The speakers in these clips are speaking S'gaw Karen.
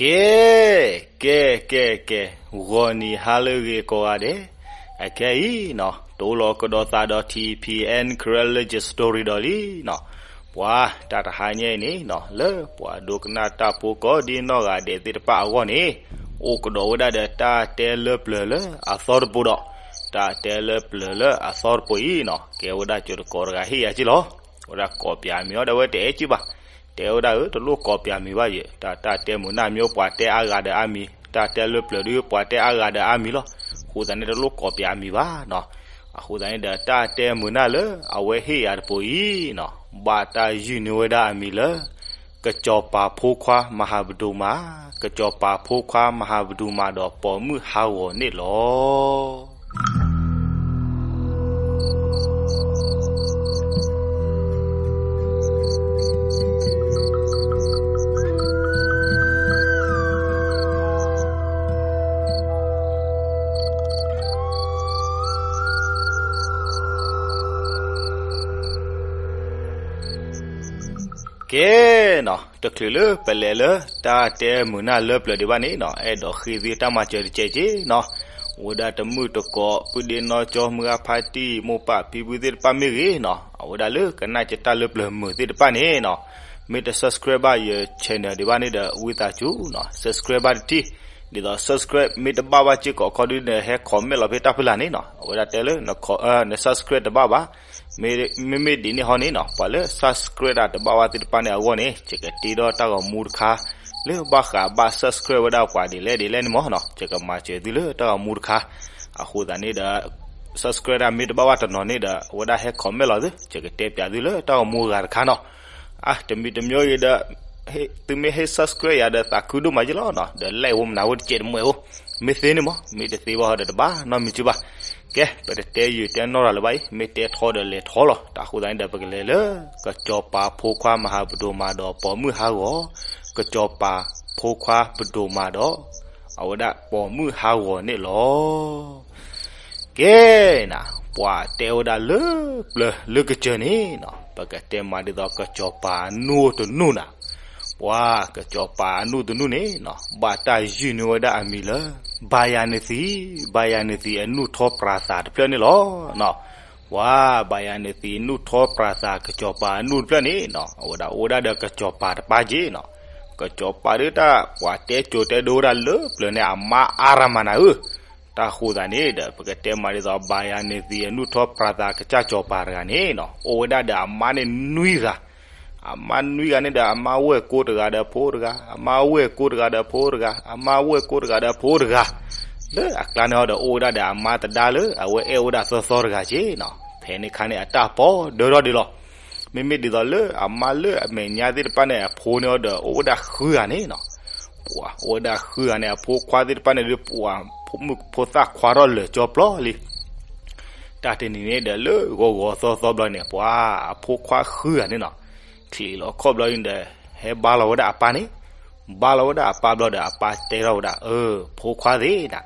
ကဲ, ကဲ, ကဲ, ကဲ, ဂီၤနံၤဟါလၢအဂ့ၤကိးဂၤဒဲး, အခဲအံၤနီၤ တိလီၤကဒီးသးဒီး ထံၣ်ဖံးအဲၣ် Karen Legend Story ဒီးလံနီၤ, ပှၤတၢ်တဟါညါအံၤန့ၣ်နီၤ လၢပှၤဒိကနၣ်တၢ်ဖိကိးဒ်နီၢ်ဂၤဒဲးသ့ၣ်တဖၣ်အဂီၢ်န့ၣ်, အိၣ်ကဒီးဝဲဒၣ်ဒီးတၢ်တဲလၢပျၢၤလၢအသီတပူၤဒီး, တၢ်တဲလၢပျၢၤလၢအသီတပူၤအံၤနီၤ ကဲဝဲဒၣ်ကၠိၤတကိးတဂၤဟ့ၣ်ယၤက့လီၤ. ဝဲဒၣ်ကိးပၠးမံၤအီၤဒီး အဝဲတအဲၣ်က့ဘၣ်, တဲဝဲဒၣ်ဧၢ တလိၣ်ကိးပၠးမံၤဘၣ်ယဲ, တၢ်တဲမုာ်နၢ်မံၤ ပှၤတဲအါဂၤဒီးအါမံၤ, တၢ်တဲလၢပျၢၤဒီး ပှၤတဲအါဂၤဒီးအါမံၤလီၤ. အဃိသတးန့ၣ် တလိၣ်ကိးပၠးမံၤဘၣ်နီၤ. အဃိသတးန့ၣ်ဒီး တၢ်တဲမုာ်နၢ်လၢအဝဲဟ့ၣ်ယၤတပူၤအံၤနီၤ ဘၣ်တၢ်ယုၢ်န့ၢ်ဝဲဒၣ်အမံၤလၢ ကစီၤပၤဖိခွါမဟာဘဒိုမး, ကစီၤပၤဖိခွါမဟာဘဒိုမးဒီးပိာ်မုၣ်ဟးဂီၤန့ၣ်လီၤ. ကဲနီၤ တချုးလၢပလဲၤလၢတၢ်တဲမုာ်နၢ်လၢပျၢၤဒံးဘၣ်န့ၣ်နီၤ အဲၣ်ဒိးဃ့သုတၢ်မၤစၢၤတကဲးက့နီၤ. အိၣ်ဝဲဒၣ်တမုၣ်တကိး ပုၢ်ဒ့နီၢ်ကၠီ မုၢ်ဂၢ်ဖါတံၢ် မိၢ်ပၢ်ဖံဖုသ့ၣ်တဖၣ်မ့ၢ်ဂ့ၤနီၤ အဝဲဒၣ်လၢကနၣ်က့တၢ်လၢပျၢၤမုာ်သ့ၣ်တဖၣ်န့ၣ်နီၤ မ့ၢ်တ subscribe ဘၣ်ယ channel ဒံးဘၣ်န့ၣ်ဒီး ဝံသးစူၤနီၤ subscribe ဘၣ်တထံၣ်, ဒ်သိး subscribe မ့ၢ်တဘၣ်ဘၣ်စ့ၢ်ကီးခီဒုန့ၣ် ဟဲ comment လီၤဖဲတၢ်ဖုလာ်န့ၣ်နီၤ အဝဲဒၣ်တဲလၢ န subscribe တဘၣ်ဘၣ်. မ့မ့ၢ်ဒ်န့ၣ်ဟီန့ၣ်နီၤ ပှၤလၢ subscribe တၢ်တဘၣ်ဘၣ်သ့ၣ်တဖၣ်န့ၣ်အဂီၢ်န့ၣ် ယကတ့ထီၣ်တၢ်ဂီၤမူတခါ လၢဘၣ်ဃးဘၣ် subscribe ဝဲဒၣ်ပှၤဒ်လဲၣ်ဒ်လဲၣ်န့ၣ်မ့ၢ်နီၤ ယကမၤစၢၤသုလၢတၢ်ဂီၤမူတခါ. အဃိသတးန့ၣ်ဒီး subscribe တၢ်မ့ၢ်တဘၣ်ဘၣ်တနီၤန့ၣ်ဒီး အဝဲဒၣ်ဟဲ comment လီၤသု ယကတဲပၠးသုလၢတၢ်ဂီၤမူအဂၤတခါနီၤ. အါ တမံၤတမံၤဂ့ၤဒီး သုမ့ၢ်ဟ့ၣ် subscribe ယၤဒီး သးခုဒိၣ်မးယ့လီၤနီၤ ဒီး like ဖိမနၤဖိတစဲးတမှဲးဖိ, မ့ၢ်သ့န့ၣ်မ့ၢ် မ့ၢ်တသ့ဘၣ်ဟီဒီးတဘၣ်နီတမံၤက့ဘၣ်. ကဲ ပတတဲယုာ်တဲနီၢ်ရၤလၢၤဘၣ်အံၤ မ့ၢ်တဲထီဒီးလဲၤထီလီၤ. တၢ်အဃိသတးန့ၣ်ဒီး ပကလဲၤလၢ ကစီၤပၤဖိခွါမဟာဘဒိုမးဒီးပိာ်မုၣ်ဟးဂီၤ, ကစီၤပၤဖိခွါဘဒိုမးဒီး အဝဲဒၣ်ပိာ်မုၣ်ဟးဂီၤန့ၣ်လီၤ. ကဲနၤ ပှၤတဲဝဲဒၣ်လၢပျၢၤလၢကစၢၢ်န့ၣ်နီၤ ပကတဲမးဒ်သိး ကစီၤပၤအနူၢ်တနူၢ်နၤ, ပှၤကစီၤပၤအနူၢ်တနူၢ်န့ၣ်နီၤ ဘၣ်တၢ်ယုၢ်န့ၢ်ဝဲဒၣ်အမံၤလၢ ဘါယၤနသံ, ဘါယၤနသံအနူၢ်ထီပြၤသးတဖျၢၣ်န့ၣ်လီၤ. ပှၤ ဘါယၤနသံအနူၢ်ထီပြၤသး ကစီၤပၤအနူၢ်တဖျၢၣ်န့ၣ်နီၤ အဝဲဒၣ်အိၣ်ဝဲဒၣ်ဒီးကစီၤပၤတပၢ်က့နီၤ. ကစီၤပၤဒုးတၢ် ပှၤတဲကၠိၤတဲဒိဝဲဒၣ်လၢပျၢၤန့ၣ် အမါအါရမၤနၤဧၢ. တၢ်ဃိသတးန့ၣ်ဒီး ပကတဲမးဒ်သိး ဘါယၤနသံအနူၢ်ထီပြၤသးကစၢ်စီၤပၤတဂၤန့ၣ်နီၤ အိၣ်ဝဲဒၣ်ဒီးအမါန့ၣ်နွံဂၤ, အမါနွံဂၤန့ၣ်ဒီး အမါဝဲၢ်ကိတဂၤဒီးဖိတဂၤ, အမါဝဲၢ်ကိတဂၤဒီးဖိတဂၤ, အမါဝဲၢ်ကိတဂၤဒီးဖိတဂၤ, လၢအကျါန့ၣ်ဟီဒီး အိၣ်ဝဲဒၣ်ဒီးအမါသဒါလၢအဝဲအဲၣ်ဝဲဒၣ်သီသီတဂၤက့နီၤ. ဖဲန့ၣ်အခါန့ၣ် အတၢ်ပီၣ်ဒၢထီၣ်ဒံးလီၤ. မ့မ့ၢ်ဒ်သိးလၢအမါလၢအမဲာ်ညါသ့ၣ်တဖၣ်န့ၣ် အဖိန့ၣ်ဒီး အိၣ်ဝဲဒၣ်ဃုဂၤန့ၣ်နီၤ. ပှၤအိၣ်ဝဲဒၣ်ဃုဂၤန့ၣ် အဖိခွါသ့ၣ်တဖၣ်န့ၣ်ဒီး ပှၤဖိမုၣ်ဖိသၣ်ခွါထီၣ်လၢာ်ကၠီပျီလံ. တၢ်တနံၤန့ၣ်ဒီး လၢဂီၤဂီၤသီသီဘျီန့ၣ် ပှၤအဖိခွါဃုဂၤန့ၣ်နီၤ ချံးလီၤခီၣ်ဘျီဒီး ဟဲဘါလီၤဝဲဒၣ်အပၢ်န့ၣ်, ဘါလီၤဝဲဒၣ်အပၢ်ဘျီဒီး အပၢ်တဲထီၣ်ဝဲဒၣ် အၢ ဖိခွါသ့ၣ်နၤ,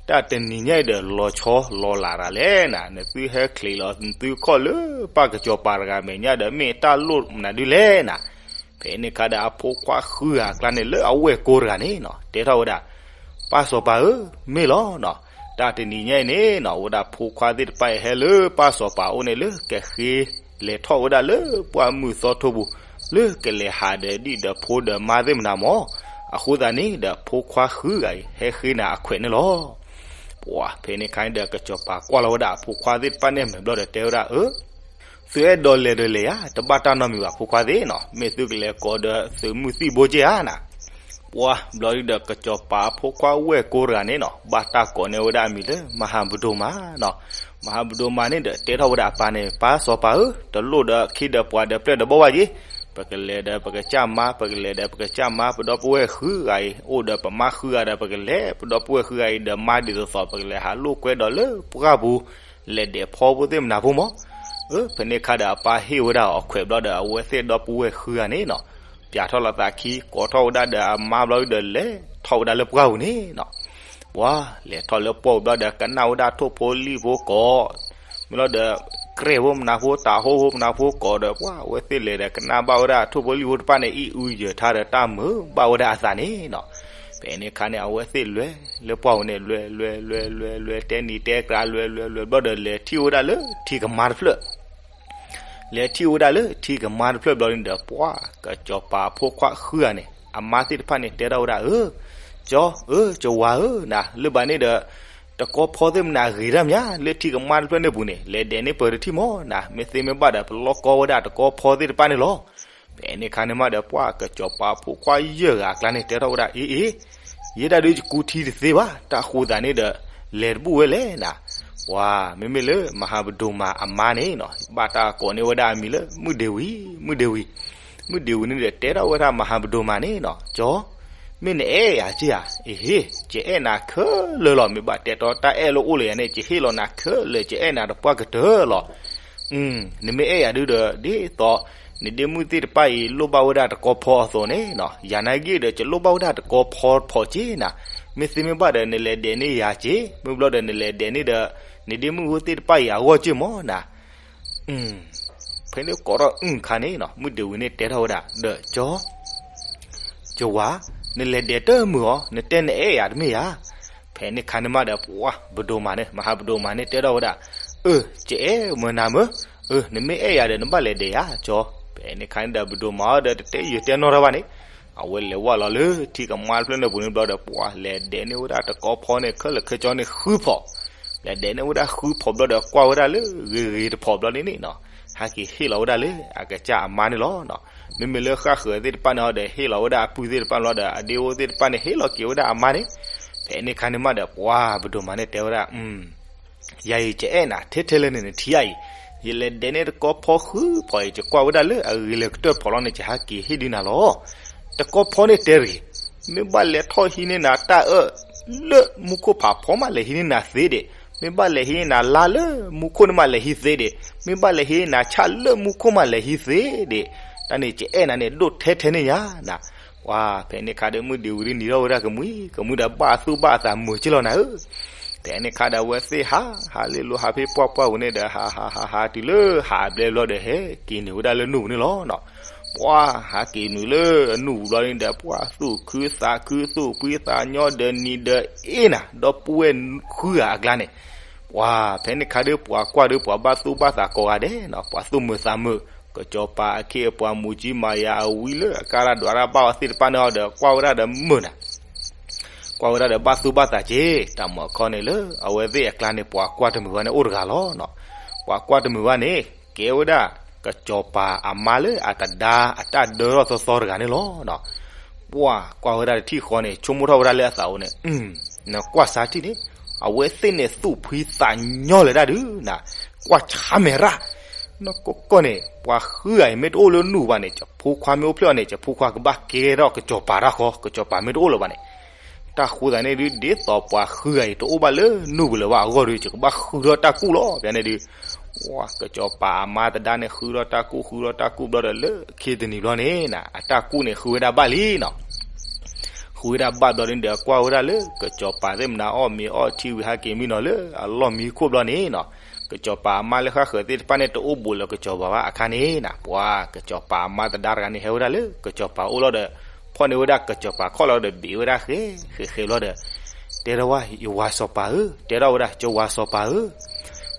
တၢ်တနံၤညါအံၤဒီး လီၤဆီလီၤလးတၢ်လဲၣ်နၤ, နသုဟဲချံးလီၤသုခီၣ်လၢပၢ်ကစီၤပၤတဂၤမဲာ်ညါဒီး မ့ၢ်တၢ်လိၣ်မနုၤဒုလဲၣ်နၤ. ဖဲန့ၣ်အခါဒီး အဖိခွါဃုဂၤအကျါန့ၣ် လၢအဝဲၢ်ကိတဂၤန့ၣ်နီၤ တဲထီၣ်ဝဲဒၣ် ပၢ်စီၤပၤဧၢ, မ့ၢ်လီၤနီၤ. တၢ်တနံၤညါအံၤန့ၣ်နီၤ အိၣ်ဝဲဒၣ်ဖိခွါသ့ၣ်တဖၣ်အံၤ ဟဲလၢပၢ်စီၤပၤအအိၣ်န့ၣ် လၢကဃ့လဲၤထီၣ်ဝဲဒၣ်လၢပှၢ်မုၢ်သီထိပူၤ, လၢကလဲၤဟးဒီးဒံၣ်ဒီးဖိဒီးမါသ့ၣ်မနၤမၢ်. အဃိသတးန့ၣ်ဒီး ဖိခွါဃုဂၤအံၤ ဟဲဃ့နၤအခွဲးန့ၣ်လီၤ. ပှၤဖဲန့ၣ်အခါန့ၣ်ဒီး ကစီၤပၤကွၢ်လီၤဝဲဒၣ်အဖိခွါသ့ၣ်တဖၣ်န့ၣ်အမဲာ်ဘျီဒီး တဲဝဲဒၣ် အၢ သုအဲၣ်ဒိးလဲၤဒီးလဲၤယၤ, တဘၣ်တၢ်နီတမံၤဘၣ် ဖိခွါသ့ၣ်နီၤ, မ့ၢ်သုကလဲၤကိးဒီးသုးမုၢ်သံၣ်ဘိက့ဧါနၤ. ပှၤဘျီဒုဒီး ကစီၤပၤအဖိခွါဝဲၢ်ကိတဂၤန့ၣ်နီၤ ဘၣ်တၢ်ကိးန့ၢ်ဝဲဒၣ်အမံၤလၢ မဟာဘဒိုမးနီၤ. မဟာဘဒိုမးန့ၣ်ဒီး တဲထီၣ်ဝဲဒၣ်အပၢ်န့ၣ် ပၢ်စီၤပၤဧၢ, တလိၣ်ဒီးခံဒီးပှၤဒီးပျဲၢ်ဒီးဘီၣ်ဘၣ်က့, ပကလဲၤဒီးပကစၢ်မါ, ပကလဲၤဒီးပကစၢ်မါ, ပဒီပုၢ်ဝဲၢ်ဃုဂၤအံၤ အိၣ်ဒီးပမါဃုဂၤဒီး ပကလဲၤပဒီပုၢ်ဝဲၢ်ဃုဂၤအံၤဒီးမါ ဒ်သိးသိး ပကလဲၤဟးလိာ်ကွဲဒီးလၢပှၢ်ပူၤ လဲၤဒဲးဖီဖိသ့ၣ်မနၤဖိမၢ်. အၢ ဖဲန့ၣ်အခါဒီး အပၢ်ဟ့ၣ်ဝဲဒၣ်အီၤခွဲးဘျီဒီး အဝဲသ့ၣ်ဒီပုၢ်ဝဲၢ်ဃုဂၤန့ၣ်နီၤ ပၠးထီၣ်လီၤသးခံ ကိးထီၣ်ဝဲဒၣ်ဒီးအမါဘျီဒီး လဲၤထီၣ်ဝဲဒၣ်လၢပှၢ်ပူၤန့ၣ်နီၤ. ပှၤလဲၤထီၣ်လၢပှၢ်ပူၤဘျီဒီး ကနၣ်ဝဲဒၣ်ထိၣ်ဖိလံၣ်ဖိကိး မ့ၢ်လီၤဒီး ကြဲၢ်ဖိမနၤဖိ တၤဟိၣ်ဖိမနၤဖိကိးဒီး ပှၤအဝဲသ့ၣ်လဲၤဒီး ကနၣ်ဘၣ်ဝဲဒၣ်ထိၣ်ဖိလံၣ်ဖိတဖၣ်န့ၣ် အံၣ်အုယၢၤထါဒီး တၢ်မုာ်ဘၣ်ဝဲဒၣ်အသးန့ၣ်နီၤ. ဖဲန့ၣ်အခါန့ၣ် အဝဲသ့ၣ်လဲၤလၢပှၢ်ပူၤန့ၣ် လဲၤလဲၤလဲၤလဲၤလဲၤ တဲနံၤတဲကြၢး လဲၤလဲၤလဲၤ ဘျီဒီး လဲၤထံၣ်ဝဲဒၣ်လၢထံကမါတဖျၢၣ် လဲၤထံၣ်ဝဲဒၣ်လၢထံကမါတဖျၢၣ်ဘျီန့ၣ်ဒီး ပှၤကစီၤပၤအဖိခွါဃုဂၤန့ၣ် အမါသ့ၣ်တဖၣ်န့ၣ် တဲထီၣ်ဝဲဒၣ် အၢ ကၠီ အၢ ကဝၤဧၢ နၤ လၢဘၣ်န့ၣ်ဒီး တကီဖီသ့ၣ်မနၤဂ့ၤတၢ်မး လၢထံကမါတဖျၢၣ်န့ၣ်ပူၤန့ၣ် လဲၤဒဲးန့ၢ်ပၢၤတထံၣ်မး နၤ မ့ၢ်သ့မ့ၢ်ဘၣ်ဒီး ပလီၢ်ကီဝဲဒၣ်တကီဖီသ့ၣ်တဖၣ်န့ၣ်လီၤ. ဖဲန့ၣ်အခါန့ၣ်မးဒီး ပှၤကစီၤပၤဖိခွါယဲၢ်ဂၤအကျါန့ၣ် တဲထီၣ်ဝဲဒၣ် အ့ အ့ ယဲဒၣ်ဒုးယကူထံတသ့ဘၣ် တၢ်ဃိသးန့ၣ်ဒီး လဲၤတဘူၣ်ဝဲလဲၣ်နၤ. ပှၤ မ့မ့ၢ်လၢမဟာဗဒိုမၤအမါန့ၣ်နီၤ ဘၣ်တၢ်ကိးန့ၢ်ဝဲဒၣ်အမံၤလၢ မုၢ်ဒ့ဝံၤ မုၢ်ဒ့ဝံၤ မုၢ်ဒ့ဝံၤန့ၣ်ဒီး တဲထီၣ်ဝဲဒၣ်မဟာဗဒိုမၤန့ၣ်နီၤ ကၠီ မ့ၢ်နအဲၣ်ယၤက့ဧါ အ့ဟ့ၣ် ယအဲၣ်နၤခဲလၢာ်လီၤ မ့ၢ်ဘၣ်တဲတီတၢ်အဲၣ်လၢအိၣ်လၢယၤန့ၣ် ယဟ့ၣ်လီၤနၤခဲလၢာ် ယအဲၣ်နၤတပှၢ်ကတၢၢ်လီၤ. နမ့ၢ်အဲၣ်ယၤဒုဒီး ဒ်သိး နဒ့မုၣ်သ့ၣ်တဖၣ်အံၤ လိၣ်ဘၣ်ဝဲဒၣ်တကီဖီအသိးန့ၣ်နီၤ ယၤနာ်က့ဒီး ယလိၣ်ဘၣ်ဝဲဒၣ်တကီဖီဖီက့နၤ မ့ၢ်သ့မ့ၢ်ဘၣ်ဒီး နလဲၤဒဲးန့ၢ်ယၤက့ မ့ၢ်ဘျီဒီး နလဲၤဒဲးန့ၢ်ဒီး နဒ့မုၣ်ဖိသ့ၣ်တဖၣ်အံၤအဂီၢ်က့မးနၤ ဖဲန့ၣ်ကိးထီၣ်အုၣ်ခါန့ၣ်နီၤ မုၢ်ဒ့ဝံၤန့ၣ်တဲထီၣ်ဝဲဒၣ် ဒီးကၠီ ကဝၤ နလဲၤဒဲးတမုာ်အီၤ နတဲနအဲၣ်ယၤတမ့ၢ်ဧါ. ဖဲန့ၣ်ခါန့ၣ်မးဒီး ပှၤ ဗဒိုမၤန့ၣ် မဟာဗဒိုမၤန့ၣ် တဲထီၣ်ဝဲဒၣ် အၢ ကအဲၣ်မၢနၤမၢ အၢ နမ့ၢ်အဲၣ်ယၤဒီး နဘၣ်လဲၤဒဲးယၤ ကၠီ. ဖဲန့ၣ်ခါန့ၣ်ဒီး ဗဒိုမၤအီၤဒီး တတဲယုာ်တဲနီၢ်တၢ်ဘၣ်န့ၣ် အဝဲလဲၤဝဲလီၤလၢထံကမါတဖျၢၣ်န့ၣ်ပူၤန့ၣ်ဘျီဒီး ပှၤ လဲၤဒဲးန့ၢ်ဝဲဒၣ်တကီဖီန့ၣ် ခဲလၢာ်ခဲဆ့န့ၣ်ဃုဖီ လဲၤဒဲးန့ၢ်ဝဲဒၣ်ဃုဖီဘျီဒီး ကွၢ်ဝဲဒၣ်လၢဂ့ၤဂ့ၤတဖီဘျီန့ၣ်န့ၣ်နီၤ ဟဲက့ၤဟ့ၣ်လီၤဝဲဒၣ်လၢအကစၢ်အမါန့ၣ်လီၤ. မ့မ့ၢ်လၢဃၣ်ဃၢၤသ့ၣ်တဖၣ်န့ၣ်ဒီး ဟ့ၣ်လီၤဝဲဒၣ်အပုၢ်သ့ၣ်တဖၣ်န့ၣ်လီၤဒီး အဒ့အိၣ်သ့ၣ်တဖၣ်န့ၣ် ဟ့ၣ်လီၤက့ၤဝဲဒၣ်အမါန့ၣ်. ဖဲန့ၣ်ခါန့ၣ်မးဒီး ပှၤ ဗဒိုမၤန့ၣ်တဲဝဲဒၣ် ယၤအံၤ ယအဲၣ်နၤထဲထဲလၢာ်န့ၣ် နထံၣ်ဧါအံၤ, ယလဲၤဒဲးန့ၢ်တကီဖီဃုဖီအံၤ ယကွၢ်ဝဲဒၣ်လၢအဂ့ၤလၢာ်ကတၢၢ်တဖီလီၤန့ၣ် ယဟဲက့ၤဟ့ၣ်ဒုးနၤလီၤ. တကီဖီန့ၣ်တဲတဂ့ၤ, မ့ၢ်ဘၣ်လဲၤထီၣ်ဟံးန့ၢ်နၤတၢ်အၢၣ်လၢမူခိၣ်ဖးဖီမး လဲၤဟံးန့ၢ်နၤသ့ဒံး, မ့ၢ်ဘၣ်လဲၤဟံးန့ၢ်နၤလါလၢမူခိၣ်န့ၣ်မး လဲၤဟံးသ့ဒံး, မ့ၢ်ဘၣ်လဲၤဟံးန့ၢ်နၤဆၣ်လၢမူခိၣ်မး လဲၤဟံးသ့ဒံး, တၢ်န့ၣ် ယအဲၣ်နၤန့ၣ် ဒိၣ်ထဲထဲန့ၣ်ညါနၤ. ပှၤ ဖဲန့ၣ်ခါဒီး မုၢ်ဒ့ဝံၤဒုးနံၤထီၣ်ဝဲဒၣ်ကမှံၤကမှံၤဒီး ဘၣ်သူၣ်ဘၣ်သးမုာ်က့လီၤနၤဧၢ. ဖဲန့ၣ်ခါဒီး အဝဲသ့ၣ်ဟး ဟးလ့လိဟးဖဲပှၢ်ပှၢ်ပူၤန့ၣ်ဒီး ဟးဟးဟးဟးတုၤလၢဟးအဘျဲၣ်ဘျီဒီး ဟဲက့ၤနုာ်ဝဲဒၣ်လၢနူၢ်ပူၤန့ၣ်လီၤ. ပှၤ ဟးက့ၤနုာ်လၢအနူၢ်ပူၤဘျီန့ၣ်ဒီး ပှၤသူၣ်ခုသးခု သူၣ်ဖှံသးညီဒီးနံၤဒီးအ့ၣ်နၤ ဒီပုၢ်ဝဲၢ်ဃုဂၤအကျါန့ၣ် ပှၤ ဖဲန့ၣ်ခါဒီး ပှၤကွၢ်ဒီး ပှၤဘၣ်သူၣ်ဘၣ်သးကိးဂၤဒဲးနီၤ ပှၤသူၣ်မုာ်သးမုာ်, ကစီၤပၤအခ့အပှၤ မူၤကံမၤယၤအဝံလၢအကါရၢ်ဒွးရၢ်ဘၣ်အီၤသ့ၣ်တဖၣ်န့ၣ်ဒီး ကွၢ်ဝဲဒၣ်ဒီးမုာ်နၤ ကွၢ်ဝဲဒၣ်ဒီးဘၣ်သူၣ်ဘၣ်သးက့ၤ, တၢ်မၤခီန့ၣ်လၢအဝဲသ့ၣ်အကျါန့ၣ် ပှၤကွၢ်တမုာ်ဘၣ်န့ၣ်အိၣ်တဂၤလီၤ. ပှၤကွၢ်တမုာ်ဘၣ်န့ၣ် ကဲဝဲဒၣ် ကစီၤပၤအမါလၢအတဒါအတၢ်ဒၢထီၣ်သီသီတဂၤန့ၣ်လီၤ. ပှၤကွၢ်ဝဲဒၣ်တထံၣ်ဃီန့ၣ် ဆိကမိၣ်ထီၣ်ဝဲဒၣ်လၢအသးအိၣ်န့ၣ် နကွၢ်စါထံၣ်န့ၣ် အဝဲသ့ၣ်န့ၣ်သူၣ်ဖှံသးညီလၢၤဒၣ်ဒုးနၤ, ကွၢ်ဆါမဲာ်ရၣ် နီၢ်ကီၢ်ကီၢ်န့ၣ် ပှၤဃုဂၤအံၤ မ့ၢ်တအိၣ်လၢနူၢ်ပူၤဘၣ်န့ၣ် ယဖိခွါမ့ၢ်အိၣ်ဖျဲၣ်အီၤန့ၣ် ယဖိခွါကဘၣ်ကဲထီၣ်ကစီၤပၤတၢ်ဃီ, ကစီၤပၤမ့ၢ်တအိၣ်လၢၤဘၣ်န့ၣ်. တၢ်ဃိသးန့ၣ်ဒုး ဒ်သိးပှၤဃုဂၤအံၤ တအိၣ်ဘၣ်လၢနူၢ်ပူၤလၢၤဘၣ်အဂီၢ်ဒီး ယကဘၣ်ဃုထီၣ်တၢ်ကူၣ်လီၤ. ဖဲန့ၣ်ဒုး ကစီၤပၤအမါသဒါန့ၣ် ဃုထီၣ်တၢ်ကူၣ် ဃုထီၣ်တၢ်ကူၣ်ဘျီဒီး လၢခံတနံၤဘျီန့ၣ် အတၢ်ကူၣ်န့ၣ် ဃုဝဲဒၣ်ဘၣ်လံနီၤ. ဃုဝဲဒၣ်ဘၣ်ဘျီန့ၣ်ဒီး ကွၢ်ဝဲဒၣ်လၢ ကစီၤပၤသ့ၣ်မနၤအီၣ်မ့ၤအီထံဝံၤ ဟဲက့ၤမံနီၤလၢအလီၢ်မံခိၣ်ဘျီန့ၣ်နီၤ, ကစီၤပၤအမါလၢဃၣ်ဃၢၤသ့ၣ်တဖၣ်န့ၣ် တအိၣ်ဘူးလၢကစီၤပၤဘၣ်အခါန့ၣ်နၤ, ပှၤ ကစီၤပၤအမါသဒါတဂၤန့ၣ် ဟဲဝဲဒၣ်လၢကစီၤပၤအိၣ်လီၤဒီး ဖီၣ်န့ၢ်ဝဲဒၣ်ကစီၤပၤခီၣ်လီၤဒီး ဘ့ၣ်ဝဲဒၣ်ဃဲဃဲဃဲဘျီဒီး တဲထီၣ်ဝဲ ယဝၤစီၤပၤဧၢ, တဲထီၣ်ဝဲဒၣ် ကဝၤစီၤပၤဧၢ,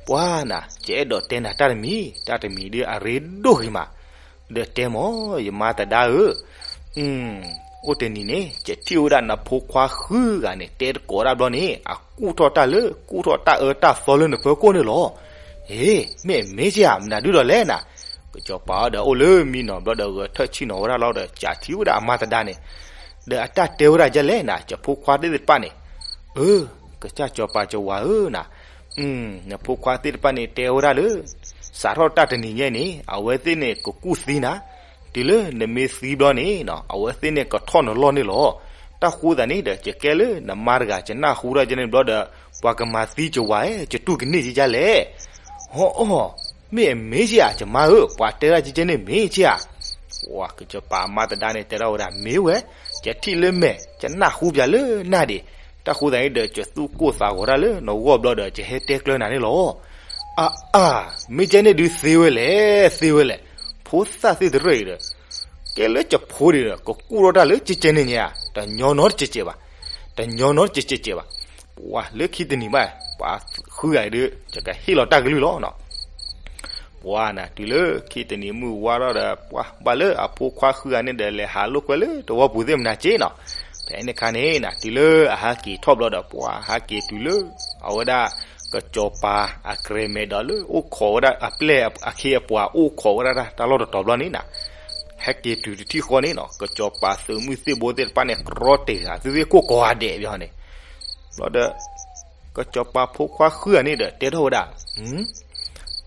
ပှၤနၤ ယအဲၣ်ဒိးတဲနၤတၢ်တမံၤ, တၢ်တမံၤဒုးအရ့ဒိၣ်ဂ့ၤမး, ဒီးတဲမၢ် ယမါသဒါဧၢ, အိၣ်တနံၤန့ၣ် ယထံၣ်ဝဲဒၣ်နဖိခွါဃုဂၤန့ၣ် တဲတကိးဒၣ်ဘျီန့ၣ် အကူၣ်ထီၣ်တၢ်လၢ ကူၣ်ထီၣ်တၢ်အၢတၢ်သီလၢနဖၢခိၣ်န့ၣ်လီၤ. ဟ့ မ့ၢ်အမ့ၢ်က့ဧါ, မနုၤဒုးဒီးလဲၣ်နၤ, ကစီၤပၤအီၤဒီးအိၣ်လၢမံနီၤဘျီဒီး ဂဲၤထၢၣ်ဆံၣ်နီၤဝဲဒၣ်လီၤဒီး ကးထံၣ်ဝဲဒၣ်အမါသဒါန့ၣ်, ဒီးအတၢ်တဲဝဲဒၣ်ဒ်လဲၣ်နၤ, ယဖိခွါသ့ၣ်တဖၣ်န့ၣ်, အၢ ကစၢ်စီၤပၤကဝၤဧၢနၤ, နဖိခွါသ့ၣ်တဖၣ်န့ၣ် တဲဝဲဒၣ်လၢ စးထီၣ်တၢ်တနံၤညါန့ၣ် အဝဲသ့ၣ်န့ၣ် ကကူၣ်သံနၤ, တုၤလၢနမ့ၢ်သံဘျီန့ၣ် အဝဲသ့ၣ်န့ၣ် ကထီၣ်နလီၢ်န့ၣ်လီၤ. တၢ်ဃိသးန့ၣ်ဒီး ယကဲလၢနမါတဂၤ ယနၢ်ဟူထီၣ်ကဲန့ၣ်ဘျီဒီး ပှၤကမၤသံကဝၤဧၢ, ယတူၢ်ကန့ၢ်ကဲဒ်လဲၣ်. ဟီအီၣ်, မ့ၢ်အမ့ၢ်က့ဧါ, ယမါဧၢ, ပှၤတဲဒၣ်ကဲန့ၣ်မ့ၢ်က့ဧါ. ပှၤ ကစီၤပၤအမါသဒါန့ၣ် တဲထီၣ်ဝဲဒၣ် မ့ၢ်ဝဲ, ယထံၣ်လၢမဲာ်, ယနၢ်ဟူပၠးလၢနၢ်ဒံး, တၢ်ဃိသးန့ၣ်ဒီး ယသူၣ်ကိၢ်သးဂီၤတၢ်လၢနဂီၢ်ဘျီဒီး ယဟဲတဲကျၢၤနၤန့ၣ်လီၤ. အါအါ, မ့ၢ်ကဲန့ၣ်ဒုးသ့ဝဲလဲၣ်, သ့ဝဲလဲၣ်, ဖိသၣ်သ့ၣ်တရၢၢ်အံၤဒီး ကဲလၢယဖိဒံးဒီး ကကူၣ်ထီၣ်တၢ်လၢကဲကဲန့ၣ်ညါ, တညီနီတကဲကဲဘၣ်. တညီနီတစဲးစဲးဘၣ်. ပှၤလၢခံတနံၤဘၣ် ပှၤဃုဂၤအံၤဒုး ယကဟ့ၣ်လီၤတၢ်ကလုၢ်လီၤနီၤ. ပှၤနၤ တုၤလၢခံတနံၤမုၢ်ဝါထီၣ်ဒီး ပှၤဘၣ်လၢအဖိခွါဃုဂၤန့ၣ်ဒီး လဲၤဟးလိာ်ကွဲလၢသဝီပူၤသ့ၣ်မနၤက့နီၤ. ဖဲန့ၣ်အခါန့ၣ်နၤ တုၤလၢအဟဲက့ၤထီၣ်ဘျီဒီး ပှၤဟဲက့ၤတုၤလၢ အဝဲဒၣ် ကစီၤပၤအကြဲးမဲာ်ဒီးလၢအိၣ်ခိးဝဲဒၣ်အပျဲၢ်အခ့အပှၤအိၣ်ခိးဝဲဒၣ်တၢ်လီၢ်တတီၤဘျီန့ၣ်နၤ ဟဲက့ၤတုၤတထံၣ်ဃီန့ၣ်နီၤ ကစီၤပၤသုးမုၢ်သံၣ်ဘိသ့ၣ်တဖၣ်န့ၣ် ကြီတ့ၢ်ဂၤသုသ့ၣ်ကိၢ်ကိးဂၤဒဲးဘၣ်န့ၣ်. ဘျီဒီး ကစီၤပၤဖိခွါဃုဂၤန့ၣ်ဒီး တဲထီၣ်ဝဲဒၣ်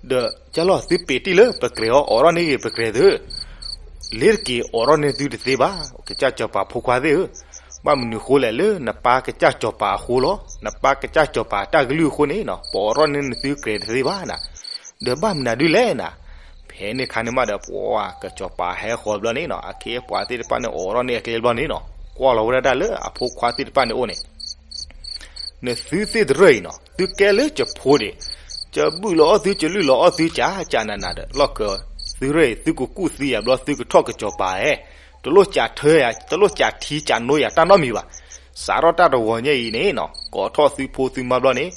ဒီးကၢ်လီၤသုပ့ၤတံၢ်လၢပကြဲးအီၤ အိးထီၣ်န့ၢ်ဂ့ၤပကြဲးသု, လ့ၤတက့ၤအိးထီၣ်န့ၢ်သုတသ့ဘၣ် ကစၢ်စီၤပၤဖိခွါသ့ၣ်ဧၢ, ဘၣ်မနုၤဃိလဲၣ်လၢနပၢ်ကစၢ်စီၤပၤအဃိလီၤ, နပၢ်ကစၢ်စီၤပၤအတၢ်ကလုၢ်အဃိန့ၣ်နီၤ ပအိးထီၣ်န့ၢ်နသုကြဲးတသ့ဘၣ်နၤ, ဒီးဘၣ်မနုၤဒုလဲၣ်နၤ, ဖဲန့ၣ်ခါန့ၣ်မးဒီး ပှၤကစီၤပၤဟဲဃီၤဘျီန့ၣ်နီၤ အခ့အပှၤသ့ၣ်တဖၣ်န့ၣ်အိးထီၣ်န့ၢ်အကျဲဘျီန့ၣ်နီၤ ကွၢ်လီၤဝဲဒၣ်တၢ်လၢအဖိခွါသ့ၣ်တဖၣ်န့ၣ်အိၣ်န့ၣ် နသုသ့ၣ်တရၢၢ်အံၤနီၤ သုကဲလၢကဖိဒံး, ကဘုၣ်လီၤအီၣ်သု ကလုၢ်လီၤအီၣ်သု ကကနးနးဒီး လီၢ်ခၢ သုရၢၢ်အံၤ သုကကူၣ်သံယၤဘျီ သုကထီၣ်ကစီၤပၤဧဲ, တလိၣ်ကးထၢယၤ တလိၣ်ကးထံကးနိယၤတၢ်နီတမံၤဘၣ်. စးထီၣ်တၢ်တဝီၤညါအံၤန့ၣ်နီၤ ကိးထီၣ်သုဖိသုမါဘျီန့ၣ်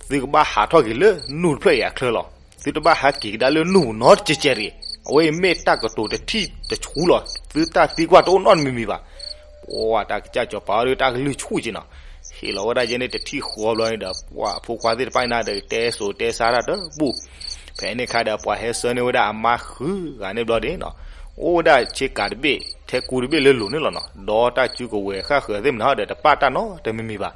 သုကဘၣ်ဟးထီၣ်က့ၤလၢနူၢ်တဖျၢၣ်အံၤအချၢလီၤ. သုတဘၣ်ဟဲက့ၤကဒါလၢနူၢ်နီတကဲးကဲးတဂ့ၤ. အဝဲအံၤမ့ၢ်တၢ်ကတိၤတထံၣ်တဆူလီၤ. သုတၢ်သံကွၢ်တအိၣ်နီတမံၤမံၤဘၣ်. ပှၤတၢ်ကစၢ်စီၤပၤအီၤဒုးတၢ်ကလုၢ်ဆူၣ်က့နီၤ ဟ့ၣ်လီၤဝဲဒၣ်ယဲန့ၣ်တထံၣ်ဃီဘျီန့ၣ်ဒီး ပှၤဖိခွါသ့ၣ်တဖၣ်န့ၣ်ဒီး တဲစိၤတဲဆါတၢ်တဘူၣ်. ဖဲန့ၣ်ခါဒီး ပှၤဟဲဆှၢန့ၢ်ဝဲဒၣ်အမါဃုဂၤန့ၣ်ဘျီန့ၣ်နီၤ အိၣ်ဝဲဒၣ်ဆ့ကၤတဘ့ၣ် ထဲကူတဘ့ၣ်လၢလိၤန့ၣ်လီၤနီၤ ဒီးတၢ်စုကဝဲၤဃၣ်ဃၢၤသ့ၣ်မနၤဒီး တပာ်တၢ်နီတမံၤမံၤဘၣ်.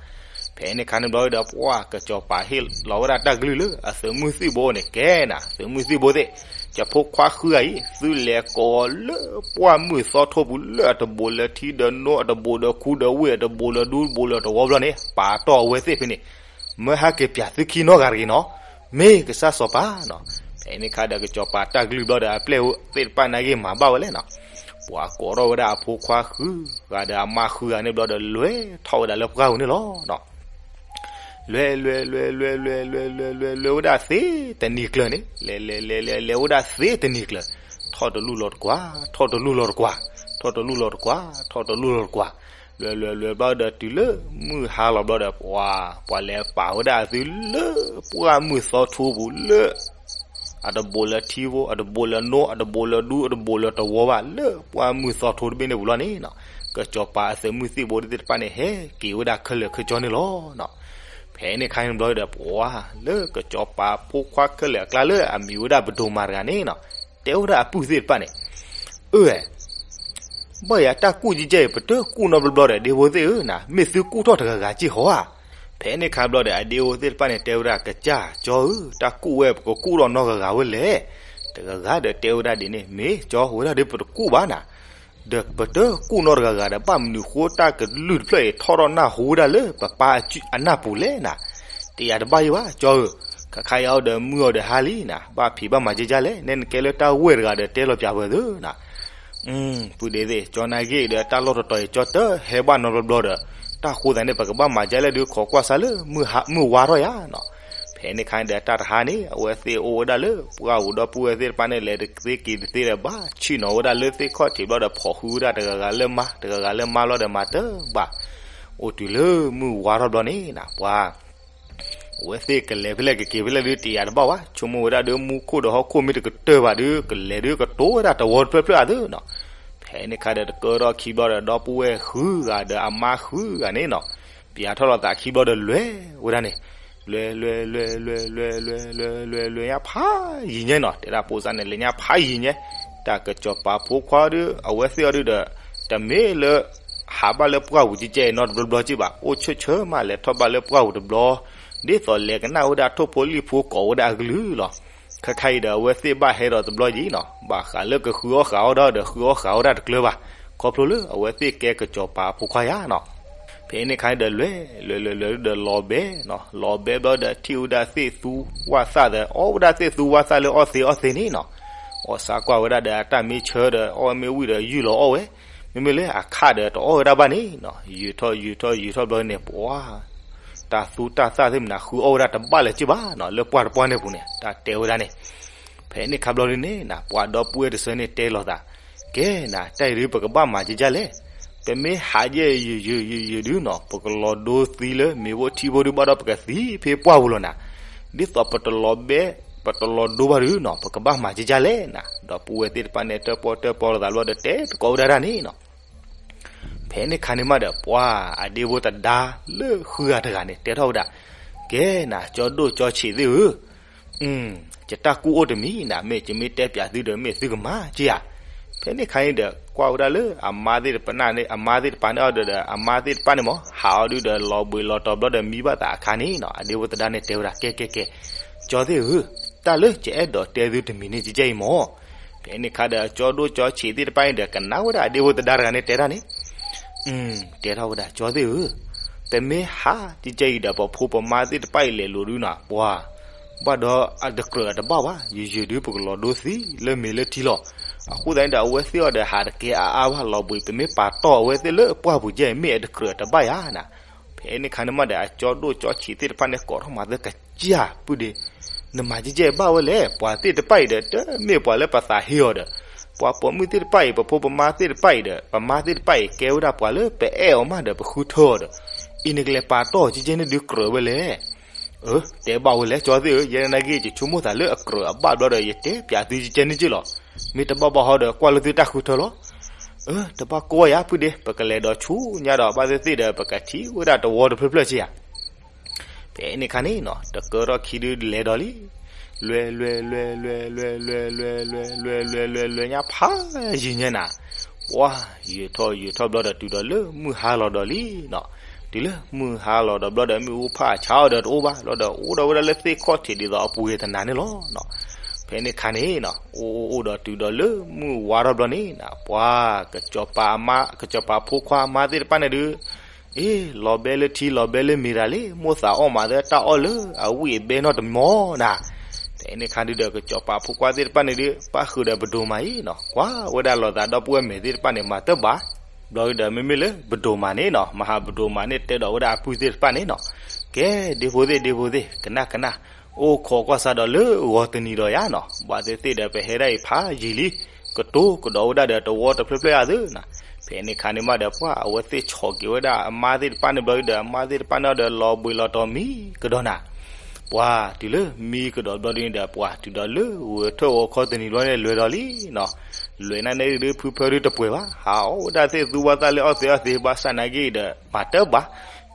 ဖဲန့ၣ်ခါန့ၣ်ဘျီဒီး ပှၤကစီၤပၤဟ့ၣ်လီၤဝဲဒၣ်တၢ်ကလုၢ်လၢအသုးမုၢ်သံၣ်ဘိန့ၣ် ကဲနၤ သုးမုၢ်သံၣ်ဘိသ့ၣ် ယဖိခွါဃုဂၤအံၤ သုလဲၤကိးလၢပှၢ်မုၢ်သီထိပူၤလၢအတဘူးလၢထံဒီးနိ အတဘူးဒီးခူဒီးဝ့ၢ် အတဘူးလၢဒူ ဘူးလၢတဝီဘျီန့ၣ် ပာ်တီၢ်အဝဲသ့ၣ်ဖဲန့ၣ် မၢဟဲက့ၤပၠးသုခံနီတဂၤတဂ့ၤနီၤ မ့ၢ်ကစၢ်စီၤပၤနီၤ. ဖဲန့ၣ်ခါဒီးကစီၤပၤတၢ်ကလုၢ်ဘျီဒီး အပျဲၢ်သ့ၣ်တဖၣ်န့ၣ်က့ၤမၤဘၣ်ဝဲလဲၣ်နီၤ ပှၤကိးထီၣ်ဝဲဒၣ်အဖိခွါဃုဂၤဒီးအမါဃုဂၤန့ၣ်ဘျီဒီး လဲၤထီၣ်ဝဲဒၣ်လၢပှၢ်ပူၤန့ၣ်လီၤ. လဲၤ လဲၤ လဲၤ လဲၤ လဲၤ လဲၤ လဲၤ လဲၤ လဲၤ လဲၤဝဲဒၣ်သ့တနံၤကျၢၤန့ၣ် လဲၤ လဲၤ လဲၤ လဲၤ လဲၤဝဲဒၣ်သ့တနံၤကျၢၤ ထီၣ်တလူၢ်လီၤတကွၢ် ထီၣ်တလူၢ်လီၤတကွၢ် ထီၣ်တလူၢ်လီၤတကွၢ် ထီၣ်တလူၢ်လီၤတကွၢ် လဲၤ လဲၤ လဲၤဘျီဒီးတုၤလၢမုၢ်ဟါလီၤဘျီဒီး ပှၤ ပှၤလဲၤပာ်ဝဲဒၣ်အသုလၢပှၢ်မုၢ်သီထိပူၤလၢ အတဘူးလၢထံဖိ အတဘူးလၢနိ အတဘူးလၢဒူ အတဘူးလၢတဝီဘၣ် လၢပှၢ်မုၢ်သီထိတဘ့ၣ်န့ၣ်ပူၤလီၤန့ၣ်နီၤ ကစီၤပၤအသုးမုၢ်သံၣ်ဘိသ့ၣ်တဖၣ်န့ၣ် ဟဲက့ၤဝဲဒၣ်ခဲလၢာ်ခဲဆ့န့ၣ်လီၤ. ဖဲန့ၣ်ခါန့ၣ်ဘျီဒီး ပှၤလၢကစီၤပၤဖိခွါခဲလၢာ်အကျါလၢအမံၤဝဲဒၣ်ပဒိၣ်မးတဂၤန့ၣ်နီၤ တဲဝဲဒၣ်အပုၢ်သ့ၣ်တဖၣ်န့ၣ် အၢ ဘၣ်ယၤတၢ်ကူၣ်ကဲကဲအံၤ ပတကူၣ်နီတဘျီဘျီဒီး ဒ့ဖိသ့ၣ်ဧၢနၤ မ့ၢ်သုကူၣ်ထီၣ်တဂၤဂၤက့ၢ်ဟီဧါ. ဖဲန့ၣ်ခါဘျီဒီး အဒ့ဖိသ့ၣ်တဖၣ်န့ၣ် တဲဝဲဒၣ်ကစၢ်ကၠီဧၢ တၢ်ကူၣ်ဝဲ ပကကူၣ်ထီၣ်နီတဂၤဂၤဝဲလဲၣ်. တဂၤဂၤဒီးတဲဝဲဒၣ်ဒ်န့ၣ် မ့ၢ်ကၠီဝဲဒၣ်ဒီး ပတကူၣ်ဘၣ်နၤ ဒီးပတကူၣ်နီတဂၤဂၤဒီး ဘၣ်မနုၤဃိတၢ်ကလုၢ်တဖျၢၣ်အံၤ ထီၣ်ထီၣ်နၢ်ဟူဝဲဒၣ်လၢပပၢ်အနၢ်ပူၤလဲၣ်နၤ. တယာ်တဘၣ်ယံၤဘၣ် ကၠီဧၢ, ခါခါအံၤအီၤဒီးမုၢ်အီၤဒီးဟါလံနၤ, ဘၣ်ဖံးဘၣ်မၤကဲကဲလဲၣ်, နဲနကဲလၢတၢ်ဝဲၢ်တဂၤဒီးတဲလီၤပၠးပှၤသုနၤ. ပုၢ်ဒ့သ့ၣ်, ကၠီနာ်က့ဒီးတၢ်လီၢ်တတီၤအံၤ ကၠီတဟဲဘၣ်နီတဘျီဘျီဒီး, တၢ်ဃိသးန့ၣ် ပကဘၣ်မၤကဲလဲၣ်ဒုး ခိးကွၢ်စၢ်လၢမုၢ်ဝါထီၣ်ယၤနီၤ. ဖဲန့ၣ်ခါန့ၣ်ဒီးတၢ်တဟါန့ၣ် အဝဲသ့ၣ်အိၣ်ဝဲဒၣ်လၢပှၢ်ပူၤဒီပုၢ်ဝဲၢ်သ့ၣ်တဖၣ်န့ၣ် လဲၤတသ့က့ၤတသ့ဒီး ဘၣ်ဆ့ၣ်နီၤဝဲဒၣ်လၢသ့ၣ်ခီၣ်ထံးဘျီဒီး ဖီၣ်ဃုဝဲဒၣ်တဂၤဂၤလၢမါ, တဂၤဂၤလၢမါဘျီဒီးမၤတဘၣ်. အိၣ်တုၤလၢမုၢ်ဝါထီၣ်ဘျီန့ၣ်နၤ ပှၤ အဝဲသ့ၣ်ကလဲၤဖဲလဲၣ်ကက့ၤဖဲလဲၣ်ဒုး တယာ်တဘၣ်ဝဲ, ဆိကမိၣ်ဝဲဒၣ်ဒီးမူခိၣ်ဒီးဟီၣ်ခိၣ်မ့ၢ်တကတၢၢ်ဘၣ်ဒုး ကလဲၤဒုးကတိၤဝဲဒၣ်တဝီတဖျၢၣ်ဖျၢၣ်ဧါသုနီၤ. ဖဲန့ၣ်ခါဒီးတကၢထီၣ်ခံဘျီဒီး ဒီပုၢ်ဝဲၢ်ဃုဂၤဒီးအမါဃုဂၤန့ၣ်နီၤ, ပျးထီၣ်လိာ်သးခံဘျီဒီးလဲၤဝဲဒၣ်န့ၣ်, လဲၤ လဲၤ လဲၤ လဲၤ လဲၤ လဲၤ လဲၤ လဲၤညါဖးယံာ်ညါနီၤ, တဲဒၣ်ဖိစၢ်န့ၣ် လဲၤညါဖးယံာ်ညါ, တၢ်ကစီၤပၤဖိခွါဒုး အဝဲသ့ၣ်အီၤဒုးဒီး တမ့ၢ်လၢ ဟးဘၣ်လၢပှၢ်ပူၤကဲကဲအံၤနီတဘျီဘျီက့ၢ်ဘၣ်, အိၣ်ဆၢဆၢမးလဲၤထီၣ်ဘၣ်လၢပှၢ်ပူၤတဘျီ, ဒ်သိးလဲၤကနၣ်ဝဲဒၣ်ထိၣ်ဖိလံၣ်ဖိကိးဝဲဒၣ်အကလုၢ်လီၤ. ခဲခါအံၤဒီးအဝဲသ့ၣ်ဘၣ်ဟဲဒီးတဘျီက့ၢ်နီၤ, ဘၣ်ဃးလၢကဃုအီၣ်ဃုအီဒၣ်ဒီးဃုအီၣ်ဃုအီဒၣ်တကျၢၤဘၣ်, ခီဖျိလၢအဝဲသ့ၣ်ကဲကစီၤပၤအဖိခွါယၤနီၤ. ဖဲန့ၣ်ခါန့ၣ်ဒီးလဲၤ လဲၤ လဲၤ လဲၤဒီးလီၤဘဲနီၤ, လီၤဘဲဘျီဒီးထံၣ်ဝဲဒၣ်သ့ၣ်သူဝၣ်သၣ်ဒီး အီၣ်ဝဲဒၣ်သ့ၣ်သူဝၣ်သၣ်လၢအီၣ်သ့အီၣ်သ့န့ၣ်နီၤ, အီၣ်စၢကွၢ်ဝဲဒၣ်ဒီးအတၢ်မ့ၢ်ဆၢဒီး အီၣ်မ့ၢ်ဝံၣ်ဒီးယုၢ်လီၤအီၣ်ဝဲ, မ့မ့ၢ်လၢအခါဒီးတအီၣ်ဝဲဒၣ်ဘၣ်န့ၣ်နီၤ, ယုၢ်ထီၣ်ယုၢ်ထီၣ်ယုၢ်ထီၣ်ဘျီန့ၣ် ပှၤ တၢ်သူတၢ်သၣ်သ့ၣ်မနၤဃုအီၣ်ဝဲဒၣ်တဘၣ်လၢၤက့ၢ်ဘၣ်နီၤ, လၢပှၢ်တပှၢ်န့ၣ်ပူၤန့ၣ် တၢ်တဲဝဲဒၣ်န့ၣ်. ဖဲန့ၣ်ခါဘျီဒုးန့ၣ်နၤ ပှၤဒီပုၢ်ဝဲၢ်တဆၢန့ၣ်တဲလိာ်သး, ကဲနၤ တၢ်အံၤဒုးပကဘၣ်မၤကဲကဲလဲၣ်. ပမ့ၢ်ဟးယဲၢ်ယုၢ်ယုၢ်ယုၢ်ယုၢ်ဒုနီၤ ပကလီၤဒိသံလၢမ့ၤဖိထံဖိဒုဘၣ်ဒီးပကသံဖဲပှၢ်ပူၤလီၤနၤ. ဒ်သိးပတလီၤဘဲ ပတလီၤဒိဘၣ်ဒုနီၤ ပကဘၣ်မၤကကၢ်လဲၣ်နၤ. ဒီပုၢ်ဝဲၢ်သ့ၣ်တဖၣ်န့ၣ် တၢၣ်ပီၣ်တၢၣ်ပီလိာ်သးဘျီဒီးတဲသကိးဝဲဒၣ်ဒ်န့ၣ်နီၤ. ဖဲန့ၣ်ခါန့ၣ်မးဒီး ပှၤအဒ့ဖိသဒါလၢဃုဂၤတဂၤန့ၣ် တဲထီၣ်ဝဲဒၣ်, ကဲနၤ ကၠီဒိၣ်ကၠီဆံးသ့ၣ်ဧၢ, ယတၢ်ကူၣ်အိၣ်တမံၤနၤ မ့ၢ်ယမ့ၢ်တဲပၠးသုဒီး မ့ၢ်သုကမၤက့ဧါ. ဖဲန့ၣ်ခါန့ၣ်ဒီး ကွၢ်ဝဲဒၣ်လၢအမါသ့ၣ်တဖၣ်န့ၣ် အမါသ့ၣ်တဖၣ်န့ၣ်အီၤဒီး အမါသ့ၣ်တဖၣ်န့ၣ်မး ဟးအီၤဒုဒီး လီၤဘှံးလီၤတီၤဘျီဒီး မံဘၣ်သးအခါန့ၣ်နီၤ အဒ့ဖိသဒါန့ၣ်တဲဝဲဒၣ် ကဲကဲကဲ, ကၠီသ့ၣ်ဧၢ, တၢ်လၢယအဲၣ်ဒိးတဲသုတမံၤန့ၣ် ကကဲအံၤမး. ဖဲန့ၣ်ခါဒီး ကၠီဒိၣ်ကၠီဆံးသ့ၣ်တဖၣ်န့ၣ်ဒီး ကနၣ်ဝဲဒၣ်အဒ့ဖိသဒါတဂၤန့ၣ်တဲတၢ်န့ၣ် တဲထီၣ်ဝဲဒၣ် ကၠီသ့ၣ်ဧၢ, ပမ့ၢ်ဟးကကဲအံၤဒီး ပဖိပမါသ့ၣ်တဖၣ်အံၤလဲၤလိၤဒုနီၤ ပှၤ ဘၣ်ဒီးအတကြၢးအတဘၣ်ဘၣ် ယုၢ်ယုၢ်ဒုပကလီၤဒိသံလၢမ့ၤလၢထံလီၤ. အဃိသတးန့ၣ်ဒီး အဝဲသ့ၣ်အီၤဒီးဟးတကဲအါအါဘၣ် လီၤဘှံး ပမ့ၢ်ပာ်တီၢ်အဝဲသ့ၣ်လၢပှၢ်ပူၤကဲအံၤ မ့ၢ်အတကြၢးအတဘၣ်ယၤနၤ. ဖဲန့ၣ်ခါန့ၣ်မးဒီး အကၠီဒိၣ်ကၠီဆံးသ့ၣ်တဖၣ်န့ၣ် ကိးထီၣ်မၤသၢကစၢ်ပုၢ်ဒ့, နမၤကကဲဘၣ်ဝဲလဲၣ် ပှၤသ့ၣ်တဖၣ်အံၤဒီး တမ့ၢ်ပှၤလၢပသးဟ့အီၤဒီး ပှၤပိာ်မုၣ်သ့ၣ်တဖၣ်အံၤ ပဖိပမါသ့ၣ်တဖၣ်အံၤဒီး ပမါသ့ၣ်တဖၣ်အံၤ ကဲဝဲဒၣ်ပှၤလၢပအဲၣ်အီၤမးဒီး ပဃုထၢအီၤဒီး အံၤနကလဲၤပာ်တီၢ်ကကဲန့ၣ်ဒုကြၢးဝဲလဲၣ်. အၢ တဲဘၣ်ဝဲလဲၣ် ကၠီသ့ၣ်ဧၢ, ယဲနာ်က့ ယဆိကမိၣ်သးလၢအကြၢးအဘၣ်ဘျီဒီး ယတဲပၠးသုကကဲန့ၣ်က့လီၤ. မ့ၢ်တဘၣ်ဘၣ်ဟီဒီး ကွၢ်လၢသုတၢ်ဃုထၢလီၤ. အၢ တဘၣ်ကိၢ်ယၤပုၢ်ဒ့, ပကလဲၤဒီးဆူညါဒီး ဘၣ်သ့ၣ်သ့ၣ်ဒီး ပကထံၣ်ဝဲဒၣ်တဝီတဖျၢၣ်ဖျၢၣ်က့ဧါ. ဖဲန့ၣ်ခါန့ၣ်နီၤ တကၢထီၣ်ခံဒုလဲၤဒီးလံ. လွဲၤလွဲၤလွဲၤလွဲၤလွဲၤလွဲၤလွဲၤလွဲၤလွဲၤလွဲၤညါဖးယံၤညါနၤ, ပှၤယုၢ်ထီၣ်ယုၢ်ထီၣ်ဘျီဒီး တုၤဒီးလၢမုၢ်ဟါလီၤဒီးလံနီၤ. တုၤလၢမုၢ်ဟါလီၤဒီးဘျီဒီး မ့ၣ်အူဖးဆါအီၤဒီးတအိၣ်ဘၣ်, ဘျီဒီးအိၣ်ဒီးဝဲဒၣ်လၢသ့ၣ်ခီၣ်ထံးဒ်သိးအပူၤဂ့ၤတနၤန့ၣ်လီၤ. ဖဲန့ၣ်ခါန့ၣ်နီၤ အိၣ်အိၣ်အိၣ်ဒီးတုၤဒီးလၢမုၢ်ဝါထီၣ်ဘျီန့ၣ်နီၤ ပှၤ ကစီၤပၤအမါ ကစီၤပၤဖိခွါအမါသ့ၣ်တဖၣ်န့ၣ်ဒုး အ့ လီၤဘဲလၢထံလီၤဘဲလၢမ့ၤတၢ်လံ, မိၣ်သးအီၣ်မးသတးတၢ်အီၣ်လၢအဝံၣ်အဘဲနီတမံၤနၤ. ဖဲန့ၣ်ခါဒုးဒီး ကစီၤပၤဖိခွါသ့ၣ်တဖၣ်န့ၣ်ဒုး ပၣ်ဃုာ်ဒီးပဒိၣ်မးအံၤနီၤ, ကွၢ်ဝဲဒၣ်လိာ်သးဒီပုၢ်ဝဲၢ်မ့ၢ်သ့ၣ်တဖၣ်န့ၣ် မၤတၢ်ဘၣ်. ဘျီဒုးဒီး မ့မ့ၢ်လၢပဒိၣ်မးန့ၣ်နီၤ မၤဟးပဒိၣ်မးန့ၣ် တဲဒီးဝဲဒၣ်အပုၢ်သ့ၣ်တဖၣ်န့ၣ်နီၤ, ကဲ ဒ့ဖိသ့ၣ် ဒ့ဖိသ့ၣ် ကနၣ်ကနၣ်, အိၣ်ခိးကွၢ်စးဒီးလၢဂီၤတနံၤဒီးယၤနီၤ, ဘၣ်သ့ၣ်သ့ၣ်ဒီး ပဟဲဒၣ်အံၤဖးယံၤလံ, ကတိၤကဒီးဝဲဒၣ်ဒီးတဝီတဖျၢၣ်ဖျၢၣ်အသၢနၤ. ဖဲန့ၣ်ခါန့ၣ်မးဒီး ပှၤအဝဲသ့ၣ်ဆီၣ်က့ၤဝဲဒၣ်အမါသ့ၣ်တဖၣ်န့ၣ်ဘျီဒုးဒီး အမါသ့ၣ်တဖၣ်န့ၣ်ဒီး လီၤဘှံးလီၤတီၤမံကဒီးနၤ. ပှၤတုၤလၢမံကဒီးဘျီဒုးန့ၣ်ဒီး ပှၤတုၤဒီးလၢဂဲၤထၢၣ်ဂီၤခီတနံၤဘျီန့ၣ် လဲၤဒီးလံနီၤ. လဲၤနၤန့ၣ်ဒုး ဖုဖၢဒုးတပှဲၤဘၣ်, ဟးအီၣ်ဝဲဒၣ်သ့ၣ်သူဘၣ်သၣ်လဲၣ် အီၣ်သ့အီၣ်သ့ ဘၣ်ဆၣ်နာ်က့ဒီး မၤတၢ်ဘၣ်.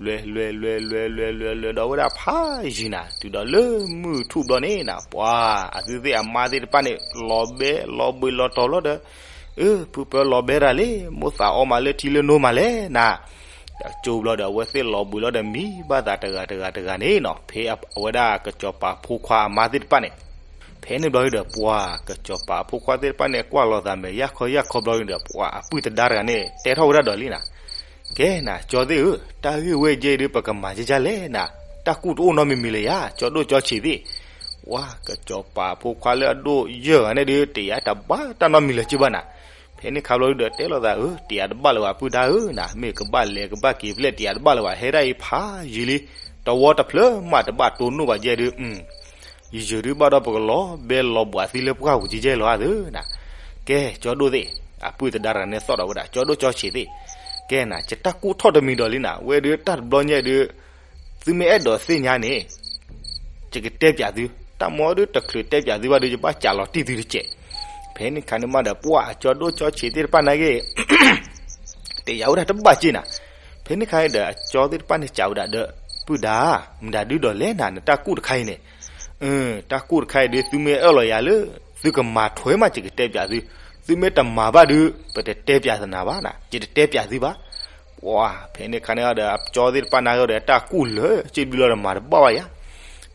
လဲၤလဲၤလဲၤလဲၤလဲၤလဲၤဒီးဝဲဒၣ်ဖးယံၤနၤ, တုၤဒီးလၢမုၢ်ထူၣ်ဘျီန့ၣ်နၤ ပှၤအသုသ့ၣ်အမါသ့ၣ်တဖၣ်န့ၣ် လီၤဘဲလီၤဘှံးလီၤတီၤလီၤဒီး အၢ ဖုဖၢလီၤဘဲတၢ်လံ, မိၣ်သးအီၣ်မးလၢထံလၢနိမးလဲၣ်နၤ. ဒီးကၠိဘျီဒီး အဝဲသ့ၣ်လီၤဘှံးလီၤဒီး မံဘၣ်သးတဂၤတဂၤတဂၤန့ၣ်နီၤ, ဖဲအဝဲဒၣ်ကစီၤပၤဖိခွါအမါသ့ၣ်တဖၣ်န့ၣ်. ဖဲန့ၣ်ဘျီဒုးဒီး ပှၤကစီၤပၤဖိခွါသ့ၣ်တဖၣ်န့ၣ် ကွၢ်လိာ်သးမဲာ်ယၢ်ခီယၢ်ခီဘျီဒုးဒီး ပှၤအပုၢ်သဒါတဂၤန့ၣ် တဲထီၣ်ဝဲဒၣ်ဒီးလံနၤ, ကဲနၤ ကၠီသ့ၣ်ဧၢ, တၢ်ဂ့ၢ်ဝဲကဲဒုး ပကမၤကကၢ်လဲၣ်နၤ, တၢ်ကူၣ်တအိၣ်နီတမံၤမံၤလၢၤယၤ, ကၠီဒိၣ်ကၠီဆံးသ့ၣ်. ပှၤကစီၤပၤဖိခွါလၢအဒိၣ်ယဲၢ်ဂၤန့ၣ်ဒုး တယာ်တဘၣ်တၢ်နီတမံၤလၢၤက့ဘၣ်နၤ. ဖဲန့ၣ်ခါဘျီဒုးဒီး တဲလိာ်သး အၢ တယာ်တဘၣ်လၢၤဘၣ် ပုၢ်ဒါဧၢနၤ, မ့ၢ်ကဘၣ်လဲၤကဘၣ်က့ၤဖဲလဲၣ် တယာ်တဘၣ်လၢၤဘၣ်, ဟဲဒၣ်အံၤဖးယံၤလံ, တဝီတဖျၢၣ်မးတဘၣ်တိၢ်နီၣ်ဘၣ်ကဲဒုး ယယုၢ်ဒုးဘၣ်ဒီးပကလီၤဘဲလီၤဘှံးသံလၢပှၢ်ပူၤကဲကဲလီၤဧါသ့ၣ်နၤ. ကဲ ကၠီဒိၣ်သ့ၣ်, အပုၢ်သဒါတဂၤန့ၣ်သီၣ်ဒီးဝဲဒၣ် ကၠီဒိၣ်ကၠီဆံးသ့ၣ်, ကဲနၤ ယတၢ်ကူၣ်ထီၣ်တမံၤဒီးလံနၤ, ဝဲဒုးတၢ်တဘျီညါဒုး သုမ့ၢ်အဲၣ်ဒိးသ့ၣ်ညါန့ၣ် ယကတဲပၠးသု, တၢ်မ့ၢ်ဒုးတချုးတဲပၠးသုဘၣ်ဒုး ယဘၣ်ကးလီၤတံၢ်သုတစဲး. ဖဲန့ၣ်ခါန့ၣ်မးဒီး ပှၤကၠီဒိၣ်ကၠီဆံးသ့ၣ်တဖၣ်နာ်က့ တယာ်ဝဲဒၣ်တဘၣ်က့နၤ. ဖဲန့ၣ်ခါန့ၣ်ဒီး အကၠီသ့ၣ်တဖၣ်န့ၣ်စံးဝဲဒၣ်ဒီး ပုၢ်ဒါ, မတၤဒုးဒီးလဲၣ်နၤ နတၢ်ကူၣ်တခါအံၤန့ၣ်, တၢ်ကူၣ်တခါအံၤဒုး သုမ့ၢ်အၢၣ်လီၤယၤလၢ သုကမၤထွဲမး ယကတဲပၠးသု, သုမ့ၢ်တမၤဘၣ်ဒုး ပတတဲပၠးသနၤဘၣ်နၤ, ယတတဲပၠးသုဘၣ်. ပှၤ ဖဲန့ၣ်ခါန့ၣ်ဒီး အကၠီသ့ၣ်တဖၣ်နာ်က့ဒီး တၢ်ကူၣ်လၢာ်စ့ၢ်ဘျုးလီၤဒီးမၤတဘၣ်ဘၣ်ယၤ.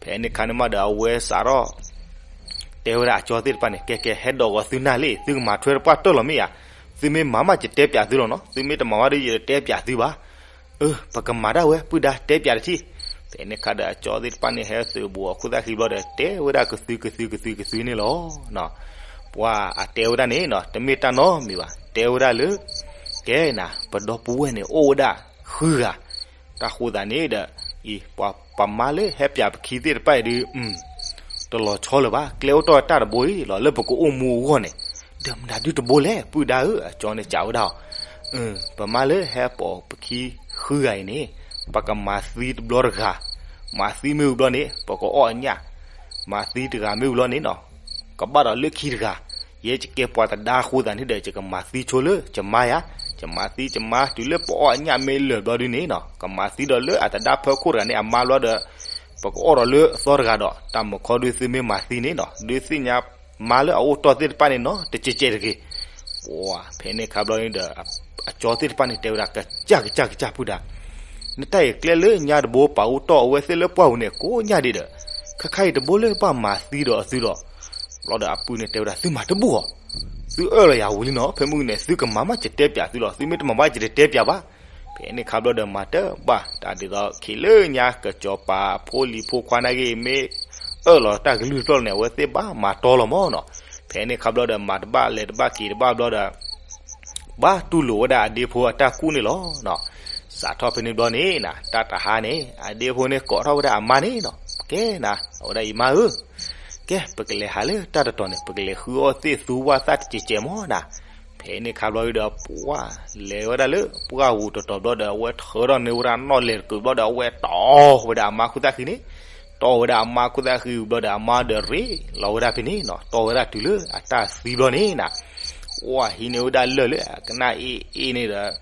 ဖဲန့ၣ်ခါန့ၣ်မးဒီး အဝဲစးထီၣ် တဲဝဲဒၣ်အကၠီသ့ၣ်တဖၣ်န့ၣ် ကဲကဲ ဟဲဒိးဂီၤသုနၢ်လံ, သုကမၤထွဲတပှၢ်တၢၢ်လီၤမ့ၢ်ဧါ, သုမ့ၢ်မၤမး ယတဲပၠးသုလီၤနီၤ, သုမ့ၢ်တမၤဘၣ်ဒီး ယတတဲပၠးသုဘၣ်. အၢ ပကမၤဒၣ်ဝဲ ပုၢ်ဒါ တဲပၠးတထံၣ်. ဖဲန့ၣ်ခါဒီး အကၠီသ့ၣ်တဖၣ်န့ၣ် ဟဲသုးဘူးအခိၣ်သၣ်ဃံဘျီဒီး တဲဝဲဒၣ်ကသုကသုကသုကသုန့ၣ်လီၤ. ပှၤအတဲဝဲဒၣ်န့ၣ်နီၤ တမ့ၢ်တၢ်နီတမံၤဘၣ်, တဲဝဲဒၣ်လၢ ကဲနၤ ပဒီပုၢ်ဝဲၢ်န့ၣ် အိၣ်ဝဲဒၣ်ဃုဂၤ. တၢ်ဃိသးန့ၣ်ဒီး အံၤ ပှၤပမါလၢဟဲပၠးပခံသ့ၣ်တဖၣ်အံၤဒုး တလီၤဆီလၢၤဘၣ်, ကျဲအိၣ်တီၢ်တၢ်တဘိအံၤလီၤ လၢပကအိၣ်မူအဂီၢ်န့ၣ်, ဒီးမတၤဒုးတဘိလဲၣ် ပုၢ်ဒါဧၢ, အကၠီန့ၣ်စံးဝဲဒၣ်အီၤ. ပမါလၢဟဲပိာ်ပခံဃုဂၤအံၤန့ၣ်, ပကမၤသံတဘျီတဂၤ, မၤသံမ့ၢ်ဝံၤဘျီန့ၣ် ပကအီၣ်အညၣ်, မၤသံတဂၤမ့ၢ်ဝံၤဘျီန့ၣ်နီၤ, ကဘၣ်ဒီးလၢခံတဂၤ, ယဲယကဲပှၤတဒါအဃိသတးန့ၣ်ဒီး ယကမၤသံဆိလၢယမါယၤ, ယမၤသံယမါတုၤလၢပအီၣ်အညၣ်မ့ၢ်လၢာ်ဘျီဒုန့ၣ်နီၤ, ကမၤသံဒီးလၢအတဒါဖၢခိၣ်တဂၤန့ၣ်အမါဘျီဒီး ပကအီၣ်ဒီးလၢအသီတဂၤဒီး တၢ်မုၢ်ခီဒုသုမ့ၢ်မၤသံန့ၣ်နီၤ, ဒုးသ့ၣ်ညါမါလၢအအိၣ်တီၢ်သ့ၣ်တဖၣ်န့ၣ်နီၤ တကဲးကဲးတဂ့ၤ. ပှၤဖဲန့ၣ်ခါဘျီန့ၣ်ဒီး အကၠီသ့ၣ်တဖၣ်န့ၣ်တဲဝဲဒၣ် ကစၢ်ကစၢ်ကစၢ်ဖုဒၣ်, နတၢ်အံၤကျဲလၢညါတဘိပာ်အိၣ်တီၢ်အဝဲသ့ၣ်လၢပှၢ်ပူၤန့ၣ် ကိးညါဒံးဒီး ခါခါအံၤတဘိလၢဘၣ်မၤသံဒီးအသုဒီး, ဘျီဒီးအပုၢ်န့ၣ်တဲဝဲဒၣ် သုမၤတဘူၣ်အီၤ, သုအၢၣ်လီၤယၤဝံၤလံနီၤ, ဖဲမုၢ်န့ၣ် သုကမၤမးယတဲပၠးသုလီၤ, သုမ့ၢ်တမၤဘၣ်ယတတဲပၠးဘၣ်. ဖဲန့ၣ်ခါဘျီဒီးမၤတဘၣ်, တၢ်ဒ်သိးခံးလၢညါ ကစီၤပၤဖိလံၤဖိခွါနာ်က့ မ့ၢ်အၢၣ်လီၤတၢ်ကလုၢ်တဖျၢၣ်န့ၣ် အဝဲသ့ၣ်ဘၣ်မၤတီလီၤမးနီၤ. ဖဲန့ၣ်ခါဘျီဒီး မၤတဘၣ်လဲၤတဘၣ်က့ၤတဘၣ်ဘျီဒီး ဘၣ်တူၢ်လိာ်ဝဲဒၣ်အဒ့ဖိအတၢ်ကူၣ်န့ၣ်လီၤ. စးထီၣ်ဖဲန့ၣ်ဘျီန့ၣ်နၤ တၢ်တဟါန့ၣ် အဒ့ဖိန့ၣ်ကိးထီၣ်ဝဲဒၣ်အမါန့ၣ်နီၤ, ကဲနၤ အဝဲဒၣ်ယမါဧၢ, ကဲ ပကလဲၤဟးလၢတၢ်တတီၤန့ၣ် ပကလဲၤဃုအီၣ်သ့ၣ်သူဝၣ်သၣ်တစဲးစဲးမးနၤ. ဖဲန့ၣ်ခါဘျီဒီး ပှၢ်လဲၤဝဲဒၣ်လၢပှၢ်ပူၤတတီၤဘျီဒီး အဝဲထၢထီၣ်န့ၢ်ဝဲဒၣ်နီၣ်လဲၤတကုာ်ဘျီဒီး အဝဲတီၢ်ဝဲဒၣ်အမါခိၣ်သၣ်ဃံန့ၣ်, တီၢ်ဝဲဒၣ်အမါခိၣ်သၣ်ဃံဝံၤဘျီဒီး အမါဒီးရ့လီၤဝဲဒၣ်ဖဲန့ၣ်နီၤ, တီၢ်ဝဲဒၣ်တုၤလၢအတၢ်သံဘျီန့ၣ်နၤ ပှၢ်ဟံးန့ၢ်ဝဲဒၣ်လၢၢ်လၢအကနၣ်အ့ၣ်အ့ၣ်န့ၣ်ဒီး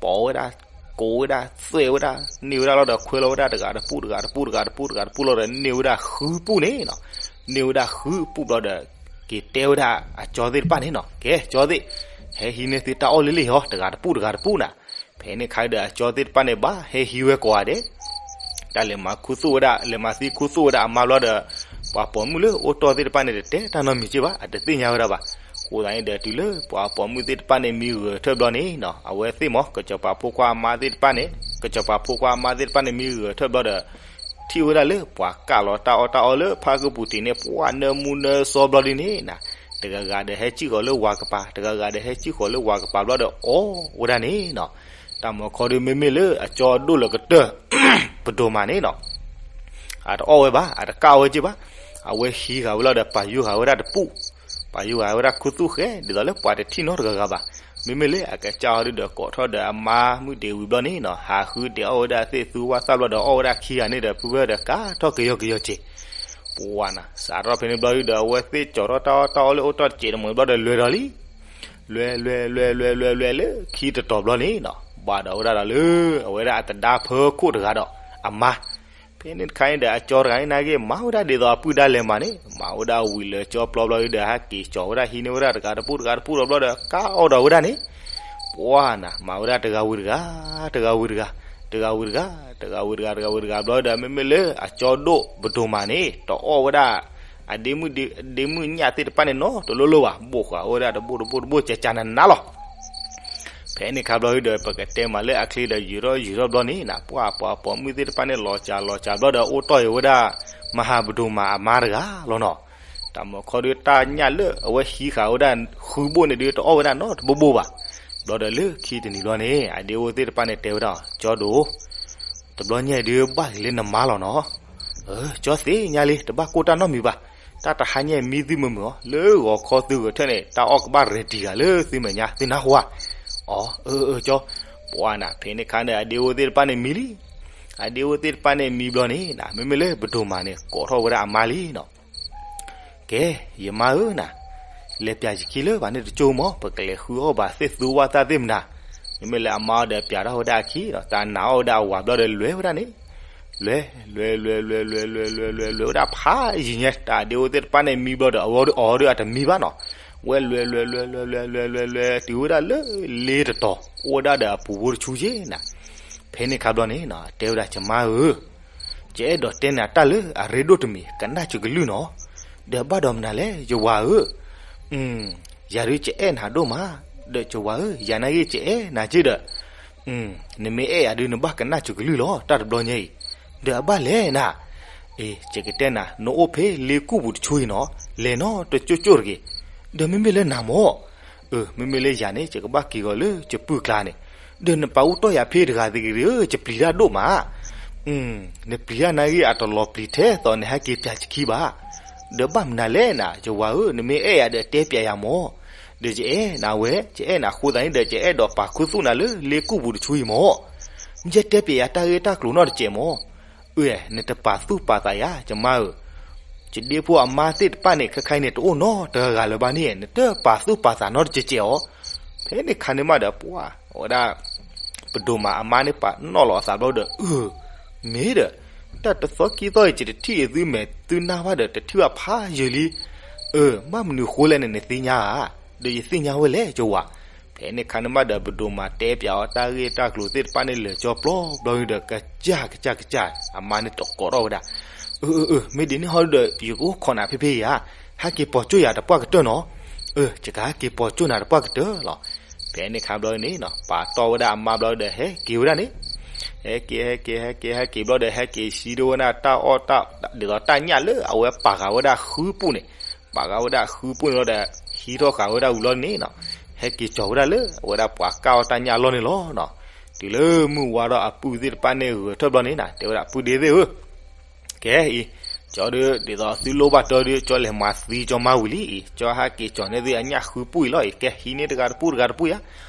ပိာ်ဝဲဒၣ်, ကိးဝဲဒၣ်, သွဲၣ်ဝဲဒၣ်, န့ၢ်ဝဲဒၣ်လီၤဒီး ခွဲလီၤဝဲဒၣ်တဂၤတပူၣ်တဂၤတပူၣ်တဂၤတပူၣ်တဂၤတပူၣ်လီၤဒီး န့ၢ်ဝဲဒၣ်ဃုပူၣ်န့ၣ်နီၤ. န့ၢ်ဝဲဒၣ်ဃုပူၣ်ဘျီဒီး က့ၤတဲဝဲဒၣ်အကၠီသ့ၣ်တဖၣ်န့ၣ်နီၤ, ကဲကၠီသ့ၣ်, ဟဲဟံးန့ၢ်သုတၢ်အီၣ်လံလံဟီ တဂၤတပူၣ်တဂၤတပူၣ်နၤ. ဖဲန့ၣ်ခါဒီးအကၠီသ့ၣ်တဖၣ်န့ၣ် ဘၣ်ဟဲဟံးဝဲကိးဂၤဒဲး တၢ်လဲၤမၤခူသူၣ်ဝဲဒၣ်, လဲၤမၤသံခူသူၣ်ဝဲဒၣ်အမါဘျီဒီး ပှၤပိာ်မုၣ်လၢအိၣ်တီၢ်သ့ၣ်တဖၣ်န့ၣ် တတဲတၢ်နီတမံၤက့ဘၣ်, အတသ့ၣ်ညါဝဲဒၣ်ဘၣ်. အဃိသတးန့ၣ်ဒီး တုၤလၢပှၤပိာ်မုၣ်သ့ၣ်တဖၣ်န့ၣ် မံဂၢၢ်ထၢၣ်ဘျီန့ၣ်နီၤ, အဝဲသ့ၣ်မ့ၢ် ကစီၤပၤဖိခွါအမါသ့ၣ်တဖၣ်န့ၣ်, ကစီၤပၤဖိခွါအမါသ့ၣ်တဖၣ်န့ၣ် မံဂၢၢ်ထၢၣ်ဘျီဒီး ထံၣ်ဝဲဒၣ်လၢပှၤကၢ်လီၤတၢ်အီၣ်တၢ်အီလၢဖါကပူၤတံၤန့ၣ် ပှၢ်နၢမူနၢစီဘျီဒ်န့ၣ်နၤ, တဂၤဂၤဒီးဟဲစံၣ်ဃီၤလၢဝၤကပၤ, တဂၤဂၤဒီးဟဲစံၣ်ဃီၤလၢဝၤကပၤဘျီဒီးအီၣ်ဝဲဒၣ်န့ၣ်နီၤ. တၢ်မၤခီဒု မ့မ့ၢ်လၢအကၠီဒိၣ်လၢကတၢၢ် ပဒိၣ်မးန့ၣ်နီၤ အတအီၣ်ဝဲဘၣ်, အတကၢ်ဝဲက့ဘၣ်. အဝဲဟံးဃာ်ဝဲလီၤဒီး ပာ်ယူၤဃာ်ဝဲဒၣ်တပူၣ်, ပာ်ယူၤဃာ်ဝဲဒၣ်ခူသူၣ်ဃဲ ဒ်သိးလၢပှၤတထံၣ်နီတဂၤဂၤဘၣ်. မ့မ့ၢ်လၢအကစၢ်အီၤဒုဒီး ကိးထီၣ်ဒီးအမါမုၣ်ဒ့ဝံၤဘျီန့ၣ်နီၤ, ဟးဃုဒဲးအီၣ်ဝဲဒၣ်သ့ၣ်သူဝၣ်သၣ်ဘျီဒီး အီၣ်ဝဲဒၣ်ခံဂၤန့ၣ်ဒီး ဖုဖၢဒီးကၤထီၣ်ကယီကယီက့ၤ ပှၢ်နၤ စးထီၣ်ဖဲန့ၣ်ဘျီဒုဒီး အဝဲသ့ၣ်ကၠီၤထီၣ်တၢ်အီၣ်တၢ်အီလၢအိၣ်တီၢ်တစဲးတမှဲၤဘျီဒီး လဲၤဒီးလံ လဲၤလဲၤလဲၤလဲၤလဲၤလဲၤလၢခံတတီၤဘျီန့ၣ်နီၤ, ဘၣ်ဒီးဝဲဒၣ်ဒီးလၢ အဝဲဒၣ်အတဒါဖၢခိၣ်တဂၤဒီးအမါ. ဖဲန့ၣ်တခါန့ၣ်ဒီး အကၠီတဂၤန့ၣ်နာ်က့ မၤဝဲဒၣ်ဒ်သိးအပုၢ်ဒါလဲၤမၤန့ၣ်, မၤဝဲဒၣ်ဝံၤလၢာ်ကၠီပျီဘျီဒီး ဟဲက့ၤကၠီၤဝဲဒၣ်ဟံးန့ၢ်ဝဲဒၣ်တဂၤတပူၣ်တဂၤတပူၣ်လီၤဘျီဒီး ကၢ်အီၣ်ဒီးဝဲဒၣ်န့ၣ်, ပှၢ်နၤ မၤဝဲဒၣ်တဂၤဝံၤတဂၤ, တဂၤဝံၤတဂၤ, တဂၤဝံၤတဂၤ, တဂၤဝံၤတဂၤ, တဂၤဝံၤတဂၤဘျီဒီး မ့မ့ၢ်လၢအကၠီဒိၣ်ပဒိၣ်မးန့ၣ် တအီၣ်ဝဲဒၣ် အဒ့မုၣ်, ဒ့မုၣ်ညၣ်သ့ၣ်တဖၣ်န့ၣ်နီတလိၣ်လိၣ်ဘၣ်, ဘိၣ်ဃာ်ဝဲဒၣ်တဘိၣ်တဘိၣ်တဘိၣ် ကကနနါလီၤ. ဖဲန့ၣ်ခါဘျီဒုဒီး ပကတဲမးလၢအချ့ဒီး ယုာ်ထီၣ်ယုာ်ထီၣ်ဘျီန့ၣ်နၤ, ပှၢ်ပှၤပိာ်မုၣ်သ့ၣ်တဖၣ်န့ၣ် လီၤစၢ်လီၤစၢ်ဘျီဒီး အိၣ်တီၢ်အီၤဝဲဒၣ် မၤဟးပဒိၣ်မးအမါတဂၤလီၤနီၤ. တၢ်မၤခီဒု တၢ်ညၣ်လၢအဝဲဟံးဃာ်ဝဲဒၣ်ဃုဘိၣ်န့ၣ်ဒု တအီၣ်ဝဲဒၣ်နီတဘိဘိဘၣ်. ဘျီဒီးလၢခံတနံၤဘျီန့ၣ် အဒ့ဖိသ့ၣ်တဖၣ်န့ၣ်တဲဝဲဒၣ်, ကၠီဒိၣ်, တဘျီညါဒုဘၣ်ဂ့ၤလၢနမါလီၤနီၤ. အၢ ကၠီသ့ၣ်ညါလံ တဘၣ်ကိၢ်တၢ်နီတမံၤဘၣ်. တၢ်တဟါညါမံသုမုာ်မုာ်အီၤ လၢဂီၤခီသုဂဲၤထၢၣ်န့ၣ် တၢ်အီၣ်ကဘၣ်ရဲၣ်တံၢ်ဂၤလၢသုမဲာ်ညါ သုနၢ်ဟူဧါ. အီ အၢ အၢ ကၠီ, ပှၢ်နၤ ဖဲန့ၣ်ခါန့ၣ် အဒ့ဖိသ့ၣ်တဖၣ်န့ၣ်မံလံ. အဒ့ဖိသ့ၣ်တဖၣ်န့ၣ်မံဘျီန့ၣ်နၤ မ့မ့ၢ်လၢပဒိၣ်မးန့ၣ် ကိးထီၣ်ဝဲဒၣ်အမါလံနီၤ. ကဲ, ယမါဧၢနၤ, လဲၤပၠးယခံလၢဘၣ်န့ၣ်တကၠိမး, ပကလဲၤဃုအီၣ်ဘၣ်သ့ၣ်သူဝၣ်သၣ်သ့ၣ်မနၤ, မ့မ့ၢ်လၢအမါအီၤဒီးပၠးထီၣ်ဝဲဒၣ်အခံဒီး တၢ်နာ်အီၣ်ဝဲဒၣ်အဝၤဘျီဒီးလဲၤဝဲဒၣ်န့ၣ်, လဲၤ, လဲၤ, လဲၤ, လဲၤ, လဲၤ, လဲၤ, လဲၤ, လဲၤဝဲဒၣ်ဖးယံာ်ညါ, တၢ်ဒ့ဖိသ့ၣ်တဖၣ်န့ၣ်မံဘျီဒီး အဝဲဒၣ်အီၤဒုးအတမံဘၣ်နီၤ, ဝဲလဲၤ, လဲၤ, လဲၤ, လဲၤ, လဲၤ, လဲၤ, လဲၤ, လဲၤတုၤဝဲဒၣ်လၢလ့တတီၤ, အိၣ်ဝဲဒၣ်ဒီးအပူၤဖိတဆူက့နၤ, ဖဲန့ၣ်ခါဘျီန့ၣ် တဲဝဲဒၣ် ယမါဧၢ ယအဲၣ်ဒိးတဲနၤတၢ်လၢအရ့ဒိၣ်တမံၤ ကနၣ်စကလုၢ်နီၤ, ဒီးဘၣ်ဒီးမနုၤလဲၣ် ယဝၤဧၢ, ယၤဒုးယအဲၣ်နၤဒိၣ်မး, ဒီးယဝၤဧၢ ယၤနာ်ဂ့ၤ ယအဲၣ်နၤက့ဒီး, နမ့ၢ်အဲၣ်ယၤဒုး နဘၣ်ကနၣ်စကလုၢ်လီၤ တၢ်တဘျီညါအံၤ, ဒီးအဘၣ်လဲၣ်နၤ, အ့ ယကတဲနၤ နအိၣ်ဖဲလ့ကူၣ်ပူၤတဆူအံၤနီၤ, လဲၤနီတကၠိကၠိတဂ့ၤ, ဒီးမ့မ့ၢ်လၢနၤမၢ် အၢ မ့မ့ၢ်လၢယၤန့ၣ် ယကဘၣ်က့ၤဂီၤလၢယပုၢ်ကျါန့ၣ်, ဒီးနပာ်အိၣ်တီၢ်ယၤဖဲတဂၤသဂ့ၤဧၢ, ယပျံၤတၢ်ဒိၣ်မး, နပျံၤတၢ်နာ်ဂ့ၤ အတလီၤပျံၤထဲသိးနဟဲက့ၤပၠးယခံဘၣ်, ဒီးဘၣ်မနုၤလဲၣ်နၤ ယဝၤဧၢ နမ့ၢ်အဲၣ်ယၤဒီးတဲပၠးယၤမၢ်, ဒီးယအဲၣ်နၤဝဲ, ယအဲၣ်နၤဃိသးန့ၣ်ဒီး ယအဲၣ်ဒိးပာ်ခူသူၣ်နၤလၢလ့ကူၣ်ပူၤတဆူအံၤမၢ်. မ့ၢ်ယတဲပျဲယၤတၢ်ဂ့ၢ်တၢ်ကျိၤနီတစဲးမၢ်. အၢ နတပာ်သူၣ်ပာ်သးယၤ ယမါဧၢ, ယဒ့ဖိအမါသ့ၣ်တဖၣ်န့ၣ် ခဲခါအံၤန့ၣ် တအိၣ်နီတဂၤလၢၤဘၣ်န့ၣ် နတပာ်သူၣ်ပာ်သးနီတစဲးစဲးအီၤ. ဖဲန့ၣ်ခါန့ၣ်မးဒီး ပှၤ အဝဲဒၣ် ပဒိၣ်မးအမါန့ၣ် ပာ်နီၣ်လီၤအသးဘျီဒီး အၢ မ့ၢ်ဒီး တၢ်တသီခံသီအံၤ ယတထံၣ်အသုမဲာ်သုနၢ်ဘၣ်ဒီး တထံၣ်ဘၣ်ဖးယံာ်လံ. အၢ ဘၣ်မနုၤဃိလဲၣ်န့ၣ် နသ့ၣ်ညါဧါ, ဒီးယသ့ၣ်ညါဝဲလဲၣ် ယဝၤ. ဖဲန့ၣ်ခါန့ၣ်မးဒီး ပဒိၣ်မးတဲပျဲအီၤတၢ်ဂ့ၢ်တၢ်ကျိၤသ့ၣ်တဖၣ်န့ၣ် လၢာ်ကၠီပျီဘျီဒီး ကစၢ်ကစၢ်ကစၢ် အမါန့ၣ်တကိးထီၣ်ဝဲဒၣ်. အၢ အၢ အၢ မ့ၢ်ဒ်န့ၣ်ဟီဒီး ယကအိၣ်ခိးနၤဖဲဖဲအံၤဧါ, ဟဲက့ၤပိာ်ကၠိၣ်ယၤတပှၢ်ကတၢၢ်နီၤ. အၢ ယကဟဲက့ၤပိာ်ကၠိၣ်နၤတပှၢ်ကတၢၢ်လီၤ. ဖဲန့ၣ်ခါဘျီန့ၣ်နီၤ ပာ်တီၢ်ဝဲဒၣ်အမါဘျီဒီး ဟဲက့ၤဝဲဒၣ်န့ၣ် ဟဲက့ၤ ဟဲက့ၤ ဟဲက့ၤ ဟဲက့ၤဘျီဒီး ဟဲက့ၤဟံးဒိဝဲဒၣ်တၢ်အီၣ်တၢ် ဒ်သိးတၢ်ညၣ်လၢအဝဲပာ်ဃာ်ဝဲဒၣ်ဃုပူၣ်န့ၣ်, ပာ်ဃာ်ဝဲဒၣ်ဃုပူၣ်န့ၣ်လီၤဒီး ဟံးထီၣ်ဃာ်ဝဲဒၣ်ဝံၤလီၤန့ၣ်နီၤ, ဟဲက့ၤကၠီၤဝဲဒၣ်လၢအဝဲဒၣ်ပှၤကၢ်အီၣ်တၢ်ညၣ်အလီၢ်န့ၣ်လီၤနီၤ. တုၤလၢမုၢ်ဝါဒီးအပုၢ်သ့ၣ်တဖၣ်န့ၣ်ဂဲၤထၢၣ်ဘျီန့ၣ်နီၤ တဲဝဲဒၣ် ပုၢ်ဒ့သ့ၣ်ဧၢ ကဲအံၤ ကၠီဒီး ဒ်သိးသုလိၣ်ဘၣ်တၢ်ဒီး ကၠီလဲၤမၤသံကၠီမါဝံၤလံအံၤ, ကၠီဟဲက့ၤကၠီၤန့ၢ်သုအညၣ်ဃုပူၣ်အံၤလီၤအံၤ, ကဲဟံးန့ၢ်တဂၤတပူၣ်တဂၤတပူၣ်ယါ.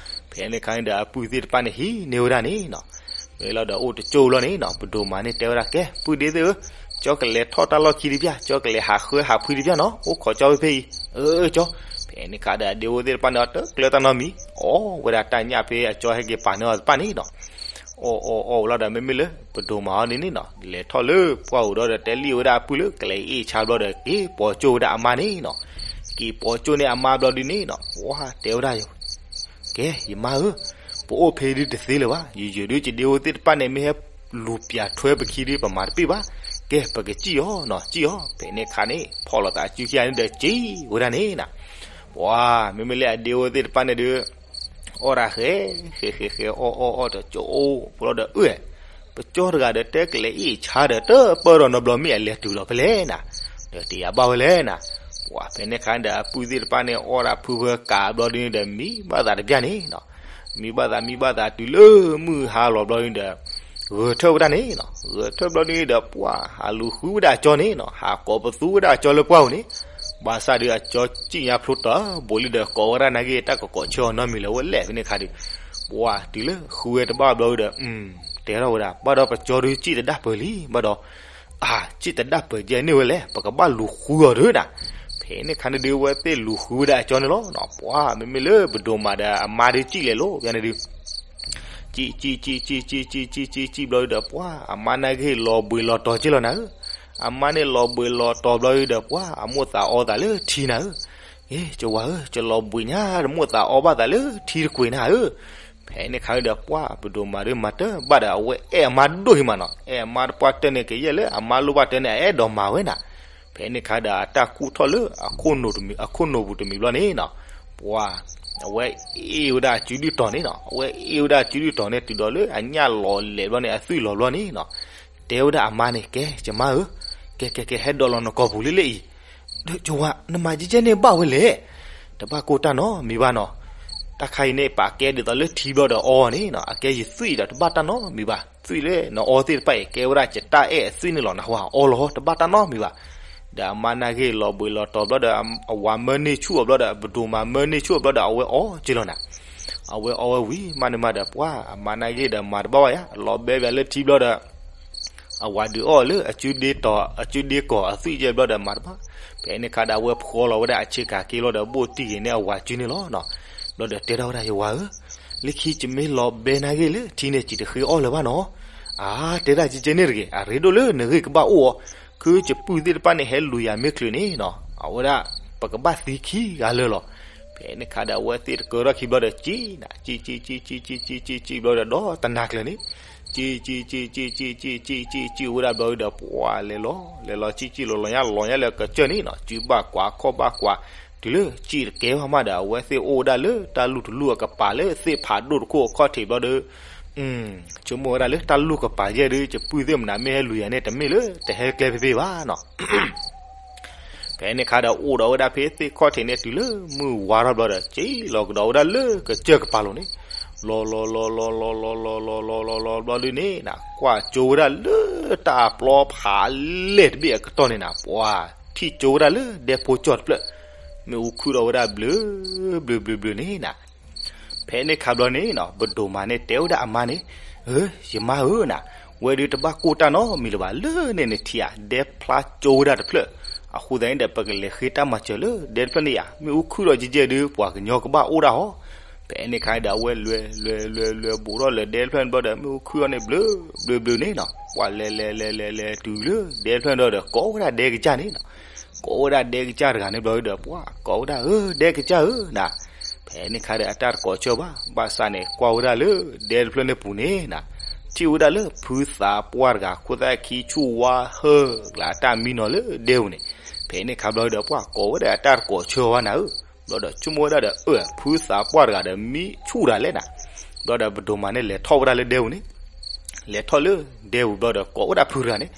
ဖဲန့ၣ်ခါန့ၣ်ဒီး အပုၢ်သ့ၣ်တဖၣ်န့ၣ်ဟံးန့ၢ်ဝဲဒၣ်န့ၣ်နီၤ. မ့ၢ်လီၤဒီးအိၣ်တကၠိၢ်လီၤန့ၣ်နီၤ ပဒိၣ်မးန့ၣ်တဲဝဲဒၣ် ကဲ ပုၢ်ဒ့သ့ၣ်ဧၢ, ကၠီကလဲၤထီၣ်တၢ်လီၢ်ခံတဘျီ, ကၠီကလဲၤဟးဃၢဟးဖှံတဘျီနီၤ, အိၣ်ခိးကၠီဖဲဖဲအံၤ, အၢ ကၠီ. ဖဲန့ၣ်ခါဒီး အဒ့ဖိသ့ၣ်တဖၣ်န့ၣ် အီၤတကျၢၤတၢ်နီတမံၤ, အီၣ်ဝဲဒၣ်တၢ်ညၣ်ဖဲအကၠီဟဲက့ၤပာ်န့ၢ်အီၤတဖၣ်န့ၣ်နီၤ. အီၣ်အီၣ်အီၣ်ဝဲလီၤဒီး မ့မ့ၢ်လၢ ပဒိၣ်မးအီၤန့ၣ်န့ၣ်နီၤ လဲၤထီၣ်လၢပှၢ်ပူၤဒီး တဲလံဝဲဒၣ်အပုၢ်လၢ ကလဲၤအ့ၣ်ဆါဘျီဒီး က့ၤပိာ်ကၠိၣ်ဝဲဒၣ်အမါန့ၣ်နီၤ. က့ၤပိာ်ကၠိၣ်န့ၢ်အမါဘျီဒုန့ၣ်နီၤ ပှၤတဲဝဲဒၣ် ကဲ ယမါဧၢ, ပအိၣ်ဖဲဒုတသ့လၢၤဘၣ်, ယယုၢ်ဒု ယဒ့ဖိသ့ၣ်တဖၣ်န့ၣ် မ့ၢ်ဟဲလူၤပၠးထွဲပခံဒု ပမၤတပ့ၢ်ဘၣ်. ကဲ ပကစံၣ်အီၤနီၤ, စံၣ်အီၤ. ဖဲန့ၣ်ခါန့ၣ် ဖီၣ်လိာ်သးစုခံဂၤန့ၣ်ဒီး စံၣ်ဝဲဒၣ်န့ၣ်နီၤ. ပှၤ မ့မ့ၢ်လၢအဒ့ဖိသ့ၣ်တဖၣ်န့ၣ်ဒု အီၣ်ဒၣ်ဃဲ ဃဲ ဃဲ ဃဲ အီၣ် အီၣ် အီၣ် တကၠိၣ်အိၣ် ပလီၤဒီး အၢ ပကၠီတဂၤဒီး တဲကလဲၤအ့ၣ်ဆါဒီး တပၢၢ်ဒီးနီတဘျီ မ့ၢ်အလဲၤတုၤလီၤဖဲလဲၣ်နီၤ, ဒီးတယၤဘၣ်ဝဲလဲၣ်နီၤ. ပှၤ ဖဲန့ၣ်ခါဒီး အပုၢ်သ့ၣ်တဖၣ်န့ၣ် အီၣ်ဒၣ်ဖုဖၢကးဘျီဒုန့ၣ်ဒီး မံဘၣ်သးတဘျီန့ၣ်နီၤ. မံဘၣ်သး မံဘၣ်သး တုၤလၢမုၢ်ဟါလီၤဘျီဒုဒီး ဂဲၤထၢၣ်ဝဲဒၣ်န့ၣ်နီၤ. ဂဲၤထၢၣ်ဘျီဒုဒီး ပှၤ ဟးလူၤဃုဝဲဒၣ်အကၠီန့ၣ်နီၤ, ဟးကိးပသူဝဲဒၣ်အကၠီလၢပှၢ်ပူၤန့ၣ်. ဘၣ်ဆၣ်ဒီး အကၠီစံၣ်ညါဖျိတၢ်ဘိလံဒီး ကိးဝဲဒၣ်နာ်က့ တၢ်ကကိးဆၢအီၤနီတမံၤလၢၤဝဲလဲၣ် ဖဲန့ၣ်ခါဒီး ပှၤ တုၤလၢဃုဝဲတဘၣ်ဘျီဒုဒီး တဲထီၣ်ဝဲဒၣ် ဘၣ်ဒီးပကၠီဒုစံၣ်တဒၣ်ပၢၢ်လံ ဘၣ်ဒီး အါ စံၣ်တဒၣ်ပၢၢ်ကဲန့ၣ်ဝဲလဲၣ်, ပကဘၣ်လူၤဃုအီၤဒုဒၣ်. ဖဲန့ၣ်ခါန့ၣ်ဒု အဝဲသ့ၣ်လူၤဃုဝဲဒၣ်အကၠီန့ၣ်လီၤ. ပှၤ မ့မ့ၢ်လၢပဒိၣ်မးဒီးအမါဒုစံၣ်လဲၤလိၤ ပန့ၣ်ဒု စံၣ်စံၣ်စံၣ်စံၣ်စံၣ်စံၣ်စံၣ်စံၣ်ဘျီဒုဒီး ပှၤ အမါနာ်က့ လီၤဘှံးလီၤတီၤက့လီၤနၤဧၢ. အမါန့ၣ်လီၤဘှံးလီၤတီၤဘျီဒုဒီး ပှၤ အမိၢ်သးအီသးလၢထံနၤဧၢ. ယဝၤဧၢ, ယလီၤဘှံးညါ တမိၢ်သးအီဘၣ်သးလၢထံတကွံာ်နၤဧၢ. ဖဲန့ၣ်ခါဒုဒီး ပှၤ ပဒိၣ်မးဒုမၤတၢ်ဘၣ်ဒီး အဝဲအဲၣ်အမါဒိၣ်ဟံးမးနီၤ, အဲၣ်အမါတပှၢ်တၢၢ်န့ၣ် ကယဲၢ်လၢအမါလိၣ်ဘၣ်တၢ်န့ၣ် အအဲၣ်ဒိးမၤဝဲနၤ. ဖဲန့ၣ်ခါဒီး အတၢ်ကူၣ်ထီၣ်လၢ အခိၣ်နူာ်ပူၤတမံၤဘျီန့ၣ်နီၤ, ပှၤ အဝဲအ့ၣ်ဝဲဒၣ်အစုဒုၣ်တီၤန့ၣ်နီၤ, အဝဲအ့ၣ်ဝဲဒၣ်အစုဒုၣ်တီၤန့ၣ် တုၤဒီးလၢအညၣ်လီၤလဲာ်ဘျီန့ၣ် အသွံၣ်လီၤဘျီန့ၣ်နီၤ, တဲဝဲဒၣ်အမါန့ၣ် ကဲ ယမါဧၢ, ကဲ ကဲ ကဲ ဟဲဒိးလီၤနကိာ်ပူၤလံလၢအံၤ, ယဝၤ နမၤကဲကဲန့ၣ်ဘၣ်ဝဲလဲၣ်, တဘၣ်ကိၢ်တၢ်နီတမံၤဘၣ်နီၤ. တၢ်ခါအံၤန့ၣ် ပာ်ကဲဒ်သိးလၢထံဘျီဒီးအီန့ၣ်နီၤ, အကဲယသွံၣ်ဒီးတဘၣ်တၢ်နီတမံၤဘၣ်, သွံၣ်လၢနအီသ့ၣ်တဖၣ်အံၤ ကဲဝဲဒၣ်ယတၢ်အဲၣ်အသွံၣ်န့ၣ်လီၤ, နဟးအီလီၤ တဘၣ်တၢ်နီတမံၤဘၣ်. ဒီးအမါနာ်က့ လီၤဘှံးလီၤတီၤဘျီဒီး အဝၤမၢန့ၢ်ဆူၣ်အီၤဘျီဒီး ပဒိၣ်မးမၢန့ၢ်ဆူၣ်အီၤဘျီဒီး အဝဲအီက့လီၤနၤ. အဝဲအီဝဲဝံၤမးန့ၣ်မးဒီး ပှၤ အမါနာ်က့ဒီး မၤတဘၣ်ဝဲယါ, လီၤဘှံးဘၣ်လၢထံဘျီဒီး အဝၤဒုးအီၣ်လၢ အစုဒ့တီၤ အစုဒ့ကိာ်အသွံၣ်ယဲၢ်ဘျီဒီး မၤတဘၣ်. ဖဲန့ၣ်ခါဒီး အဝဲဖှီလီၤဝဲဒၣ်အဆ့ကၤက့လီၤဒီး ဘိၣ်တံၢ်ဂ့ၤန့ၢ်အဝၤစုန့ၣ်လီၤ. ဘျီဒီးတဲထီၣ်ဝဲဒၣ် ယဝၤဧၢ, လၢခံယမ့ၢ်လီၤဘှံးနာ်က့လၢထံန့ၣ် ယတဃ့အီၣ်လၢၤဘၣ်နီၤ. အါ တဲဒၣ်ကဲကဲန့ၣ်တဂ့ၤ, အရ့ဒိၣ်လၢနဂ့ၢ်ကဘၣ်အိၣ်အီၤ, ခုယပုၢ်သ့ၣ်တဖၣ်န့ၣ် ဟဲလူၤယၤမ့ၢ်ချုးန့ၣ်နီၤ, အဝဲဒၣ် ပကဘၣ်သံခံဂၤလၢာ်လီၤ. ဖဲန့ၣ်ခါဒီး အဝဲသ့ၣ်တကၢထီၣ်ခံဘျီဒီး စံၣ်နၤ, စံၣ် စံၣ် စံၣ် စံၣ် စံၣ် စံၣ် စံၣ် စံၣ်ဘျီဒီး ဒီးတနၤကျၢၤန့ၣ် စံၣ် စံၣ် စံၣ် စံၣ် စံၣ် စံၣ် စံၣ် စံၣ်ဝဲဒၣ်ဘျီဒီး ပှၤလဲၤလီၤ လဲၤလီၤ စံၣ် စံၣ်လီၤ လီၤညါ လီၤညါလၢကစၢၢ်န့ၣ်နီၤ, စုဘၣ်ကွၢ် ခီၣ်ဘၣ်ကွၢ်, တုၤလၢစံၣ်တကဲဘၣ်မးဒီး အဝဲသ့ၣ်အိၣ်ဝဲဒၣ်လၢတၢ်လူၢ်တလူၢ်အကပၤလၢသ့ၣ်ဖးဒိၣ်တခိၣ်အခီၣ်ထံးဘျီဒီး ဆိကမိၣ်ဝဲဒၣ်လၢတၢ်လူၢ်ကပၤယဲၢ်ဒီး ယပုၢ်သ့ၣ်မနုၤမ့ၢ်ဟဲလူၤယၤန့ၣ် တမ့ၢ်လၢတဟဲကျဲဖဲဖဲဘၣ်နီၤ. ဖဲန့ၣ်ခါဒီး အိၣ်ဒီးဝဲဒၣ်ဖဲသ့ၣ်ခီၣ်ထံးန့ၣ် တုၤလၢမုၢ်ဝါထီၣ်ဘျီဒီး စံၣ်လီၤကဒီးဝဲဒၣ်လၢကစၢၢ်ကပၤလိၤန့ၣ်, လီၤလီၤလီၤလီၤလီၤလီၤလီၤလီၤလီၤလီၤလီၤလီၤလီၤ ဘျီဒုန့ၣ်နၤ ကွၢ်ကၠိဝဲဒၣ်လၢတၢ်ပျီဖးလဲၢ်တဘ့ၣ်အကတီၢ်န့ၣ်နၤ ပှၤထံၣ်ကၠိဝဲဒၣ်လၢဒဲဖိကၠီၣ်တဖျၢၣ်, မ့ၣ်အူခုၣ်ထီၣ်ဝဲဒၣ်ဘျုး ဘျုးဘျုးဘျုးန့ၣ်နၤ. ဖဲန့ၣ်ခါဘျီန့ၣ်နီၤ ပဒိၣ်မးန့ၣ်တဲဝဲဒၣ်အမါန့ၣ်, အၢ ယမါဧၢနၤ, ဝဲဒုးတဘၣ်ကိၢ်တၢ်နီတမံၤလၢၤဘၣ်, လၢန့ၣ်နထံၣ်ဧါ ဒဲဖျါကၠိဝဲဒၣ်တဖျၢၣ်, အဃိသတးန့ၣ်ဒီး ပကလဲၤဃ့တၢ်မၤစၢၤလၢဒဲတဖျၢၣ်န့ၣ်ဧါ, မ့ၣ်အူခုၣ်ထီၣ်ကဲကဲဒုး ပှၤကညီကဘၣ်အိၣ်ဒၣ်ဟီ. ဖဲန့ၣ်ခါဒီး အဝဲလဲၤလဲၤလဲၤလဲၤ ဘူးထီၣ်လၢဒဲတဖျၢၣ်န့ၣ်ဘျီဒီး မ့ၣ်အူခုၣ်ထီၣ်န့ၣ်ဘျုး ဘျုးဘျုးန့ၣ်နီၤ, ပှၤလဲၤလဲၤလဲၤလဲၤလဲၤတုၤလၢဒဲတဖျၢၣ်န့ၣ်ဒီး ကိးဝဲဒၣ်ဒဲကစၢ်န့ၣ်နီၤ. ကိးဝဲဒၣ်ဒဲကစၢ်တဂၤန့ၣ်ဘျီဒီး ပှၤကိးဝဲဒၣ် အၢ ဒဲကစၢ်ဧၢနၤ. ဖဲန့ၣ်ခါဒီးအတၢ်တကိးဆၢဘၣ်, ဘၣ်ဆၣ်န့ၣ် ကွၢ်ဝဲဒၣ်လၢဒဲတဖျၢၣ်န့ၣ်ပူၤန့ၣ်နၤ, ထံၣ်ဝဲဒၣ်လၢဖုသးပှၢ်တဂၤ ခိၣ်သၣ်ခံဆူၣ်ဝါဟၢကျး အတၢ်မံနီၤလၢဒဲပူၤန့ၣ်. ဖဲန့ၣ်ခါဘျီဒီး ပှၤကိးဝဲဒၣ်အတၢ်တကိးဆၢဝဲနၤဧၢ. ဘျီဒီးဆိကမိၣ်ဝဲဒၣ်ဒီး အၢ ဖုသးပှၢ်တဂၤဒီးမံဆူၣ်တၢ်လဲၣ်နၤ. ဘျီဒီးပဒိၣ်မးန့ၣ် လဲၤထီၣ်ဝဲဒၣ်လၢဒဲပူၤန့ၣ်, လဲၤထီၣ်လၢဒဲပူၤဘျီဒီး ကိးဝဲဒၣ်ဖုတဂၤန့ၣ်,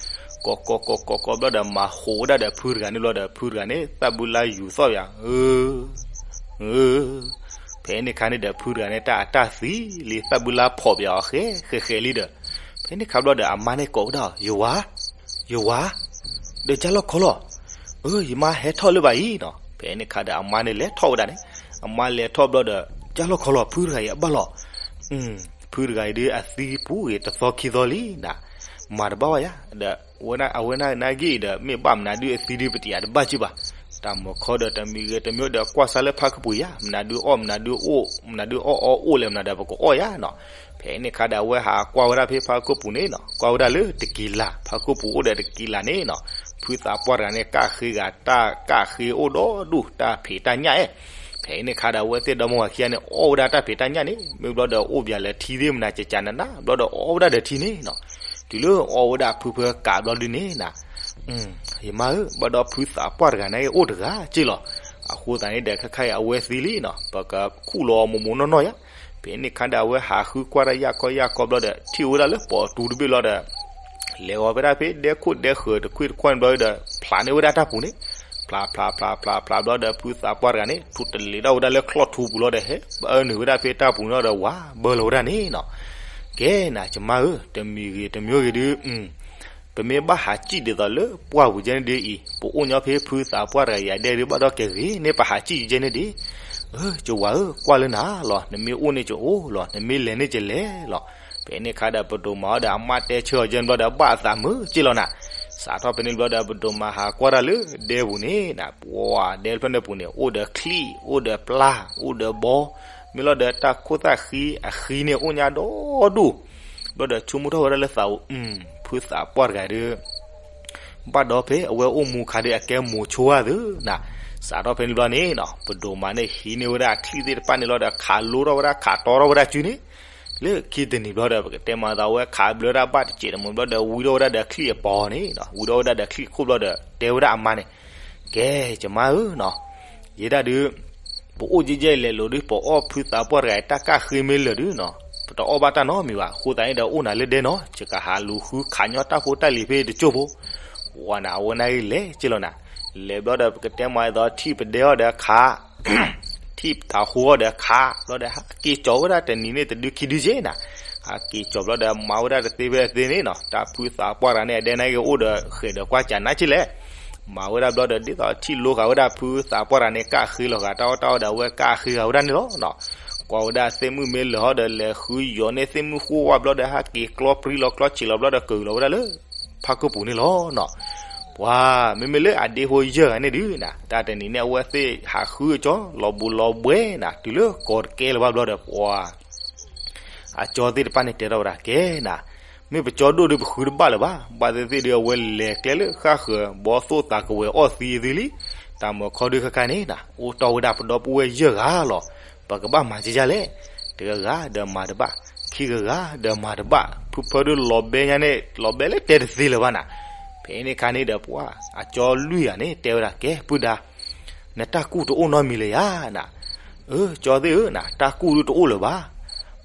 ကိးကိးကိးကိးကိးဘျီဒီး မၤဟူးဝဲဒၣ်ဒီးဖုတဂၤန့ၣ်ဘျီဒီး ဖုတဂၤန့ၣ် သၣ်ဘုလါယူၤသီၣ်ယၤ အၢ အၢ. ဖဲန့ၣ်ခါန့ၣ်ဒီး ဖုတဂၤန့ၣ် တၢ်အတၢ်သံလံ သၣ်ဘုလါဖီၣ်ပယီၤအီၤဃဲဃဲဃဲလံဒီး, ဖဲန့ၣ်ခါဘျီဒီး အမါန့ၣ်ကိးဝဲဒၣ် ယဝၤ ယဝၤ, ဒီးကၢ်လီၢ်ခီလီၢ်, အၢ ယမါဟဲထီၣ်လၢၤဘၣ်အံၤနီၤ. ဖဲန့ၣ်ခါဒီး အမါန့ၣ်လဲၤထီၣ်ဝဲဒၣ်န့ၣ်, အမါလဲၤထီၣ်ဘျီဒီး ကၢ်လီၢ်ခီလီၢ် ဖုတဂၤအံၤအဘၣ်လီၤ. ဖုတဂၤအံၤဒုး အသံပူၤဂ့ၤတသီခံသီလံနၤ, မၤတဘၣ်ဘၣ်ယၤဒီး အဝဲနာ်က့အံၤဒီး မ့ၢ်ဘၣ်မနုၤဒုးအသံဒုး ပတယၤတဘၣ်က့ၢ်ဘၣ်. တၢ်မုၢ်ခီဒီးတမံၤဂ့ၤတမံၤဒီး ကွၢ်စါလၢဖါခိၣ်ပူၤယၤ, မနုၤဒုးအီၣ်မနုၤဒုးအီၣ် မနုၤဒုးအီၣ်အီအိၣ်လဲၣ် မနုၤဒီးပကအီၣ်ယၤနီၤ. ဖဲန့ၣ်ခါဒီး အဝဲဟးကွၢ်ဝဲဒၣ်ဖဲဖါခိၣ်ပူၤန့ၣ်နီၤ, ကွၢ်ဝဲဒၣ်လၢတကံၤလၤ ဖါခိၣ်ပူၤအိၣ်ဒီးတကံၤလၤန့ၣ်နီၤ, ဖုသးပှၢ်တဂၤန့ၣ် ကၣ်ဃ့ဂၤတၢ်ကၣ်ဃ့အိၣ်ဒီဒူၣ် တၢ်ဖံးတၢ်ညၣ်အဲ. ဖဲန့ၣ်ခါဒီး အဝဲသ့ၣ်ဒီမါဝၤခံဂၤန့ၣ် အီၣ်ဝဲဒၣ်တၢ်ဖံးတၢ်ညၣ်န့ၣ် မ့ၢ်ဘျီဒီးအိၣ်ဘၣ်လၢထံသ့ၣ်မနၤ ကကနန ဘျီဒီးအီၣ်ဝဲဒၣ်ဒီးထံန့ၣ်နီၤ. တုၤလၢအီၣ်ဝဲဒၣ်ဖုဖၢကးဘျီဒုန့ၣ်နၤ, ယမါဧၢ, ဘၣ်ဒီးဖုသးပှၢ်တဂၤန့ၣ်အိၣ်တဂၤက့ၢ်လီၤ. အဃိသတးန့ၣ်ဒီး ခဲခါအံၤအဝဲသံလံနီၤ, ပကခူၣ်လီၤအီၤမိၢ်မိၢ်နီၢ်နီၢ်ယၤ. ဖဲန့ၣ်ခါဒီး အဝဲဟးဃုကွၢ်တၢ်ယၢ်ကီယၢ်ကီဘျီဒီး ထံၣ်ဝဲဒၣ်လၢပိာ်တူတဘ့ၣ်ဘျီဒီး လဲၤဝဲဖဲဒၣ်ဖဲဒဲခိၣ်ဒဲဃၢၤတခွံၣ်တခွံၣ်န့ၣ်ဘျီဒီး ဖျးန့ၢ်ဝဲဒၣ်တၢ်ပူၤန့ၣ်, ဖျးဖျးဖျးဖျးဖျးဘျီဒီး ဖုသးပှၢ်တဂၤန့ၣ် ထူးတလ့ၤထီၣ်ဝဲဒၣ်လၢချီၣ်ထူပူၤလီၤဒီး ဟဲဘၣ်အၢနုာ်ဝဲဒၣ်ဖဲတၢ်ပူၤန့ၣ်ဒီး ဝၤဘၢလီၤဝဲဒၣ်န့ၣ်နီၤ. ကဲနၤ ယမါဧၢ, တမံၤဂ့ၤတမံၤဂ့ၤဒုး ပမ့ၢ်ဘၣ်ဟးစံၣ်ဒ်သိးလၢပှၢ်ပူၤကဲန့ၣ်ဒုးအံၤ ပအိၣ်ညီဖဲဖုသးပှၢ်တဂၤအံၤအဒဲဒုး ဘၣ်ဒီးကဂ့ၤန့ၢ်ပဟးစံၣ်ကဲန့ၣ်ဒုး, အၢ ယဝၤဧၢ, ကွၢ်လၢနၤလီၤ, နမ့ၢ်အိၣ်န့ၣ်ကအိၣ်လီၤ, နမ့ၢ်လဲၤန့ၣ်ကလဲၤလီၤ. ဖဲန့ၣ်ခါဒီး ပဒိၣ်မးဒီးအမါတဲဆၢအီၤကဲန့ၣ်ဘျီဒီး ဘၣ်အသးမုာ်က့ၢ်လီၤနၤ. စးထီၣ်ဖဲန့ၣ်ဘျီဒီး ပဒိၣ်မးဟးကွၢ်တၢ်လၢဒဲပူၤန့ၣ်နၤ, ပှၤဒဲတဖျၢၣ်န့ၣ်ပူၤန့ၣ် အိၣ်ဒီးချံၣ် အိၣ်ဒီးပျၢ် အိၣ်ဒီးဘီ, မ့ၢ်လီၤဒီးတၢ်ခိၣ်သၣ်ဃံအဃံန့ၣ် အိၣ်ညါဒီဒူၣ်. ဘျီဒီးဆိကမိၣ်ထီၣ်ဝဲဒၣ်လၢသးအိၣ် ဖုသးပှၢ်တဂၤဒုး ဘၣ်ဒီးဖဲအဝဲအိၣ်မူအခါဒီး အကဲမိၤဆိဧါသ့နၤ. စးထီၣ်ဖဲန့ၣ်ဘျီန့ၣ်နီၤ, ပဒိၣ်မးန့ၣ်ဟံးန့ၢ်ဝဲဒၣ်အချံၣ်သ့ၣ်တဖၣ်န့ၣ်လီၤဒီး ခးလိထီၣ်ဝဲဒၣ် ခးတီထီၣ်ဝဲဒၣ်စုန့ၣ်, လၢခံတနံၤဘျီဒီး ပကတဲမးသး အဝဲခးဘျၢဒၣ်ဘၣ်တစဲးတမံၤဘျီဒီး ဝံထီၣ်ဝဲဒၣ်ဒီးချံၣ်အပီၤန့ၣ်နီၤ, ဝံထီၣ်ဝဲဒၣ်ဒီးချံၣ်ခိၣ်ဘျီဒီး တဲဝဲဒၣ်အမါန့ၣ်, ကဲ ယမါဧၢနီၤ, ယဲဒၣ်ဒုး ပအိၣ်ကဲကဲလဲၤလိၤဒုး ပအီၣ်ဖုသးပှၢ်တဂၤအတၢ်ကၣ်ဃ့မ့ၢ်လၢာ်ဒုးနီၤ, ပတအီၣ်ဘၣ်တၢ်နီတမံၤဘၣ်. အဃိသတးန့ၣ်ဒီး အိၣ်နၤလၢဒဲနီၤ, ယကဟးလူၤဃုခးညီတၢ်ဖိတၢ်လံၤဖဲတကၠိၢ်ဖိ. ဝၤနၤ အဝဲန့ၣ်ဂ့ၤလဲၤက့ၢ်လီၤနၤ, လဲၤဘျီဒီး ပကတဲမးအသိး ထံၣ်ပဒဲအီၤဒီးခး ထံၣ်ပသးဟူအီၤဒီးခး ဘျီဒီး ဟးက့ၤကၠီၤဝဲဒၣ်တနံၤန့ၣ်တဒုခံဒုက့ၢ်နၤ, ဟးက့ၤကၠီၤဘျီဒီး မၤဝဲဒၣ်တသ့ဖဲအသ့န့ၣ်နီၤ, တၢ်ဖုသးပှၢ်တဂၤန့ၣ် အဒဲန့ၣ်ဂ့ၤ အိၣ်ဒီးဃဲၤဒီးကွၢ်ကၢ်နါက့ၢ်လဲၣ်. မၤဝဲဒၣ်ဘျီဒီး ဒ်သိးထံၣ်လိဃာ်ဝဲဒၣ်ဖုသးပှၢ်တဂၤန့ၣ် ကၣ်ဃ့လီၤဃာ်တၢ်အီၣ်တၢ်အီဒီး အဝဲကၣ်ဃ့ဃာ်ဝဲဒၣ်န့ၣ်လီၤနီၤ. ကွၢ်ဝဲဒၣ်သ့ၣ်မုၣ်မ့ၢ်လၢာ်ဟီဒီး လဲၤဃုယီၤန့ၢ်သ့ၣ်မုၣ်ဃိဝဲဘျီဒီး ဟးက့ၤကျီပြံလီၤကျီဆံးလီၤဘျီဒီး ကဂုာ်လီၤဝဲဒၣ်လၢ ဖါခိၣ်ပူၤန့ၣ်လီၤနီၤ. ပှၤ မ့မ့ၢ်လၢအဒ့ဖိယဲၢ်ဂၤန့ၣ်ဒုးနၤ, တၢ်တနံၤန့ၣ် အဝဲသ့ၣ်ဟးဃုအကၠီ လီၤဘူးလီၤဘှဲနၤ, တုၤလၢကီၢ်တကဲလၢၤဘၣ်ဘျီဒီး ပှၤ အကၠီသ့ၣ်တဖၣ်န့ၣ်တဲထီၣ်ဝဲဒၣ် ကဲနၤ, မ့ၢ်ပကၠီဒိၣ်ဒုး ပဃုတဘၣ်လၢၤဘၣ်. ဘၣ်သ့ၣ်သ့ၣ်ဒုး အဝဲလဲၤကျဲလၢဃၣ်ဃၢၤ ဘီသိၣ်သးကဝဲၤအီၣ်သံအသုလံ. တၢ်မုၢ်ခီဒုး ခဲခါန့ၣ်နၤ အိၣ်တီၢ်ဝဲဒၣ်ပဒီပုၢ်ဝဲၢ်ယဲၢ်ဂၤလီၤ. ပကဘၣ်မၤကဲကၢ်လဲၣ်. တဂၤဂၤဒီးမၤတဘၣ်, ခံဂၤဂၤဒီးမၤတဘၣ်, ဖုဖၢဒုးလီၤဘဲညါန့ၣ် လီၤဘဲလၢတဲတသ့လၢၤဘၣ်နၤ. ဖဲန့ၣ်ခါန့ၣ်ဒီး ပှၤ အကၠီလွံၢ်ဂၤန့ၣ် တဲဝဲဒၣ် ကဲ ပုၢ်ဒါ နတၢ်ကူၣ်တအိၣ်နီတမံၤလၢၤယၤနၤ. အၢ ကၠီသ့ၣ်ဧၢနၤ, တၢ်ကူၣ်ဒုးတအိၣ်လၢၤဘၣ်.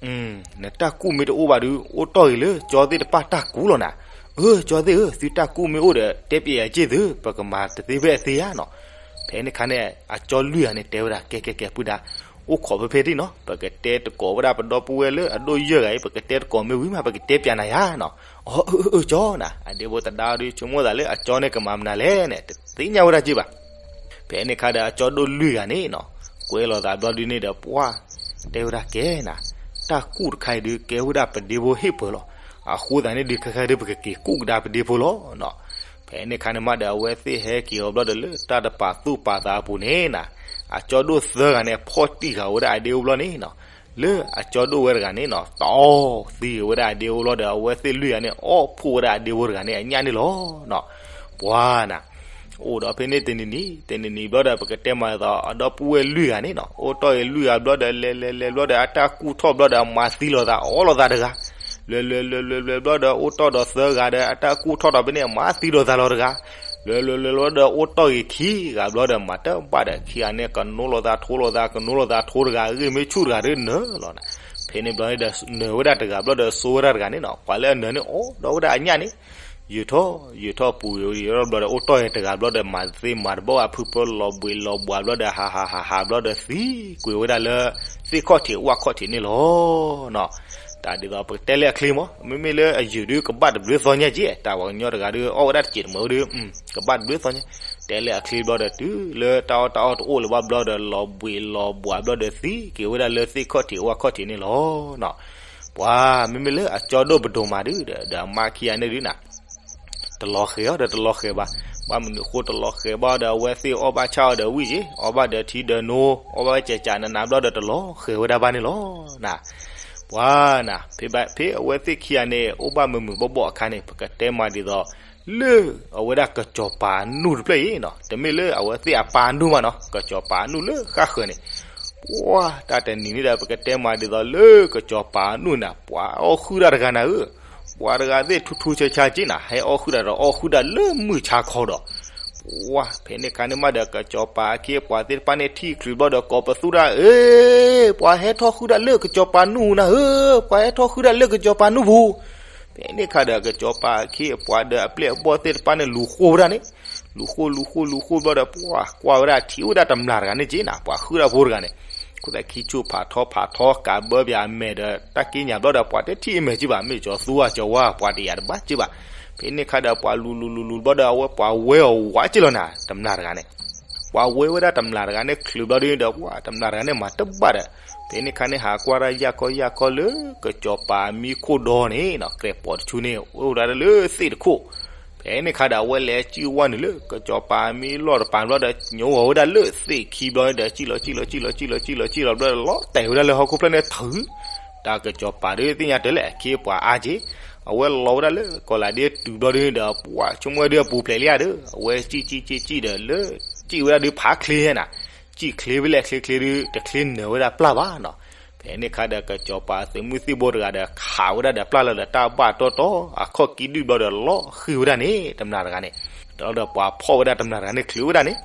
နတၢ်ကူၣ်မ့ၢ်တအိၣ်ဘၣ်ဒုး အိၣ်တီၢ်ဂ့ၤလၢကၠီသ့ၣ်တဖၣ်တၢ်ကူၣ်လီၤနၤ. အၢ ကၠီသ့ၣ်ဧၢ, သုတၢ်ကူၣ်မ့ၢ်အိၣ်ဒီး တဲပျဲယၤက့ၢ်သု, ပကမၤတသ့ဖဲအသ့ဧါနီၤ. ဖဲန့ၣ်ခါန့ၣ် အကၠီလွံၢ်ဂၤန့ၣ် တဲဝဲဒၣ် ကဲကဲကဲ ပုၢ်ဒါ, အိၣ်ခိးဖဲဖဲဒံနီၤ, ပကတဲတကိးဝဲဒၣ်ပဒီပုၢ်ဝဲၢ်လၢအဒိၣ်ယဲၢ်ဂၤအံၤ, ပကတဲတကိးမ့ၢ်ဝံၤမး ပကတဲပျဲနၤယၤနီၤ. အၢ အၢ အၢ ကၠီနၤ, အဒ့ဖိသဒါဒုး ဆိကမိၣ်သးလၢအကၠီန့ၣ်ကမၤမနုၤလဲၣ်န့ၣ် တသ့ၣ်ညါဝဲဒၣ်က့ၢ်ဘၣ်. ဖဲန့ၣ်ခါဒီးအကၠီဒိၣ်လွံၢ်ဂၤန့ၣ်နီၤ ကွဲလီၤသးဘျီဒုန့ၣ်ဒီး ပှၤတဲဝဲဒၣ်ကဲနၤ, တၢ်ကူၣ်တခါအံၤဒုးကဲဝဲဒၣ်ပဒ့ဖိဟ့ၣ်ပၢၢ်လီၤ. အဃိသတးန့ၣ်ဒုး ခဲခါဒုးပကက့ၤကူၣ်ကဒါပဒ့ဖိလီၤနီၤ. ဖဲန့ၣ်ခါန့ၣ်မးဒီး အဝဲသ့ၣ်ဟဲက့ၤအီၤဘျီဒီး လၢတၢ်တပာ်သူၣ်ပာ်သးအပူၤန့ၣ်နၤ, အကၠီဒိၣ်သၢဂၤန့ၣ် ဖီၣ်တံၢ်ဃာ်ဝဲဒၣ်အဒ့အိၣ်ဘျီန့ၣ်နီၤ, လၢအကၠီဒိၣ်ဝဲတဂၤန့ၣ်နီၤ တအီၣ်သံဝဲဒၣ်အဒ့အိၣ်ဘျီဒီး အဝဲသ့ၣ်လွံၢ်ဂၤန့ၣ် အီၣ်ဖှိၣ်ဝဲဒၣ်အဒ့ဖိတဂၤန့ၣ်အညၣ်န့ၣ်လီၤနီၤ. ပှၤနၤ အိၣ်ဒီးဖဲန့ၣ်တနံၤနံၤ တနံၤနံၤဘျီဒီး ပကတဲမးဒ်သိး အဒီပုၢ်ဝဲၢ်လွံၢ်ဂၤန့ၣ်နီၤ အိၣ်တီၢ်အံၤလွံၢ်ဂၤဘျီဒီး လဲၤလဲၤလဲၤဘျီဒီး အတၢ်ကူၣ်ထီၣ်ဘျီဒီး မၤသံလိာ်သး အီၣ်လိာ်သးတဂၤ, လဲၤလဲၤလဲၤလဲၤလဲၤဘျီဒီး အိၣ်တီၢ်ဒီးသၢဂၤဒီး အတၢ်ကူၣ်ထီၣ်ဒီးဖဲန့ၣ် မၤသံလိာ်သးလီၤတဂၤ, လဲၤလဲၤလဲၤလဲၤဘျီဒီး အိၣ်တီၢ်ဂ့ၤခံဂၤဘျီဒီး မၤတဘၣ်ဒီး ခံဂၤန့ၣ် ကနိလိာ်သးထိလိာ်သး ကနိလိာ်သးထိတဂၤ ဂ့ၢ်မ့ၢ်ဆူၣ်တဂၤဒီးနၢၤလီၤနၤ. ဖဲန့ၣ်ဘျီန့ၣ်ဒီး နၢၤဝဲဒၣ်တဂၤဘျီဒီး စိဝဲဒၣ်တဂၤန့ၣ်နီၤ ပှၤလၢအနၢၤန့ၣ် အီၣ်ဒီးဝဲဒၣ်အညၣ်န့ၣ် ယုာ်ထီၣ်ယုာ်ထီၣ်ပူၤယုာ်ထီၣ်ဘျီဒီး အိၣ်တီၢ်အံၤတဂၤဘျီဒီး မၤသ့မၤတဘၣ်ဘၣ် ဖုဖုလီၤဘှံးလီၤဘှါဘျီဒီး ဟးဟးဟးဟးဘျီဒီး သံကွံာ်ဝဲဒၣ်လၢ သ့ၣ်ခီၣ်ထံးဝၣ်ခီၣ်ထံးန့ၣ်လီၤနီၤ. တၢ်ဒ်သိးပကတဲလၢအချ့မး မ့မ့ၢ်လၢအယုာ်ဒုး ကဘၣ်တဘျုးသီညါက့ တၢ်ပှၤကညီတဂၤဒုး အီၣ်ဝဲဒၣ်တစဲးတမှဲၤဝဲဒုး ကဘၣ်တဘျုးသီညါ, တဲလၢအချ့ဘျီဒီး တုၤလၢတၢ်အီၣ်တၢ်အီတအိၣ်လၢၤဘၣ်ဘျီဒီး လီၤဘှံးလီၤဘှါဘျီဒီး သံက့ၤဝဲဒၣ်လၢသ့ၣ်ခီၣ်ထံးဝၣ်ခီၣ်ထံးန့ၣ်လီၤနီၤ. ပှၤမ့မ့ၢ်လၢအကၠီဒိၣ်ပဒိၣ်မးဒုးဒီး ဒီးအမါခံဂၤန့ၣ်ဒုးနၤ တလီၤဃဲၤအီၤဒီးတလီၤဃဲၤဘၣ်. ဘၣ်မနုၤအဃိတလီၤဃဲၤဘၣ်ဒီး အဝဲသ့ၣ်အီၣ်ဘၣ်ဆၣ်အီၤဒီးဝံၣ်က့ၤ အီၣ်ဘၣ်ဒီးထံဒီးနိ အီၣ်ဘၣ်ကကးနးနးဘျီဒီး တလီၤဃဲၤဝဲဒၣ်ဘၣ်န့ၣ်လီၤနၤ. ပှၤနၤ ဖဲဘၣ်ဖဲအဝဲသ့ၣ်ခံဂၤန့ၣ် အိၣ်ဘၣ်မုာ်မုာ်ဘီၣ်ဘီၣ်အခါန့ၣ် ပကတဲမးဒ်သိး လၢအဝဲဒၣ်ကစီၤပၤအနူၢ်တဖျၢၣ်အံၤနီၤ တမ့ၢ်လၢအဝဲသ့ၣ်အပၢ်အနူၢ်မးနီၤ ကစီၤပၤအနူၢ်လၢဃၣ်ဃၢၤန့ၣ် ပှၤတၢ်တနံၤန့ၣ်ဒီး ပကတဲမးဒ်သိးလၢကစီၤပၤအနူၢ်နၤ ပှၤအီၣ်ဃုာ်တၢ်တဂၤနၤဧၢ, ပှၤတဂၤသ့ၣ်ထူထူဆါဆါက့နၤ ဟဲအီၣ်ဃုာ်တၢ်ဒီးအီၣ်ဃုာ်တၢ်လၢမုၢ်ဆါခီဒီး ပှၤဖဲန့ၣ်ခါန့ၣ်မးဒီး ကစီၤပၤအခ့အပှၤသ့ၣ်တဖၣ်န့ၣ် ထံၣ်ချုးဘျီဒီး ကိးပသူဒၣ် အ့ ပှၤဟဲထီၣ်ဃုာ်တၢ်လၢကစီၤပၤနူၢ်နၤဧၢ, ပှၤဟဲထီၣ်ဃုာ်တၢ်လၢကစီၤပၤနူၢ်ပူၤ. ဖဲန့ၣ်ခါဒီး ကစီၤပၤအခ့အပှၤဒီးအပျဲၢ်အဘီၣ်သ့ၣ်တဖၣ်န့ၣ် လူၤဃိဝဲဒၣ်န့ၣ်, လူၤဃိလူၤဃိလူၤဃိဘျီဒီး ပှၤကွၢ်ဝဲဒၣ်ထံၣ်ဝဲဒၣ်တမျၢ်တဂၤန့ၣ်က့နၤ ပှၤဃုာ်တၢ်ဖိတဂၤန့ၣ်, ခိၣ်သးခံဆူၣ်ဖးထီဖးထီ ကးဘၢပၠးအမဲာ်ဒီး တၢ်က့ညါဘျီဒီး ပှၤတထံၣ်အမဲာ်က့ဘၣ်, မ့ၢ်ကၠီၤသူဧါကၠီၤဝါ ပှၤတယာ်တဘၣ်က့ဘၣ်. ဖဲန့ၣ်ခါဒီး ပှၤလူၤလူၤလူၤလူၤဘျီဒီး အဝဲပှၤဝဲအီၤဝးက့လီၤနၤ တမျၢ်တဂၤန့ၣ် ပှၤဝဲဝဲဒၣ်တမျၢ်တဂၤန့ၣ် ချုးဘျီဒုဒီး ပှၤတမျၢ်တဂၤန့ၣ် မၤတဘၣ်ဒီး ဖဲန့ၣ်ခါန့ၣ် ဟးကွၢ်ဒၣ်ယၢ်ကီယၢ်ကီလၢ ကစီၤပၤမံခိၣ်ဒီန့ၣ်နီၤ ကြဲးပိာ်တဆူန့ၣ် အိၣ်ဝဲဒၣ်လၢသ့ၣ်တခိၣ်. ဖဲန့ၣ်ခါဒီး အဝဲလဲၤစံၣ်ဝဲနုာ်လၢ ကစီၤပၤမံလီၢ်တပၤဘျီဒီး ညိဝဲဒၣ်လၢသ့ၣ်ခံဘျီဒီး စံၣ်လီၤစံၣ်လီၤစံၣ်လီၤစံၣ်လီၤစံၣ်လီၤဘျီဒီး လီၤတဲာ်ဝဲဒၣ်လၢဟီၣ်ခိၣ်ဖျၢၣ်န့ၣ်ထုး တၢ်ကစီၤပၤဒုးသ့ၣ်ညါတၢ်လဲၣ် အခ့အပှၤအါက့ အဝဲလီၤဝဲဒၣ်လၢကီၢ်လးဒ့တုၤဘျီဒုဒီး ပှၤဆိကမိၣ်ဝဲဒုးအပူၤဖျဲးလံဧါဒီး အဝဲစံၣ်စံၣ်စံၣ်စံၣ်ဒီးလၢ စံၣ်ဝဲဒၣ်ဒုးဖးချ့ဟဲနၤ, စံၣ်ချ့ဖဲလဲၣ်ချ့ချ့ဒုး တချ့နၢၤဝဲဒၣ်ပျၢ်ဘၣ်နီၤ. ဖဲန့ၣ်ခါဒီး ကစီၤပၤသုးမုၢ်သံၣ်ဘိတဂၤဒီး ခးဝဲဒၣ်ဒီးပျၢ်လီၤဒီး တၢ်ဘၣ်တီၢ်တီၢ် အခီၣ်ကံဒုၣ်ဘျီဒီး လီၤဃံၤဝဲဒၣ်န့ၣ် တမျၢ်တဂၤန့ၣ် ဒီးပှၤဖီၣ်ဝဲဒၣ်တမျၢ်တဂၤန့ၣ် ချုးဝဲဒၣ်န့ၣ်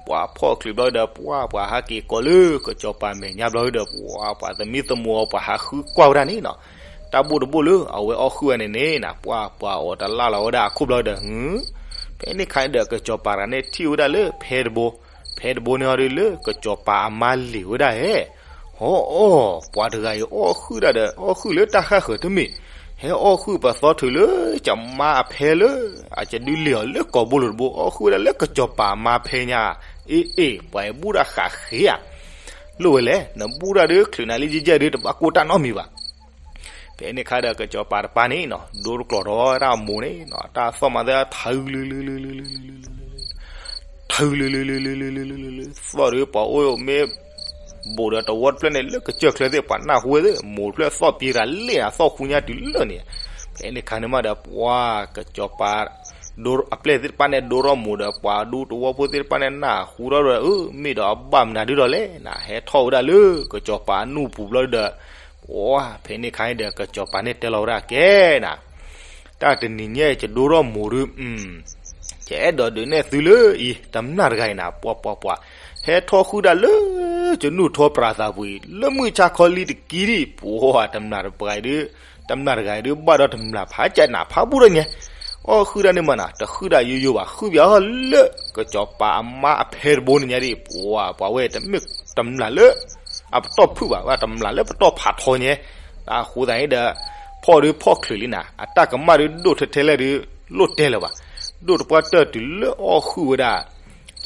ပှၤဖီၣ်ချုးဘျီဒီး ပှၤပှၤဟးက့ၤကိးလၢကစီၤပၤမဲာ်ညါဘျီဒီး ပှၤ ပှၤသမံသမိး ပှၤဟးဃုကွၢ်ဝဲဒၣ်န့ၣ်နီၤ. တၢ်ဘိၣ်တဘိၣ်လၢအဝဲအီၣ်ဃုာ်ဝဲန့ၣ်န့ၣ်နၤ ပှၤပှၤအီၣ်တလၢ်လီၤဝဲဒၣ်အခိၣ်ဘျီဒီး ဟု ဖဲန့ၣ်ခါဒီး ကစီၤပၤတဂၤန့ၣ် ထံၣ်ဝဲဒၣ်လၢဖဲတဘိ, ဖဲတဘိန့ၣ်ဟီဒုးလၢကစီၤပၤအမါလ့ၤဝဲဒၣ်ဧဲ ဟီအီၣ် ပှၤတဂၤအံၤအီၣ်ဃုာ်ဒၣ်ဒီး အီၣ်ဃုာ်လၢတၢ်ဃၣ်ဃၢၤတမ့ၢ်, ဟဲအီၣ်ဃုာ်ပသီထုးလၢကမါအဖဲလၢ အကဒုးလ့ၤအီၤလၢကီၢ်ဘိလိၤတဘိ အီၣ်ဃုာ်ဝဲဒၣ်လၢကစီၤပၤအမါဖဲညါ, အ့အ့ ပှၤအံၤဘူၣ်တၢ်ဃးဃ့ဧါ, လိၣ်ဝဲလဲၣ် နဘူၣ်တၢ်ဒုး ချုးနၤလံယဲၢ်ယဲၢ်ဒုး တဘၣ်ကိၢ်တၢ်နီတမံၤဘၣ်. ဖဲန့ၣ်ခါဒီး ကစီၤပၤတပၤန့ၣ်နီၤ ဒိတကျိၤဒီးတၢ်အမိၢ်န့ၣ်နီၤ တၢ်သီၣ်မၤသၢထၢ ထၢလုလုလုလုလုလုလုလုလုလု သီၣ်ဒီးပှၤအိၣ်မ့ၢ် ဘူးဒီးတဝီတဖျၢၣ်န့ၣ် လၢကစၢၢ်ချၢသ့ၣ် ပှၤနၢ်ဟူဝဲသ့ၣ် မိၢ်တဖျၢၣ်သီၣ်ပံၤတၢ်လ့ၣ်နၤ သီၣ်ဃူညါတုၤလၢန့ၣ်. ဖဲန့ၣ်ခါန့ၣ်မးဒီး ပှၤကစီၤပၤ အပျဲၢ်သ့ၣ်တဖၣ်န့ၣ် ဒိထီၣ်မိၢ်ဒီး ပှၤဒူသဝီဖိသ့ၣ်တဖၣ်န့ၣ် နၢ်ဟူထီၣ်ဒီး အၢ မ့ၢ်ဒီးအဘၣ်မနုၤဒုဒီးလဲၣ်နၤ ဟဲထီၣ်ဝဲဒၣ်လၢကစီၤပၤအနူၢ်ပူၤဘျီဒီး ပှၤ ဖဲန့ၣ်ခါန့ၣ်ဒီး ကစီၤပၤန့ၣ်တဲလီၤဝဲဒၣ်ကဲနၤ တၢ်တနံၤညါအံၤ ယဒိထီၣ်မိၢ်ဒုး ယအဲၣ်ဒိးဒုးနဲၣ်သုလၢအံၤ တမျၢ်တဂၤအံၤနၤ ပှၤပှၤပှၤ ဟဲထီၣ်ဃုာ်ဒၣ်လၢ ယနူၢ်ထီပြးသးပူၤအံၤ လၢမုၢ်ဆါခီလံတကံဒံး ပှၤတမျၢ်တဂၤအံၤဒုး တမျၢ်တဂၤအံၤဒုး ဘၣ်ဒီးတမျၢ်ဖးကၢ်နးဖးဘူၣ်ဒီးညါ အီၣ်ဃုာ်ဒၣ်န့ၣ်မးနၤ တဃုာ်ဒၣ်ယိယိဘၣ် ဃုာ်ပၠးလၢ ကစီၤပၤအမါအဖဲတဘိန့ၣ်ညါဒံး ပှၤပှၤဝဲတမ့ၢ်တမျၢ်လၢ အပတီၢ်ဖုၣ်ဘၣ် ဝဲတမျၢ်လၢပတီၢ်ဖးထီညါ အဃိသတးန့ၣ်ဒီး ဖီၣ်ဒုးဖီၣ်ချုးလံနၤ အတၢ်ကမၣ်ဒုးဒိၣ်ထဲထဲလဲၣ်ဒုး လိၣ်တဲလၢၤဘၣ် ဒိၣ်တပှၢ်တၢၢ်တုၤလၢအီၣ်ဃုာ်ဝဲဒၣ်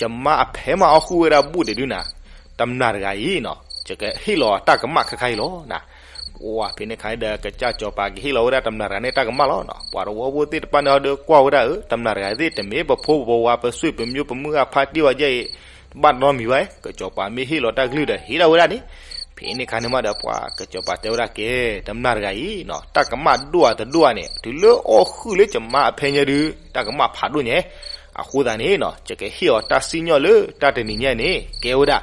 ယမါအဖဲမးအီၣ်ဃုာ်ဝဲဒၣ်ဘူၣ်ဒံးဒုးနၤ, တမျာ်တဂၤအံၤနီၤ ယကဟ့ၣ်လီၤတၢ်ကမၣ်ခဲခါအံၤလီၤနၤ. ပှၤဖဲန့ၣ်ခါဒီး ကစၢ်စီၤပၤကဟ့ၣ်လီၤဝဲဒၣ်တမျာ်တဂၤန့ၣ်တၢ်ကမၣ်လီၤနီၤ. ပှၤတဝီဖိသ့ၣ်တဖၣ်န့ၣ်ဒီးကွၢ်ဝဲဒၣ်ဧၢ, တမျာ်တဂၤသ့ၣ် တမ့ၢ်ပဖိပဝၤပစွ့ၣ်ပမျိုးပမုၢ်အဖါတ့ၢ်ဝဲဒ်အံၤ တဘၣ်နီတမံၤဘၣ်, ကစီၤပၤမ့ၢ်ဟ့ၣ်လီၤတၢ်ကလုၢ်ဒီးဟ့ၣ်ဒၣ်ဝဲဒၣ်န့ၣ်. ဖဲန့ၣ်ခါန့ၣ်မးဒီး ပှၤကစီၤပၤတဲဝဲဒၣ်ကဲ, တမျာ်တဂၤအံၤနီၤ တၢ်ကမၣ်ဒိၣ်အတဒိၣ်ဧါန့ၣ် တုၤလၢအီၣ်ဃုာ်လၢယမါအဖဲညါဒုး တၢ်ကမၣ်ဖးဒိၣ်ညါ. အဃိသတးန့ၣ်နီၤ ယကဟ့ၣ်အီၤတၢ်စံၣ်ညီၣ်လၢတၢ်တနံၤညါန့ၣ် ကဲဝဲဒၣ်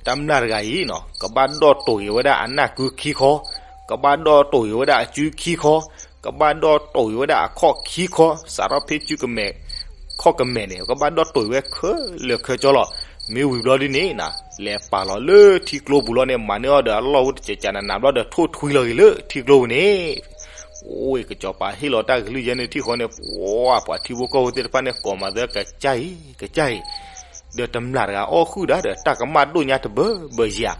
တမျာ်တဂၤအံၤနီၤ ကဘၣ်ဒီၣ်တိာ်က့ၤဝဲဒၣ်အနၢ်ကုခံခီ, ကဘၣ်ဒီၣ်တိာ်က့ၤဝဲဒၣ်အစုခံခီ, ကဘၣ်ဒီၣ်တိာ်က့ၤဝဲဒၣ်အခီၣ်ခံခီ, စးထီၣ်ဖဲစုကမဲာ် ခီၣ်ကမဲာ်န့ၣ် ကဘၣ်ဒီၣ်တိာ်က့ၤဝဲခဲလၢာ်ခဲဆ့လီၤ. မ့ၢ်ဝံၤဘျီဒ်န့ၣ်နီၤ လဲၤပာ်လီၤလၢထံကျိပူၤလီၤန့ၣ် မၤန့ၢ်အီၤဒီးအလီၢ်ဝဲတကးကးနးနးဘျီဒီး ထိၣ်ထွံလီၤက့ၤလၢထံကျိပူၤန့ၣ်. အိၣ် ကစီၤပၤဟ့ၣ်လီၤတၢ်ကလုၢ်ယဲန့ၣ်ထံၣ်ဃီန့ၣ် ပှၤ ပှၤထံဖိကီၢ်ဖိသ့ၣ်တဖၣ်န့ၣ် ကိးမၤသၢ ကစၢ်အံၤ ကစၢ်အံၤ ဒီးတမျာ်တဂၤအီၣ်ဃုာ်ဒၣ်ဒီး တၢ်ကမၣ်ဒိၣ်ညါတဘၢဘၢယၤ.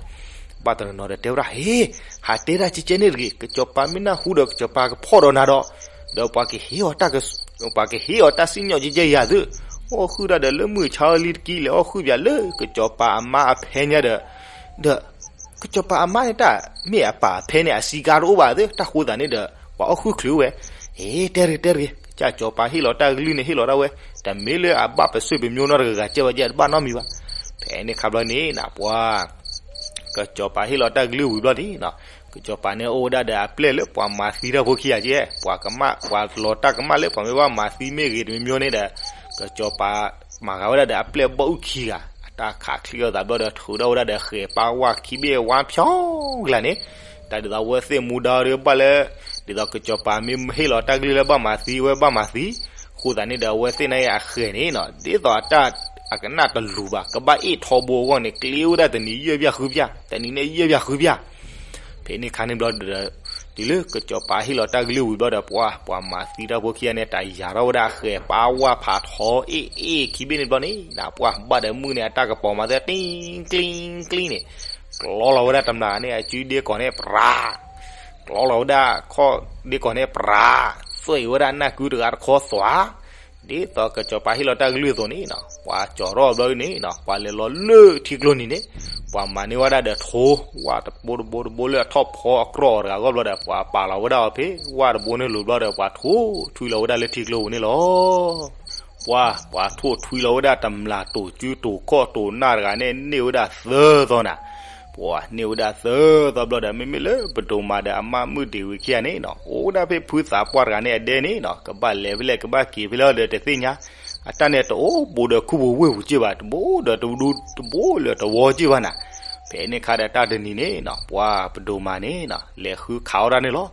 ဘၣ်တနီၤနီၤဒီးတဲဝဲဒၣ် ဟ့, ဟးတဲတၢ်ကဲကဲန့ၣ်တဂ့ၤ, ကစီၤပၤမ့ၢ်နၢ်ဟူဒီး ကစီၤပၤကဖီၣ်ဒီးနၤဒီး, ဒီးပှၤကဟ့ၣ်အီၤတၢ်က, ပှၤကဟ့ၣ်အီၤတၢ်စံၣ်ညီၣ်ကဲကဲယၤသု. အီၣ်ဃုာ်ဒၣ်ဒီးလၢမုၢ်ဆါအလံတကံ လဲၤအီၣ်ဃုာ်ပၠးလၢကစီၤပၤအမါအဖဲညါဒီး, ဒီး ကစီၤပၤအမါန့ၣ် တၢ်မ့ၢ်အပၢ်အဖဲန့ၣ် အစံးကါတအိၣ်ဘၣ်သု, တၢ်ဃိသးန့ၣ်ဒီး ပှၤအီၣ်ဃုာ်ချုးဝဲ. ဟ့, တဲတဂ့ၤ တဲတဂ့ၤ, ကစၢ်စီၤပၤဟ့ၣ်လီၤတၢ်ကလုၢ်န့ၣ် ဟ့ၣ်လီၤဒၣ်ဝဲ, တမ့ၢ်လၢအဘၣ်ပစွ့ၣ်ပမျိုးနီတဂၤဂၤ ကဲဝဲကဲ တဘၣ်နီတမံၤဘၣ်. ဖဲန့ၣ်ခါဘျီန့ၣ်နီၤ ပှၤ ကစီၤပၤဟ့ၣ်လီၤတၢ်ကလုၢ်ဝံၤဘျီန့ၣ်နီၤ, ကစီၤပၤန့ၣ်အိၣ်ဝဲဒၣ်ဒီးအပျဲၢ်လၢပှၤမၤသံတၢ်ဖိခံဂၤကဲ, ပှၤကမၣ် ပှၤလီၤတၢ်ကမၣ်လၢပှၤမ့ၢ်ဘၣ်မၤသံမ့ၢ်ဂ့ၤတမံၤမံၤန့ၣ်ဒီး, ကစီၤပၤမၤဃာ်ဝဲဒၣ်ဒီးအပျဲၢ်ဘီၣ်အုၣ်ခံဂၤ, အတၢ်ခးချံအီၤသးဘျီဒီး ထုးထီၣ်ဝဲဒၣ်ဒီးဃဲၤပာ်ဝါခံဘ့ၣ်ဝါဖျီ ကလၢာ်န့ၣ်, တၢ်ဒ်သိးအဝဲသ့ၣ်မူဒါဒီးဘၣ်လၢ, ဒ်သိးကစီၤပၤမ့ၢ်ဟ့ၣ်လီၤတၢ်ကလုၢ်လၢဘၣ်မၤသံဝဲဘၣ်မၤသံ, အဃိသတးန့ၣ်ဒီးအဝဲသ့ၣ်န့ၣ်အဃဲၤန့ၣ်နီၤ ဒ်သိးအတၢ်အကနၣ်တလူၤဘၣ် ကဘၣ်အ့ၣ်ထီဘိအဂီၢ်န့ၣ် ကျ့ဝဲဒၣ်တနံၤယဲၢ်ပျၢ်ဃုပျၢ် တနံၤန့ၣ်ယဲၢ်ပျၢ်ဃုပျၢ်. ဖဲန့ၣ်ခါန့ၣ်ဘျီဒီး, တုၤလၢကစီၤပၤဟ့ၣ်လီၤတၢ်ကလုၢ်ဝံၤဘျီဒီး ပှၤ ပှၤမၤသံတၢ်ဖိခံဂၤန့ၣ် တၢ်ယၤထီၣ်ဝဲဒၣ်အဃဲၤပာ်ဝါဖးထီအ့ၣ်အ့ၣ်ခံဘ့ၣ်န့ၣ်ဘျီန့ၣ်နီၤ ပှၤဘၣ်ဒီးမုၢ်န့ၣ် အတၢ်ကပီၤမၤသၢ ကျံကျံကျံန့ၣ်, ကျီလီၤဝဲဒၣ်တမျာ်န့ၣ် အစုဒ့ကီၢ်န့ၣ်ပြး, ကျီလီၤဝဲဒၣ်ခီၣ်ဒ့ကီၢ်န့ၣ်ပြး, သွဲၣ်ဝဲဒၣ်နၢ်ကုတဂၤတခီသွး, ဒ်သိးကစီၤပၤဟ့ၣ်လီၤတၢ်ကလုၢ်အသိးန့ၣ်နီၤ ပှၤကၠီၤထီၣ်ဘျီန့ၣ်နီၤ ပှၤလဲၤလီၤလၢထံကျိနံၤန့ၣ်, ပှၤမၤန့ၢ်ဝဲဒၣ်ဒီးထိ, ဝၣ်တဘိတဘိတဘိလၢအထီၣ်ဖီအကြီအီၤတဂၤအဂီၢ်ဘျီဒီး ပှၤပာ်လီၤဝဲဒၣ်အီၤဖဲဝၣ်တဘိန့ၣ်လိၤဘျီဒီး ပှၤထိၣ်ထွံလီၤဝဲဒၣ်လၢထံကျိပူၤန့ၣ်လီၤ. ပှၤ, ပှၤထိၣ်ထွံလီၤဝဲဒၣ်တမျာ်တိာ်စုတိာ်ခီၣ်တိာ်နၢ်တဂၤန့ၣ် န့ၢ်ဝဲဒၣ်သၢသီနၤ, ပှၤန့ၢ်ဝဲဒၣ်သၢသီဘျီဒီး မ့မ့ၢ်လၢပဒိၣ်မးဒီးအမါမုၣ်ဒ့ၣ်ဝံၤခံဂၤန့ၣ်နီၤ အိၣ်ဝဲဒၣ်ဖဲဖုသးပှၢ်တဂၤန့ၣ်အဒဲန့ၣ်နီၤ ကဘၣ်လဲၤဖဲလဲၣ် ကဘၣ်က့ၤဖဲလဲၣ်ဒီးတသ့ၣ်ညါ, အတၢ်န့ၣ်တအိၣ်ဘူးဒီးခူပူၤဝ့ၢ်ပူၤက့ၢ်ဘၣ် တဘိဒီးတဒူတဘိလၢတဝီက့ၢ်ဘၣ်နၤ. ဖဲန့ၣ်ခါဒီးတၢ်တနံၤန့ၣ်နီၤ ပှၤပဒိၣ်မးန့ၣ်နီၤ လဲၤဃုခးဝဲဒၣ်န့ၣ်လီၤ.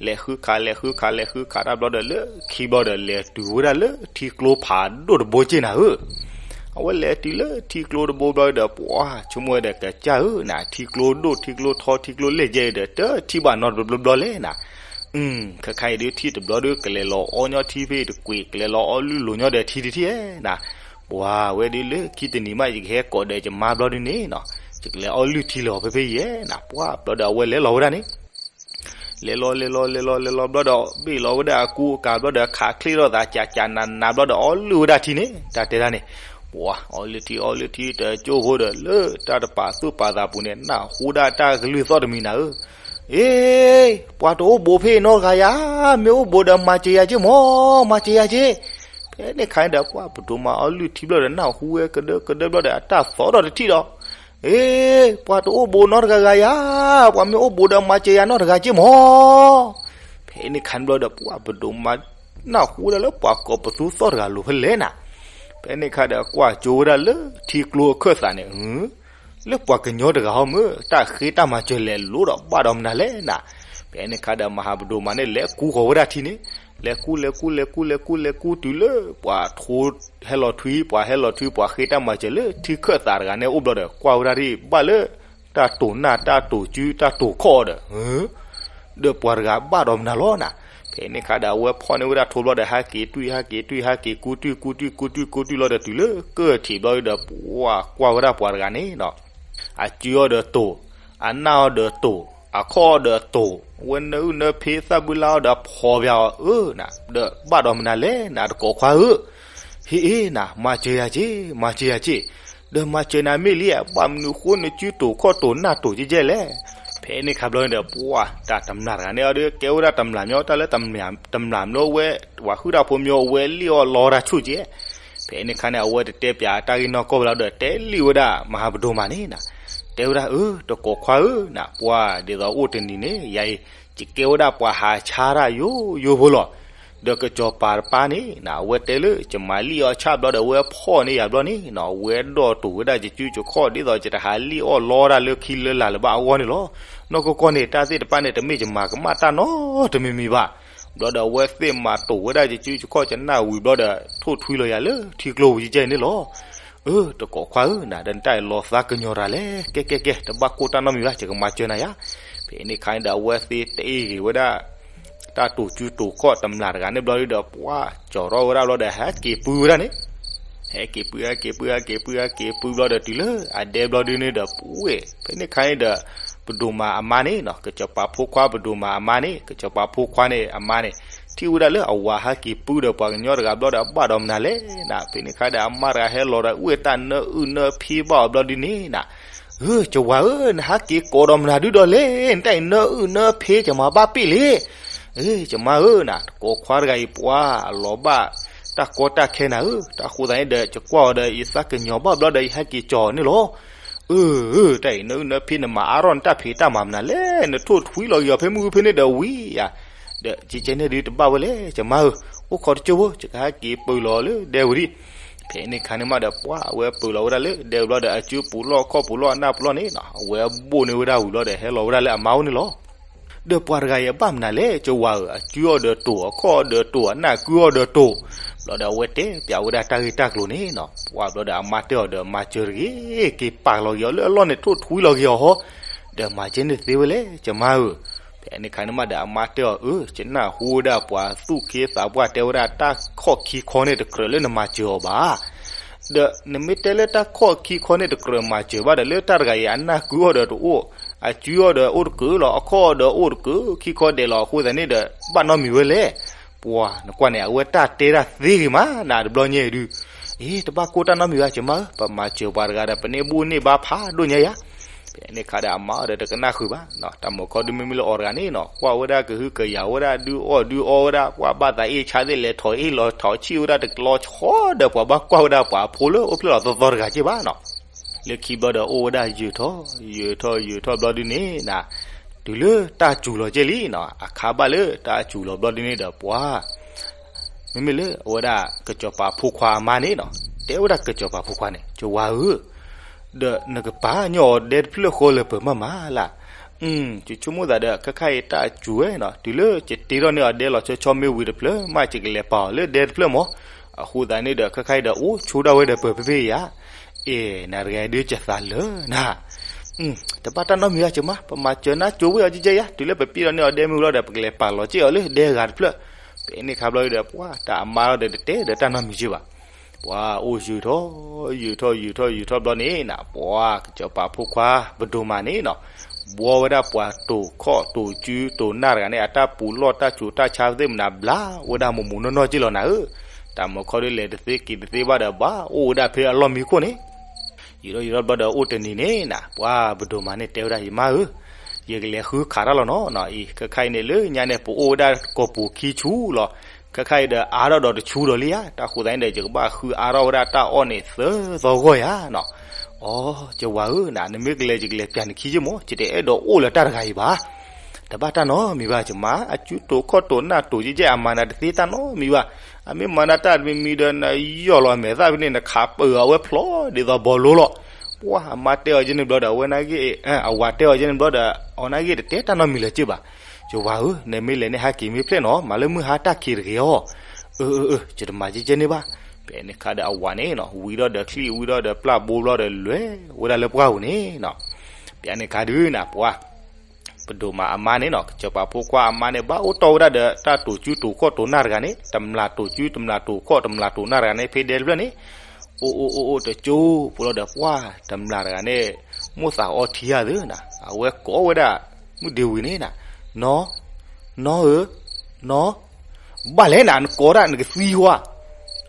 လဲၤဃုခး လဲၤဃုခး လဲၤဃုခးတၢ်ဘျီဒီးလၢခံဘျီဒီး လဲၤတုၤဝဲဒၣ်လၢထံကျိဖးဒိၣ်တဘိက့ၢ်နၤဧၢ. အဝဲလဲၤတုၤလၢထံကျိတဘိဘျီဒီး ပှၤဆိကမိၣ်ဝဲဒီးကစၢ်ဧၢနၤ ထံကျိဒိၣ်ထံကျိထီ ထံကျိလဲၢ်ကဲဒီး တထံၣ်ဘၣ်နီတဘျီဘျီလဲၣ်နၤ. အု ခဲခါအံၤဒုးထံၣ်တဘျီဒီး ကလဲၤလီၤအီၣ်ညီထံဖဲတကွံာ် ကလဲၤလီၤအီၣ်လုၢ်လိၤညီဒီးထံတထံၣ်ဧဲနၤ. ပှၤဝဲဒုးလၢခံတနံၤမး ယကဟဲကိးဒီးယမါဘျီဒုးန့ၣ်နီၤ ယကလဲၤအီၣ်လုၢ်ထံလီၤဖဲဖဲအံၤဧဲနၤ. ပှၤဘျီဒီးအဝဲလဲၤလီၤဝဲဒၣ်န့ၣ် လဲၤလီၤ လဲၤလီၤ လဲၤလီၤ လဲၤလီၤဘျီဒီး ဘ့ၣ်လီၤဝဲဒၣ်အကူအကၤဘျီဒီး ခးချ့ထီၣ်သးကးကးနးနးဘျီဒီး အီၣ်လုၢ်ဝဲဒၣ်ထံန့ၣ် တၢ်တဲဒၣ်န့ၣ်, ပှၤအီၣ်လုၢ်ထံ အီၣ်လုၢ်ထံ တကၠိဖိဒီး လၢတၢ်တပာ်သူၣ်ပာ်သးပူၤန့ၣ် နၢ်ဟူဒၣ်တၢ်ကလုၢ်သီၣ်တမံၤနၤဧၢ. အ့, ပှၤတအိၣ်ဘူးဖဲနီတဂၤယၤ, မ့ၢ်အိၣ်ဘူးဒီးမၤစၢၤယၤက့ၢ်မး, မၤစၢၤယၤက့ၢ်. ဖဲန့ၣ်ခါန့ၣ်ဒီး ပှၤပဒိၣ်မးအီၣ်လုၢ်ထံဘျီဒီး နၢ်ဟူဝဲကဒၢကဒၢဘျီဒီး အတၢ်သီၣ်ဒီးတထံၣ်ဒီး အ့, ပှၤတအိၣ်ဘူးနီတဂၤဂၤယၤ, ပှၤမ့ၢ်အိၣ်ဘူးဒီးမၤစၢၤယၤနီတဂၤက့ၢ်မး. ဖဲန့ၣ်ခါန့ၣ်ဘျီဒီး ပှၤပဒိၣ်မးနၢ်ဟူဝဲဒၣ်လၢပှၤကိးပသူသီၣ်တဂၤလိၤဖဲလဲၣ်နၤ. ဖဲန့ၣ်ခါဒီးကွၢ်ကၠိဝဲဒၣ်လၢထံကျိအခၢၣ်သးန့ၣ်, လၢပှၤကညီတဂၤဟီမ့ၢ် တၢ်ဃ့တၢ်မၤစၢၤလဲၤလိၤဒီးဘၣ်ဒီးမနုၤလဲၣ်နၤ. ဖဲန့ၣ်ခါဒီးမဟာပဒိၣ်မးန့ၣ် လဲၤကူဃီၤဝဲဒၣ်ထံန့ၣ်, လဲၤကူ လဲၤကူ လဲၤကူ လဲၤကူ လဲၤကူတုၤလၢပှၤထိဟဲလီၤထွံ ပှၤဟဲလီၤထွံပှၤဃ့တၢ်မၤစၢၤလၢထံခၢၣ်သးတဂၤန့ၣ်အိၣ်ဘျီဒီး ကွၢ်ဝဲဒၣ်ဒ်ဘၣ်လၢ တၢ်တိာ်နၢ်တၢ်တိာ်စုတၢ်တိာ်ခီၣ်ဒီး ဒီးပှၤတဂၤဘၣ်ဒီးမနုၤလီၤနၤ. ဖဲန့ၣ်ခါဒီးအဝဲဖီၣ်န့ၢ်ဝဲဒၣ်ထိဘျီဒီး ဟးက့ၤတွံၢ် ဟးက့ၤတွံၢ် ဟးက့ၤကူတွံၢ် ကူတွံၢ် ကူတွံၢ် ကူတွံၢ်လီၤဒီးတုၤလၢကၢၢ်ထံးဘျီဒီး ပှၤကွၢ်ဝဲဒၣ်ပှၤတဂၤန့ၣ်နီၤ, အစုအီၤဒီးတိာ်, အနၢ်အီၤဒီးတိာ်, အခီၣ်အီၤဒီးတိာ်, အဝဲနၢအုၣ်နၢဖ့သၣ်ဘုလါအီၤဒီးဖီၣ်ပၠးအီၤအၢနၤ, ဒီးဘၣ်ဒီးမနုၤလဲၣ်နၤတကိးခွါဧၢ. ဟ့ၣ်အ့ၣ်နၤ မၤစၢၤယၤက့ၢ် မၤစၢၤယၤက့ၢ်, ဒီးမၤစၢၤနၤမ့ၢ်လံ ဘၣ်မနုၤဃိနစုတိာ်ခီၣ်တိာ်နၢ်တိာ်ကဲကဲလဲၣ်. ဖဲန့ၣ်ခါဘျီန့ၣ်ဒီး ပှၤ တၢ်တမျၢ်တဂၤန့ၣ်အီၤဒီး ကဲဝဲဒၣ်တမျၢ်မၠီ တၢ်လၢတမျၢ်မၠီဝဲ ပှၤဟုၣ်တၢ်ဖိမၠီဝဲလံၣ်အီၣ်လီတၢ်ဆူၣ်ကဲ. ဖဲန့ၣ်ခါန့ၣ် အဝဲတတဲပၠးတၢ်ဂ့ၢ်နီၢ်ကီၢ်ဝဲလီၤဒီး တဲလံၣ်ဝဲဒၣ်မၤဟးပဒိၣ်မးန့ၣ်နၤ, တဲဝဲဒၣ် အၢ တကိးခွါဧၢနၤ ပှၤဒ်သိးအိၣ်တနံၤန့ၣ် ယၤအံၤ ယကဲဝဲဒၣ်ပှၤဟးဆါတၢ်ယိယိဖိလီၤ. ဒီးကစီၤပၤတပၢ်န့ၣ်နၤ အဝဲတဲလၢ ယမၤလံၣ်အီၣ်ဆၣ်ဘျီဒီး အဝဲဖီၣ်န့ၢ်ယၤဘျီန့ၣ်နၤ အဝဲဒိၣ်တုာ်ဝဲဒၣ်ယစုယခီၣ် ဒ်သိးယတဟးလံၣ်အီၣ်လီတၢ်လၢခံလၢလာ်လၢၤဘၣ်အဂီၢ်န့ၣ်လီၤ. နီၢ်ကီၢ်ကီၢ်န့ၣ် တၢ်သ့ၣ်တဖၣ်န့ၣ် တမ့ၢ်ယမၤကမၣ်တၢ်နီတမံၤမံၤဘၣ်. ဘျီဒီးအဝဲသ့ၣ်မၤတိာ်ဝဲဒၣ်ယစုယခီၣ် ယနၢ်ဝံၤဘျီဒီး ထိၣ်ထွံလီၤယၤလၢထံကျိပူၤကဲန့ၣ်လီၤ. အၢ တကိးခွါဧၢနၤ ဒီးနတၢ်အံၤလီၤသးကညီၤတၢ်လဲၣ် ကဲကဲကဲ တဘၣ်ကိၢ်တၢ်နီတမံၤဘၣ် ယကမၤစၢၤနၤယၤ. ဖဲန့ၣ်ခါန့ၣ်ဒီး အဝဲသ့ၣ်တ့ဂ့ၤဝဲဒၣ် တၢ်တိာ်စုတိာ်ခီၣ်တမျၢ်တဂၤန့ၣ်ဘျီဒီး ပှၤ ကၠီၤထီၣ်ဝဲဒၣ်ဘျီဒီး ဟဲက့ၤပုၢ်ဝဲဒၣ်န့ၣ် ဟဲက့ၤပုၢ် ဟဲက့ၤပုၢ် ဟဲက့ၤပုၢ် ဟဲက့ၤပုၢ်ဘျီဒီး တုၤလၢအဒဲဘျီဒုန့ၣ်ဒီး ပှၤ ဖဲန့ၣ်ခါန့ၣ်ဒီး ပဒိၣ်မးအမါန့ၣ်နၤ ကစီၤပၤဖိခွါပဒိၣ်မးအမါန့ၣ် ကစီၤပၤဖိခွါန့ၣ်အမါန့ၣ် ထံၣ်ဝဲဒၣ်လၢအဝၤဟဲက့ၤပုၢ်ဒီးပှၤကညီတဂၤဘျီဒီး အဘၣ်ဒီးမနုၤလဲၣ်နၤ. ဖဲန့ၣ်ခါဒီး အမါတဂၤဟဲလီၤဒီး အိၣ်ဝဲတၢ်နၢအုၣ်နၢဖ့ဘၣ်အီၤဘျီဒုန့ၣ်နၤ ဧၢ ကဝၤဧၢ နဟဲက့ၤကိးဒီးမနုၤဒုဒီးလဲၣ် နတၢ်အံၤနၢအုၣ်နၢဖ့ ကမၤဘၣ်ပ့ၣ်လံ. ဧၢ ကမါဧၢနၤ တကိးခွါတဂၤအံၤ ပှၤအလီၤဘၣ် တၢ်ကီတၢ်ခဲနၤဧၢ, တၢ်ဃိသတးန့ၣ်ဒီး ယကွၢ်အီၤဒီး ယသးကညီၤဘၣ်ဘျီဒီး ယဟဲက့ၤကၠီၤအီၤန့ၣ်လီၤ. အၢ တၢ်အံၤနၢအုၣ်နၢဖ့ နမၤအါထီၣ်နတၢ်ဖံးတၢ်မၤမနုၤလဲၣ်, နထိၣ်ထွံလီၤက့ၤအီၤဖဲမုၢ်ဖဲန့ၣ်ဒီးဝံၤဧါ. ဒီးကဲကဲန့ၣ်ဒုးတဘၣ်ဝဲလဲၣ် ကမါဧၢ, အိၣ်ခိးတကၠိဖိ ယကဟဲက့ၤပၢၤလီၤလၢဒဲဝံၤဒံး. ဖဲန့ၣ်ခါန့ၣ်မးဒီး ပှၤအဝဲပၢၤလီၤဝဲဒၣ်လၢဒဲဝံၤဘျီဒီး အစုပူၤလီၢ်ခီၣ်ပူၤလီၢ်အနၢ်ပူၤလီၢ်န့ၣ်နၤ အဝဲဘိၣ်န့ၢ်ဝဲဒၣ်ဝံၤဘျီဒီး ဟဲလီၤဝဲဒၣ်လၢအမါအိၣ်န့ၣ်လီၤ. ဒီးပှၤတဂၤအံၤအဘၣ်မနုၤလဲၣ် ကဝၤဧၢ, အစုအီၤဒီးတိာ် အခီၣ်အီၤဒီးတိာ် အနၢ်ကုအီၤဒီးတိာ်. ဘျီဒီးအဝဲတဲပၠးဝဲဒၣ်တၢ်ဂ့ၢ်တၢ်ကျိၤန့ၣ်နၤ ပှၤဘျီဒီးအမါတဲအီၤဒီး မၤစၢၤတဂ့ၤ, က့ၤပာ်လီၤက့ၤအီၤလၢအလီၢ်န့ၣ် ထိၣ်ထွံလီၤက့ၤအီၤဟီ, ဒီးမၤကဲန့ၣ်သ့ဝဲလဲၣ် ကမါဧၢ. ဖဲန့ၣ်ခါန့ၣ်မးဒီး အမါတဲအီၤ အၢ ယနၢ်ဟူဝဲဒၣ်ပှၤသူၣ်က့သးပှၢ်တဲဝဲဒၣ် တၢ်ခီၣ်ခံခီန့ၣ်တကြၢးလၢနမၤစၢၤအီၤဘၣ်. ဒီးနမ့ၢ်တဲလၢတၢ်ခီၣ်ခံခီန့ၣ်တကြၢးမၤစၢၤဘၣ်ဒီး လၢတၢ်တဂၤအံၤ အနၢ်ကုအီၤဒီးတအိၣ်, အစုအီၤဒီးအိၣ်တကုာ်လီၤ, အခီၣ်အီၤဒီးအိၣ်တကုာ်, ခံခီဒဲးလီၤ အဃိသတးန့ၣ်ဒီး ဘၣ်နီတမံၤဝဲလဲၣ်. ပှၤနကွၢ်န့ၣ် အဝဲတၢ်တဲတၢ်သ့ဂ့ၤမး နတဘျီညါအံၤဒုး. အ့ တဘၣ်ကိၢ်တၢ်နီတမံၤဘၣ် ကမါဧၢ, ပမၤစၢၤပှၤတဂၤဒီး ပန့ၢ်ဘူၣ်န့ၢ်ဘါဖးဒိၣ်ညါယၤ. ဖဲန့ၣ်ခါဒီးအမါအီၤဒီးတကနၣ်ဃုာ်ဘၣ်, တၢ်မုာ်ခီဒုးမ့မ့ၢ်လၢအီၤတဂၤန့ၣ်နၤ ကွၢ်ဝဲဒၣ်ကဟုကယာ်ဝဲဒၣ် ဒုးအီၣ်ဒုးအီဝဲဒၣ် ပှၤဘၣ်သးအ့ၣ်ဆါသ့ၣ် လဲၤထီၣ်အ့ၣ်လီၤထီၣ်ဆံၣ်ဝဲဒၣ်တကလီၤဆီဒီး ပှၤဘၣ်ကွၢ်ဝဲဒၣ်ပှၤအဖိလၢအိၣ်ဖျဲၣ်လီၤသီသီတဂၤက့ၢ်ဘၣ်နၤ. လၢခံဘျီဒီးအိၣ်ဝဲဒၣ်ယုာ်ထီၣ် ယုာ်ထီၣ်ယုာ်ထီၣ်ဘျီဒုန့ၣ်နၤ, တုၤလၢတၢ်စူၤလီၤကဲလံနၤ, အခါဘၣ်လၢတၢ်စူၤလီၤဘျီဒုန့ၣ်ဒီး ပှၤ မ့မ့ၢ်လၢအဝဲဒၣ် ကစီၤပၤဖိခွါအမါန့ၣ်နၤ တဲဝဲဒၣ်ကစီၤပၤဖိခွါန့ၣ် ကဝၤဧၢ, ဒီးနကပာ်ညီအီၤဒဲတဖျၢၣ်ဃီလၢပမၤမၤလၢ်. ယဆိကမိၣ်သးဒီး ခဲခါအံၤတၢ်စူၤဝဲနၤ တုၤလၢယတ့ထီၣ်န့ၢ်အီၤဒဲလီၤဆီဆီမ့ၢ်ဝံၤတဖျၢၣ် မ့ၢ်ယကလဲၤပာ်အီၤလၢဒဲတဖျၢၣ်မး. အဃိသတးန့ၣ်ဒီး ခဲခါအံၤဒီး အိၣ်ဆိဒၣ်ဝဲဒီးပၢၤဖဲဖဲအံၤဧါ. အ့ နၤတဂၤဒုးကသးလၢနၤ တဘၣ်တၢ်နီတမံၤဘၣ် ကမါ, ပမၤစၢၤနၤကၠိဝဲအီၤကဲကဲယါ, တုၤလၢပပ့ၢ်ဒီးန့ၢ်အီၤဒဲမုၢ်လီၤဒီး ပကလဲၤပာ်လီၤက့ၢ်အီၤလၢဒဲဂၤတဖျၢၣ်. ဖဲန့ၣ်ခါဘျီဒီး ပှၤတၢ်အမါလီၤဒီးတတဲဒီးတၢ်နီတမံၤက့ၢ်ဘၣ်. ပှၤအိၣ်ယုာ်ထီၣ် ယုာ်ထီၣ် ယုာ်ထီၣ် ယုာ်ထီၣ်ဘျီန့ၣ်နၤ, ပှၤကစီၤပၤဖိခွါပဒိၣ်မးန့ၣ်နၤ, ဘှီဝဲဒၣ်ပှၤတိာ်ခီၣ်တိာ်စုတိာ်နၢ်တဂၤန့ၣ် အတၢ်ပူၤလီၢ်တၢ်ဆူးတၢ်ဆါသ့ၣ်မနၤဘျါဝဲဒၣ်မိၢ်မိၢ်နီၢ်နီၢ်က့ၢ်လီၤနၤဧၢ. တၢ်မုာ်ခီဒုးလဲၤတသ့က့ၤတသ့ဘၣ်ဒီး ဘၣ်အိၣ်ဝဲဒၣ်ဖဲအလီၢ်မံခိၣ်န့ၣ် ယုာ်ထီၣ်ယုာ်ထီၣ်ဘျီဒီး အိၣ်တနံၤန့ၣ်နၤ, ပှၤပဒိၣ်မးန့ၣ်တဲဝဲဒၣ် ယမါဧၢ, ယကလဲၤဃုခးတၢ်လီၤနီၤ, အံၤ ခဲခါအံၤန့ၣ် လၢညါန့ၣ် ပအိၣ်ဝဲဒၣ်ကိာ်ပူၤခံဆူလီၤ. ခဲခါအံၤဒီး အါထီၣ်ဒီးတဆူဒီးလံဧါ, တၢ်ဃိသတးန့ၣ်ဒီး ယကဘၣ်ဃုအါထီၣ်ဝဲဒၣ်တၢ်အီၣ်န့ၣ်သၢသီဂီၢ်ယါနီၤ. အိ ကဝၤဧၢ, နမ့ၢ်ကလဲၤ ယကလဲၤပျၢ်နခံယ့ၢ်မး, ယတအဲၣ်ဒိးအိၣ်လၢတၢ်တဂၤအံၤဘၣ်. တဘၣ်တၢ်နီတမံၤဘၣ် ကမါ, အစုတိာ်ခီၣ်တိာ်နၢ်တိာ်ကဲကဲ အမၤနၤတသ့တၢ်နီတမံၤဘၣ်. အမ့ၢ်မၤနၤတၢ်တမံၤမံၤဒီး နယီၢ်လီၤအမဲာ်သၣ်ဖဲန့ၣ် နခးပၢၢ်အဝဲဖျိးဒ်သိးဘီလိလီၤ. ပှၤအမါတဲအီၤကဲန့ၣ်ဘျီဒီး အဝဲနာ်က့, အဝၤတဲအီၤကဲန့ၣ်ဘျီဒီး အဝဲနာ်က့တတဲတၢ်နီတမံၤလၢၤက့ၢ်ဘၣ်. ကဝၤဧၢ, နမ့ၢ်လဲၤန့ၣ် ဟဲက့ၤမ့ၢ်ဖျဲၣ်နီၤ, မၤလၢမုၢ်ဟါတၢ်ခံးတဂ့ၤအီၤ. အၢ အၢ အၢ ယတမၤကဲကဲန့ၣ်ဘၣ်. ဖဲန့ၣ်ခါဒီးအဝၤန့ၣ်နီၤ ဝံၤဒီးဒီးချံၣ် ဝံၤဒီးဒီးပျၢ်ဘိဘျီဒီး လဲၤဝဲဒၣ်လၢပှၢ်ပူၤန့ၣ်နီၤ. ဖဲန့ၣ်ခါဒုးနၤ ပှၤ ပဒိၣ်မးအမါန့ၣ်နီၤ ကစီၤပၤဖိခွါအမါန့ၣ် ဘၣ်အိၣ်တီၢ်ဝဲဒၣ်ဒီးတၢ်တိာ်စုတိာ်ခီၣ်တိာ်နၢ်တဂၤန့ၣ် တမျၢ်တိာ်စု တမျၢ်တိာ်ခီၣ် တမျၢ်တိာ်နၢ်တဂၤန့ၣ် ဖဲဒဲတဖျၢၣ်န့ၣ် အိၣ်အိၣ်အိၣ်အိၣ်တကၠိဖိလီၤဒီး ပှၤတမျၢ်တဂၤန့ၣ် မိၣ်သးအီထံဧါသၢနၤ အဝဲကိးဝဲဒၣ် မုၢ်ဒ့ဝံၤန့ၣ်နၤ နီၢ် နီၢ်ဧၢ နီၢ် ဘၣ်လဲၣ်နၤ နကိးဒၣ်နကသံကွၢ်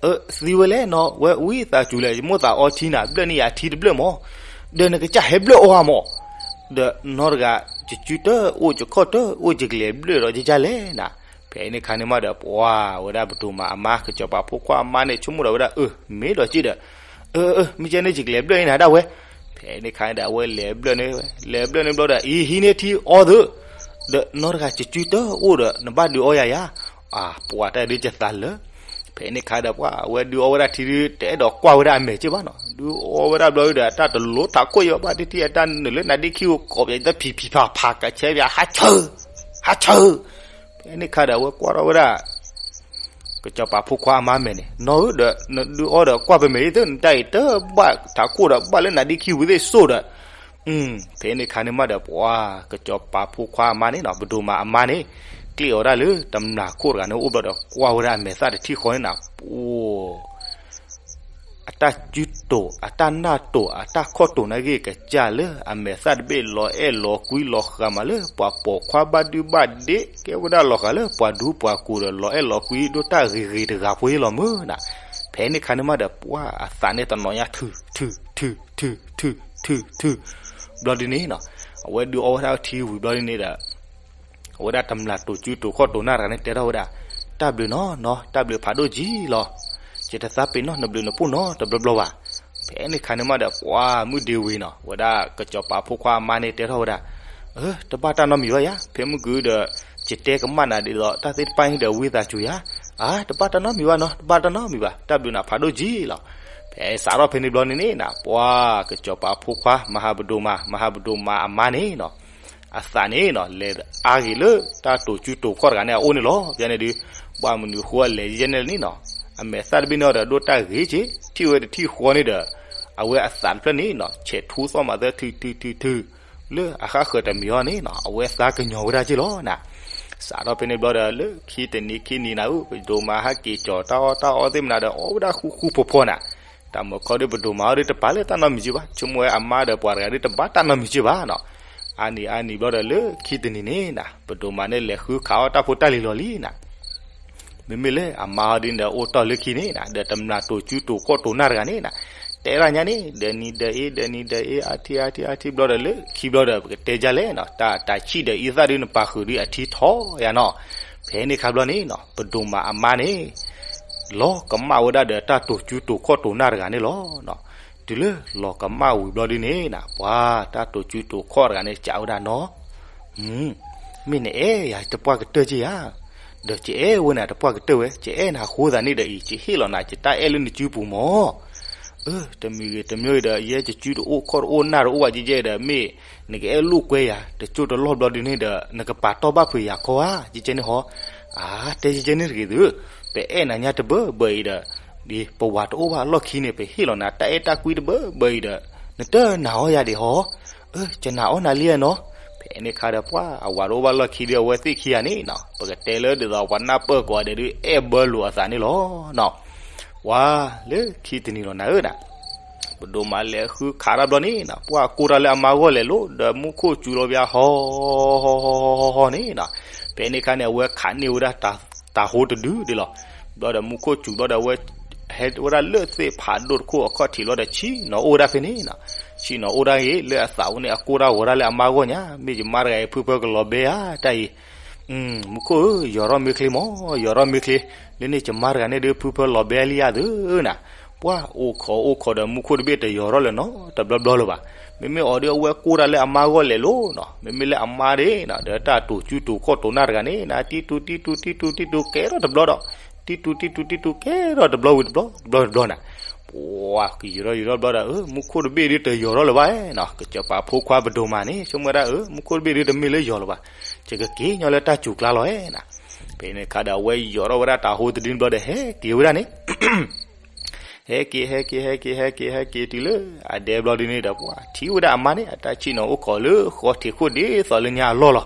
အၢ သံဝဲလဲၣ်နီၤ, ဝဲဝံသးစူၤလဲၣ်, ယမိၣ်သးအီထံနၤ, ဘျၢၣ်န့ၢ်ယၤထံတဘျၢၣ်မၢ်, ဒီးနကစၢ်ဟဲဘျၢၣ်အီၤဧါမၢ်. ဒီးနီတဂၤ ကစုတၢၣ်အိၣ် ကခီၣ်တၢၣ်အိၣ် ယကလဲၤဘျၢၣ်ဒီးယကစၢ်လဲၣ်နၤ. ဖဲန့ၣ်ခါန့ၣ်မးဒီး ပှၤဝဲဒၣ်ပဒိၣ်မးအမါ ကစီၤပၤဖိခွါအမါန့ၣ် ဆိကမိၣ်ဒီးဝဲဒၣ် အၢ မ့ၢ်ဒီးက့ဒီး အၢ အၢ မ့ၢ်ကဲန့ၣ် ယကလဲၤဘျၢၣ်အံၤနၤဒၣ်ဝဲ. ဖဲန့ၣ်ခါန့ၣ်ဒီး အဝဲလဲၤဘျၢၣ်န့ၣ်ဝဲ လဲၤဘျၢၣ်န့ၣ်ဘျီဒီး အံၤ ဟံးန့ၢ်ထံအီသၢ, ဒီးနီတဂၤ ကစုတၢၣ်အိၣ်ဒီး နဘၣ်ဒုးအီယၤယၤ, အပှၤတၢ်ဒုးကသးလၢာ်. ဖဲန့ၣ်ခါဒီး ပှၤအဝဲဒုးအီဝဲဒၣ်ထံဒုး တအဲၣ်ဒိးကွၢ်ဝဲဒၣ်အမဲာ်က့ဘၣ်နီၤ, ဒုးအီဝဲဒၣ်ဘျီဒီး အတၢ်တလိၤထးခိၣ်ယီၤဘၣ်တထံၣ် အတၢ်နုာ်လၢနါဒ့ခံအိၣ်ကိးပယီၤတဖံးဖံးဖးဖး ကဆဲပၠး ဟးဆၢ ဟးဆၢ. ဖဲန့ၣ်ခါဒီး အဝဲကွၢ်ထီၣ်ဝဲဒၣ် ကစီၤပၤဖိခွါအမါမဲာ်န့ၣ်, နီၢ်ဧၢ ဒီးနဒုးအီဒီးကွၢ်ပမဲာ်အံၤသၢ နတၢ်အံၤတဘၣ်ထးခိၣ်ဒီး ဘၣ်လၢနါဒ့ခံဝံၤသ့ၣ်စိၣ်ဒီး ဖဲန့ၣ်ခါန့ၣ်မးဒီး ပှၤကစီၤပၤဖိခွါအမါန့ၣ်နီၤ ပဒိၣ်မးအမါန့ၣ် ကျ့ၣ်အီၤဒၣ်လၢတမျးခိၣ်တဂၤန့ၣ်အိၣ်ဘျီဒီး ကွၢ်ဝဲဒၣ်အမဲာ်သၣ်တထံၣ်ဃီန့ၣ်နၤ, ပှၤ အတၢ်စုတိာ် အတၢ်နၢ်တိာ် အတၢ်ခီၣ်တိာ်နာ်က့ ကစၢ်လၢအမဲာ်သၣ်တဘ့ၣ် လီၤအဲၣ်လီၤကွံလီၤဃးမးလၢ ပှၤပိာ်ခွါဘၣ်ဒုဘၣ်ဒ့ ကဲဝဲဒၣ်လီၤဃးလၢပှၤဒူပှၤကိၢ်ဒီး လီၤအဲၣ်လီၤကွံဒိၣ်တၢ်ဂ့ၤဂ့ၤတဂၤဖိအံၤလီၤမုၢ်နၤ. ဖဲန့ၣ်ခါန့ၣ်မးဒီး ပှၤအသးန့ၣ်တနီၤညါ ထု ထု ထု ထု ထု ထု ထု ဘျီဒ်န့ၣ်နီၤ, အဝဲဒုးအီဝဲဒၣ်ထံဝံၤဘျီဒ်န့ၣ်ဒီး အဝဲဒၣ်တမျးတိာ်စုတိာ်ခီၣ်တိာ်နၢ်တဂၤန့ၣ် တဲထီၣ်ဝဲဒၣ်, တၢ်ဘျုးနီၤနီၤ တၢ်ဘျုးဖးဒိၣ်ကံလီၤ. ယတသးပ့ၤနီၣ်နဘျုးနဖှိၣ်နီတဘျီဘျီဘၣ်. ဖဲန့ၣ်ခါန့ၣ်မးဒီး ပှၤမုၢ်ဒ့ဝံၤနီၤ ဝဲဒၣ်ကစီၤပၤဖိခွါအမါန့ၣ် တဲထီၣ်ဝဲဒၣ်, အၢ တဘၣ်တၢ်နီတမံၤဘၣ်ယၤ, ဖဲမုၢ်ကုၤဒီး ယတဲကမၣ်နၤဒ်သိး တၢ်သ့ၣ်တဖၣ်အံၤဒီး ဝံသးစူၤယၤ, အၢ တဘၣ်တၢ်နီတမံၤဘၣ်နီၤ တဘၣ်တၢ်နီတမံၤဘၣ် တၢ်ဘျုးနၤဖးဒိၣ်ကံလီၤ. ဖဲစးထီၣ်ဖဲန့ၣ်ဘျီန့ၣ်န့ၣ်နၤ ပှၤကစီၤပၤဖိခွါ မၤဟးပဒိၣ်မး မၤဟးပဒိၣ်မးအမါန့ၣ်နီၤ အသးန့ၣ်နီၤ လဲၤအါဂ့ၤလၢတၢ်တိာ်စုတိာ်ခီၣ်တဂၤန့ၣ်အအိၣ်န့ၣ်လီၤ. ယန့ၣ်ဒုး ဘၣ်မနုၤဃိလဲၤယဲန့ၣ်လၢန့ၣ်နီၤ, အမဲာ်သၣ်တဘ့ၣ်န့ၣ်ဒီး ဒိၣ်တၢ်ဂ့ၤက့ ထံၣ်ဝဲတထံၣ်ဃီန့ၣ်ဒီး အဝဲအသးတဖျၢၣ်န့ၣ်နီၤ ဆဲးထူသီၣ်မးသၢ ထု ထု ထု ထု လၢအဃၣ်ဃၢၤတမံၤအီၤန့ၣ်နီၤ အဝဲသးကညီၤဝဲဒၣ်က့လီၤနၤ. စးထီၣ်ဖဲန့ၣ်ဘျီဒီး လၢခံတနံၤခံနံၤနၤဧၢ ပဒိၣ်မးဟဲက့ၤကၠီၤတၢ်အီၣ်တၢ်အီသ့ၣ်မနၤဒီး အီၣ်ဝဲဒၣ်ဃူဃူဖိးဖိးနၤ. တၢ်မုၢ်ခီဒုး ပဒိၣ်မးအီၤဒုးတပာ်လၢတၢ်နီတမံၤက့ဘၣ်, ဆိကမိၣ်ဝဲအမါဒီးပှၤတဂၤဒုးတဘၣ်တၢ်နီတမံၤက့ဘၣ်နီၤ. အါနံၤအါနံၤဘျီဒီး လၢခံတနံၤန့ၣ်နၤ ပဒိၣ်မးန့ၣ်လဲၤဃုခးအီၣ်တၢ်ဖိတၢ်လံၤလီၤလံနၤ. မ့မ့ၢ်လၢအမါအီၤဒ်န့ၣ်ဒီး အိၣ်တီၢ်လၢခံန့ၣ်နၤ ဒီးတမျးတိာ်စုတိာ်ခီၣ်တိာ်နၢ်တဂၤန့ၣ်နၤ တဲဒၣ်ညါန့ၣ် ဒီးနံၤဒီးအ့ ဒီးနံၤဒီးအ့ အါထံၣ်အါထံၣ်အါထံၣ်ဘျီဒီး လၢခံဘျီဒီး ပကတဲဒ်လဲၣ်နီၤ တၢ်တၢ်ဆံၣ်ဒီးအံသၣ်ဒုး နပာ်ဃုာ်ဒုးအထံထီၣ်ယၤနီၤ. ဖဲန့ၣ်ခါဘျီန့ၣ်နီၤ ပဒိၣ်မးအမါန့ၣ် လီၤကမၣ်ဝဲဒၣ်ဒီးတၢ်တိာ်စုတိာ်ခီၣ်တိာ်နၢ်တဂၤန့ၣ်လီၤ. တုၤလၢလီၤကမၣ်ဝံၤဘျီဒ်န့ၣ်နၤ ပှၤတၢ်တိာ်စုတိာ်ခီၣ်တဂၤန့ၣ် စံးဝဲဒၣ်နီၤ မ့ၢ်နအဲၣ်ယၤတပှၢ်ကတၢၢ်က့ယၤ, ဒီးယအဲၣ်ဝဲနၤတပှၢ်ကတၢၢ်ဝဲ ယအဲၣ်နၤအဃိသတးန့ၣ်ဒီးအံၤ ယဟ့ၣ်လီၤနၤ ယတၢ်အဲၣ်လၢနစုပူၤမၢ်. အၢ တမံၤဂ့ၤတမံၤဂ့ၤဒီး ယဲယစုတအိၣ်ခီၣ်တအိၣ်နၢ်တအိၣ်ဘၣ်ကဲကဲဒီး မ့ၢ်နကအဲၣ်လိာ်ကွဲယၤ တကၠိတလီၢ်ဘျီဒ်န့ၣ်ဒီး နကပာ်တီၢ်ဘၣ်ဖုးယၤခီဧါ ကဲကဲန့ၣ်ဟီ. အၢ တဲကဲကဲန့ၣ်တဂ့ၤသု, ပအဲၣ်နၤညါတဘၢဘၢအံၤဒီး ဒ်ပဝၤတအိၣ်ဘၣ်အလီၢ်ခံန့ၣ် ပဟ့ၣ်လီၤနၤ တၢ်အဲၣ်တၢ်ကွံတဘၢဘၢအံၤဒီး နတနာ်အီၤယၤဒံးဟီ. အၢ ယနာ်အီၤနၤလံနီၤ. ဖဲန့ၣ်ခါဒီး ပှၤအဝၤတအိၣ်ဘၣ်လီၢ်ခံဒီး အဝဲသ့ၣ်ခံဂၤန့ၣ်နီၤ ပကတဲလၢဒ်သိးပှၤနၢ်ပၢၢ်ကိးဂၤဒဲးဒုး အဲၣ်ဘၢလိာ်အသးန့ၣ်လီၤနီၤ. ပှၤလၢခံတနံၤလီၤနၤဧၢဒၣ် ပဒိၣ်မးလဲၤဃုခးတၢ်ဘျီန့ၣ်နီၤ ပှၤကိၢ်တၢ်လၢအမါဂီၢ်လဲၤလိၤ ဒီးမူခိၣ်စူၤလီၤဘၣ်ဟီ ဟီဟီဟီန့ၣ်နီၤ. ဖဲန့ၣ်ခါန့ၣ် အဝဲခးန့ၢ်ဝဲဒၣ်တၢ်ဟိတဒုဒ်လီၤ. ဘျီဒီးမူခိၣ်စူၤဘျီဒီး အဝဲဟဲဝဲဒၣ်လၢသ့ၣ်ဖးဒိၣ်တခိၣ်အခီၣ်ထံးဘျီဒီး ဆ့ၣ်နီၤအိၣ်ဝဲဒၣ်ဖဲန့ၣ်နီၤ. ဆ့ၣ်နီၤအိၣ်ဒၣ်ဂ့ၤ လၢအသးအိၣ်န့ၣ် အကိၢ်တၢ်ဂီၤတၢ်လၢအမါဂီၢ်ညါ မ့ၢ်ယမါတဂၤအံၤ ဖုဖၢကလီၤဘဲဧါ တၢ်အံၤ မူခိၣ်ဧၢ ယီၤထီၣ်မ့ၢ်ချ့မၢ် ယီၤထီၣ်မ့ၢ်ချ့, လၢန့ၣ်ယမါတဂၤန့ၣ်ဒုး ဖုဖၢလီၤဘဲလံဧါသုနၤ. ပှၤအိၣ်ခိးအိၣ်ခိးဒီး မူခိၣ်တဘ့ၣ်တယီၤထီၣ်လၢၤနီတဘျီဘျီလၢၤဘၣ်. မ့မ့ၢ်အီၤဒုး အဝဲကိၢ်တၢ်လၢအမါဂီၢ်လဲၤလိၤနီၤ. မ့မ့ၢ်လၢအမါဒၣ်နီၤ ဒီးတၢ်တိာ်စုတိာ်ခီၣ်တိာ်နၢ်တဂၤန့ၣ်နၤ တံတူာ်တံတူာ်တံတူာ်တံတူာ် ကဲထီၣ်တဘျီဒီး တံတူာ်တံတူာ်တံတူာ် ကဲထီၣ်တဘျီဝံၤတဘျီ တဘျီတဘျီနၤ. ပှၤကယူၤထီၣ်ယူၤထီၣ်ဘျီဒီး မူခိၣ်တဘ့ၣ်ဒုးတယီၤထီၣ်လၢၤဘၣ်နီၤ. ကစီၤပၤဖိခွါပဒိၣ်မးန့ၣ် ဆိကမိၣ်ဝဲဒၣ် မူခိၣ်တဘ့ၣ်ဒုးတမ့ၢ်လၢယီၤလၢၤဘၣ်. ယကက့ၤညီလၢတၢ်စူၤကျါလီၤဧါနၤ. ဖဲန့ၣ်ခါဒီး အဝဲယီၤထီၣ်ဝဲဒၣ်တၢ်ဟိတဒုန့ၣ်ဘျီဒီး ဟဲက့ၤဝဲဒၣ်န့ၣ် ဟဲက့ၤ ဟဲက့ၤ ဟဲက့ၤ ဟဲက့ၤ ဟဲက့ၤတုၤလၢအဒဲဘျီဒ်န့ၣ်ဒီး ပှၤထံၣ်ဝဲဒၣ်အမါန့ၣ် အတၢ်ဆ့ၣ်နီၤအိၣ်ခိးလၢဃီထံးခိၣ်ဒ်သိးလၢညါအလီၢ်လီၤ.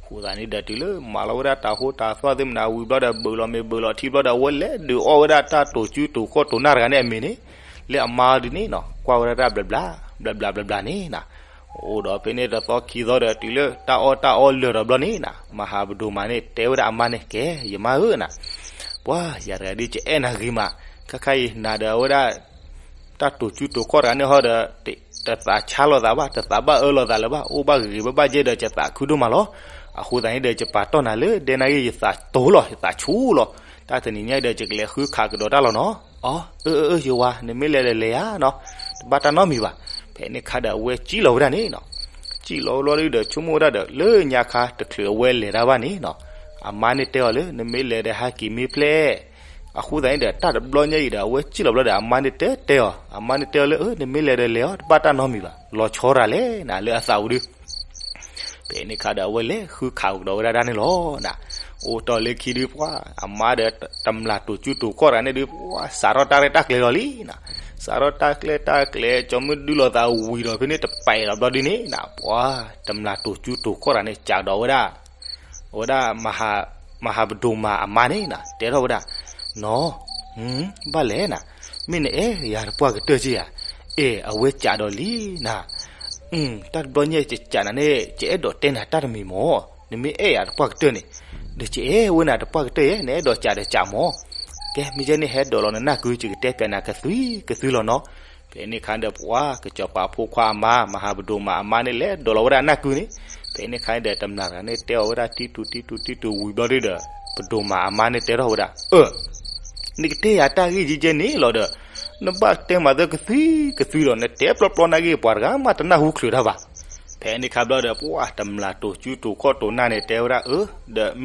အဃိသတးန့ၣ်ဒီး တုၤလၢမၤလီၤဝဲဒၣ်တၢ်ဟိတၢ်သီၣ်သ့ၣ်မနၤဝံၤဘျီဒီး ဘုးလီၤမ့ၤဘုးလီၤထံဘျီဒီး အဝဲလဲၤဒုးအီၣ်ဝဲဒၣ်တၢ်တိာ်စုတိာ်ခီၣ်တိာ်နၢ်တဂၤန့ၣ်အမဲာ်န့ၣ် လၢအမါဒ်န့ၣ်နီၤ ကွၢ်ဝဲဒၣ်တၢ်ဘျးဘျး ဘျးဘျးဘျးဘျးန့ၣ်နၤ. အိၣ်ဒီးဖဲန့ၣ်တသီခံသီဒီး တုၤလၢတၢ်အီၣ်တၢ်အီလၢာ်ဒီးဘျီန့ၣ်နၤ မၤဟးပဒိၣ်မးန့ၣ် တဲဝဲဒၣ်အမါန့ၣ် ကဲ ယမါဧၢနၤ ပှၤယၤတဂၤဒ်ယအဲၣ်နၤဂ့ၤမး ခါခါအံၤနၤဒီးအဝဲဒၣ် တၢ်တိၤကၠူတိၤခီၣ်တဂၤန့ၣ်ဟီဒီး တသးဆါလိာ်သးဘၣ်, တသးဘၣ်အၢလိာ်သးလၢၤဘၣ်, အိၣ်ဘၣ်ဂ့ၤဘၣ်ဘၣ်ယဲဒီး ယသးခုဒိၣ်မးလီၤ. အဃိသတးန့ၣ်ဒီး ယပာ်တီၢ်နၤလၢဒဲနၢ်ဂ့ၢ် ယသးတိၤလီၤ, ယသးဆူလီၤ. တၢ်တနံၤညါအံၤဒီး ယကလဲၤဃုခးကဒီးတၢ်လီၤနီၤ. အီ, အၢ အၢ အၢ ယဝၤ, နမ့ၢ်လဲၤဒီးလဲၤဧါနီၤ, တဘၣ်တၢ်နီတမံၤဘၣ်. ဖဲန့ၣ်အခါဒီး အဝဲစံၣ်လီၤဝဲဒၣ်န့ၣ်နီၤ. စံၣ်လီၤဝဲလီၤဒီး ဆိကမိၣ်ဝဲဒၣ်ဒီး လၢညါခါတချုးအဝဲလဲၤတၢ်ဘၣ်န့ၣ်နီၤ, အမါန့ၣ်တဲအီၤလၢ နမ့ၢ်လဲၤဒီးဟဲက့ၤမ့ၢ်ဖျဲၣ်. အဃိသတးန့ၣ်ဒီး တၢ်တဘျီညါအံၤဒီး အဝဲစံၣ်လီၤဘျီဒီး အမါန့ၣ်တဲတဲအီၤ, အမါန့ၣ်တဲအီၤလၢ အၢ နမ့ၢ်လဲၤဒီးလဲၤအီၤ တဘၣ်တၢ်နီတမံၤဘၣ်, လီၤဆီတၢ်လဲၣ်နၤလၢအသးပူၤဒုး. ဖဲန့ၣ်အခါဒီး အဝဲလဲၤဃုခးကဒီးဝဲဒၣ်တၢ်န့ၣ်လီၤ. အိၣ်တီၢ်လၢခံဒုး ပှၤအမါဒီးတမျၢ်တိၤကၠူတိၤခီၣ်တဂၤန့ၣ်ဒုး ပှၤစးထီၣ်တၢ်ရဲၣ်တၢ်ကျဲၤလီၤလံနီၤ. စးထီၣ်တၢ်ကျဲၤတၢ်ကျဲၤ ကၠီမုၢ်ဒုလီၤသးဝံၤဒီးဖဲန့ၣ် တပာ်လီၤဘျီဒုးန့ၣ်နီၤ, ပှၤတမျၢ်တိၤကၠူတိၤခီၣ်တဂၤန့ၣ် ကးဒီးဝဲဒၣ် အဝဲဒၣ် မဟာပဒိၣ်မးအမါန့ၣ်နီၤ တဲထီၣ်ဝဲဒၣ်, နီၤ, ဘၣ်လဲၣ်နၤ, မ့ၢ်နအဲၣ်ယၤတပှၢ်ကတၢၢ်က့ဧါ. အဲၣ် အဝဲကးဒီးလံနၤ. တၢ်တဘျီညါ ယကးနၤန့ၣ် ယအဲၣ်ဒိးတဲနၤတၢ်တမံၤမၢ်, နမ့ၢ်အဲၣ်ယၤတပှၢ်ကတၢၢ်န့ၣ်, ဒီးယအဲၣ်ဝဲနၤတပှၢ်ကတၢၢ်ယဲ, နအဲၣ်ဒိးကးဒီးကးမၢ်. ကဲ မ့ၢ်ယဲန့ၣ် ဟဲဒိးလီၤနနၢ်ကု ယကတဲပျးနၤကသွံကသွံလီၤနီၤ. ဖဲန့ၣ်အခါဒီး ပှၤကစီၤပၤဖိခွါအမါ မဟာပဒိၣ်မးအမါန့ၣ် လဲၤဒိးလီၤဝဲဒၣ်နၢ်ကုန့ၣ်. ဖဲန့ၣ်အခါဒီး တမျၢ်တဂၤန့ၣ် တဲအီၤဝဲဒၣ် တံတူာ်တံတူာ်တံတူာ်ဝံၤဘျီဒုးဒီး ပဒိၣ်မးအမါန့ၣ်တဲထီၣ်ဝဲဒၣ်, အၢ နကတဲယၤတၢ်ဂ့ၢ်ယဲယဲန့ၣ်လီၤဒီး နဘၣ်တဲမၤသၢကသွံကသွံလီၤ, နတဲပျီပျီနၢ်ဂ့ၢ် ပှၤတဂၤမးတနၢ်ဟူချုးတၢ်ဘၣ်. ဖဲန့ၣ်အခါဘျီဒီး ပှၤတမျၢ်တိၤကၠူတိၤခီၣ်တိၤနၢ်န့ၣ် တဲဝဲဒၣ်, အၢ ဒီး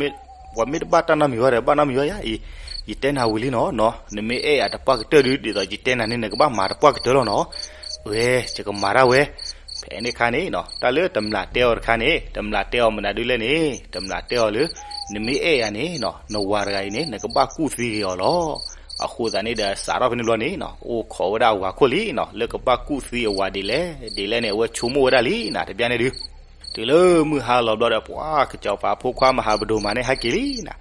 ပှၤမ့ၢ်တဘၣ်တၢ်နီတမံၤဘၣ်ဒီး ဘၣ်နီတမံၤဘၣ်ယၤအံၤ, ယတဲနၤဝံၤလံနီၤ, နမ့ၢ်အဲၣ်ယၤတပှၢ်ကတၢၢ်ဒုး ဒ်သိးယတဲနၤန့ၣ် နကဘၣ်မၤတပှၢ်ကတၢၢ်လီၤနီၤ. ဝဲ ယကမၤတၢ်ဝဲ. ဖဲန့ၣ်အခါန့ၣ်နီၤ တၢ်လၢတမျၢ်တဲအီၤတခါန့ၣ် တမျၢ်တဲအီၤမနုၤဒုလဲၣ်န့ၣ် တမျၢ်တဲအီၤလၢ နမ့ၢ်အဲၣ်ယၤန့ၣ်နီၤ နဝၤတဂၤအံၤန့ၣ် နကဘၣ်ကူၣ်သံဂ့ၤအီၤလီၤ. အဃိသတးန့ၣ်ဒီး စးထီၣ်ဖဲန့ၣ်ဘျီန့ၣ်နီၤ အိၣ်ခိးဝဲဒၣ်အဝၤခိၣ်လံနီၤ လၢကဘၣ်ကူၣ်သံအဝၤဒ်လဲၣ်ဒ်လဲၣ်န့ၣ် အဝဲဆိကမိၣ်ဝဲဒၣ်လံနီၤ တဘျီန့ၣ်ဒုး တုၤလၢမုၢ်ဟါလီၤဘျီဒီး ပှၤကစီၤပၤဖိခွါမဟာပဒိၣ်မးန့ၣ် ဟဲက့ၤလံနီၤ.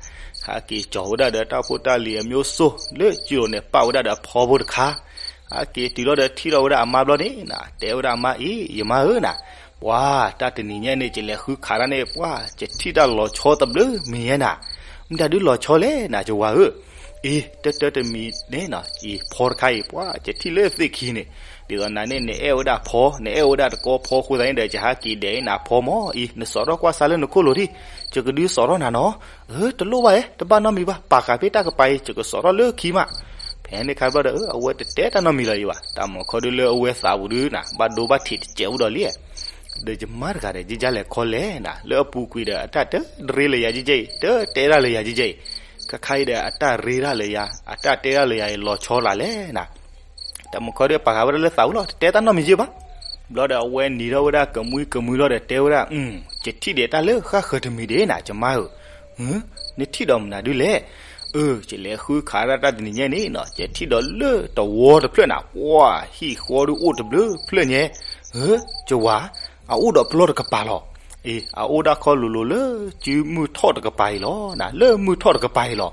ဟဲက့ၤကၠီၤဝဲဒၣ်ဒီးတၢ်ဖိတၢ်လံၤအမျိုးစုံ လၢကၠိလိၤန့ၣ် ပာ်ဝဲဒၣ်ဒီးဖီဖိတခါ. ဟဲက့ၤတုၤလီၤဒီးထံၣ်ထီၣ်ဝဲဒၣ်အမါဘျီန့ၣ်နီၤ တဲဝဲဒၣ်အမါအံၤ ယမါဧၢနီၤ ပှၤတၢ်တနံၤညါန့ၣ် ယလဲၤဃုခးတၢ်န့ၣ် ပှၤယထံၣ်တၢ်လီၤဆီတဘျုးမံၤညါနီၤ. မတၤဒုလီၤဆီလဲၣ်နီၤ ယဝၤဧၢ. အံၤ တၢတၢတမံၤန့ၣ်နီၤ အံၤဖီတခါအံၤ ပှၤယထံၣ်လၢသ့ၣ်ခံန့ၣ် ဒ်သိးနၤန့ၣ် နအဲၣ်ဝဲဒၣ်ဖီ နအဲၣ်ဝဲဒၣ်တကီဖီအဃိသတးန့ၣ်ဒီး ယဟဲက့ၤဒဲးနၤဖီမၢ်အံၤ နစိာ်ထီၣ်ကွၢ်ဆါလၢနခိၣ်လိၤဒံး ယကဒုးစိာ်ထီၣ်နၤနီၤ. အၢ တလိၣ်ဘၣ်ဧဲ တဘၣ်နီတမံၤဘၣ် ပာ်ဃာ်ဖဲတၢ်ကပၤအံၤ ယကစိာ်ထီၣ်လၢခံမး. ဖဲန့ၣ်အခါဘျီဒီး အဝဲတတဲတၢ်နီတမံၤလီၤအံၤဘၣ် တၢ်မၤခီဒုလၢအဝဲသးပူၤဒုနီၤ ဘၣ်ဒိဘၣ်ထံးတစဲးအိၣ်ဒီးလံ ဒီးယမါတဂၤဒီး ယကလဲၤခီလဲၣ်နီၤ လၢအပူၤကွံာ်ဒီး အတၢ်တရ့လၢယၤကဲကဲအံၤ တတဲတၢ်လၢယၤကဲကဲအံၤ ခါခါအံၤဒီး အတၢ်ရ့တၢ်လၢယၤ အတၢ်တဲတၢ်လၢယၤအံၤ လီၤဆီလၢ်လဲၣ်နီၤ. တၢ်မၤခီဒီးပာ်ဃာ်ဝဲဒၣ်လၢသးပူၤလီၤ တတဲတၢ်နီတမံၤကဲဘၣ်. ဘျီဒီးအဝဲနံၤထီၣ်ဝဲဒၣ်ကမှံကမှံလီၤဒီးတဲဝဲဒၣ် ယထံၣ်ဒီးတၢ်လၢဃၣ်ဃၢၤတမံၤဒံးနီၤ ယမါဧၢ. နထံၣ်ဒီးမနုၤဒုလဲၣ်. အၢ ယလဲၤဃုခးတၢ်တၢ်တနံၤညါန့ၣ်နီၤ ယထံၣ်ဒီးလၢတဝီတဖျၢၣ်နီၤ ပှၤဟံၣ်ဃီဒုအိၣ်တဘျုးဖျၢၣ်ညါ. အၢ ယဝၤ အအိၣ်ဒီးပျီတကပၤလီၤ. အံၤ အအိၣ်ဒၣ်ခီလိၤလိၤလၢစုမုၢ်ထီၣ်တကပၤအံၤလီၤ လၢမုၢ်ထီၣ်တကပၤအံၤလီၤ.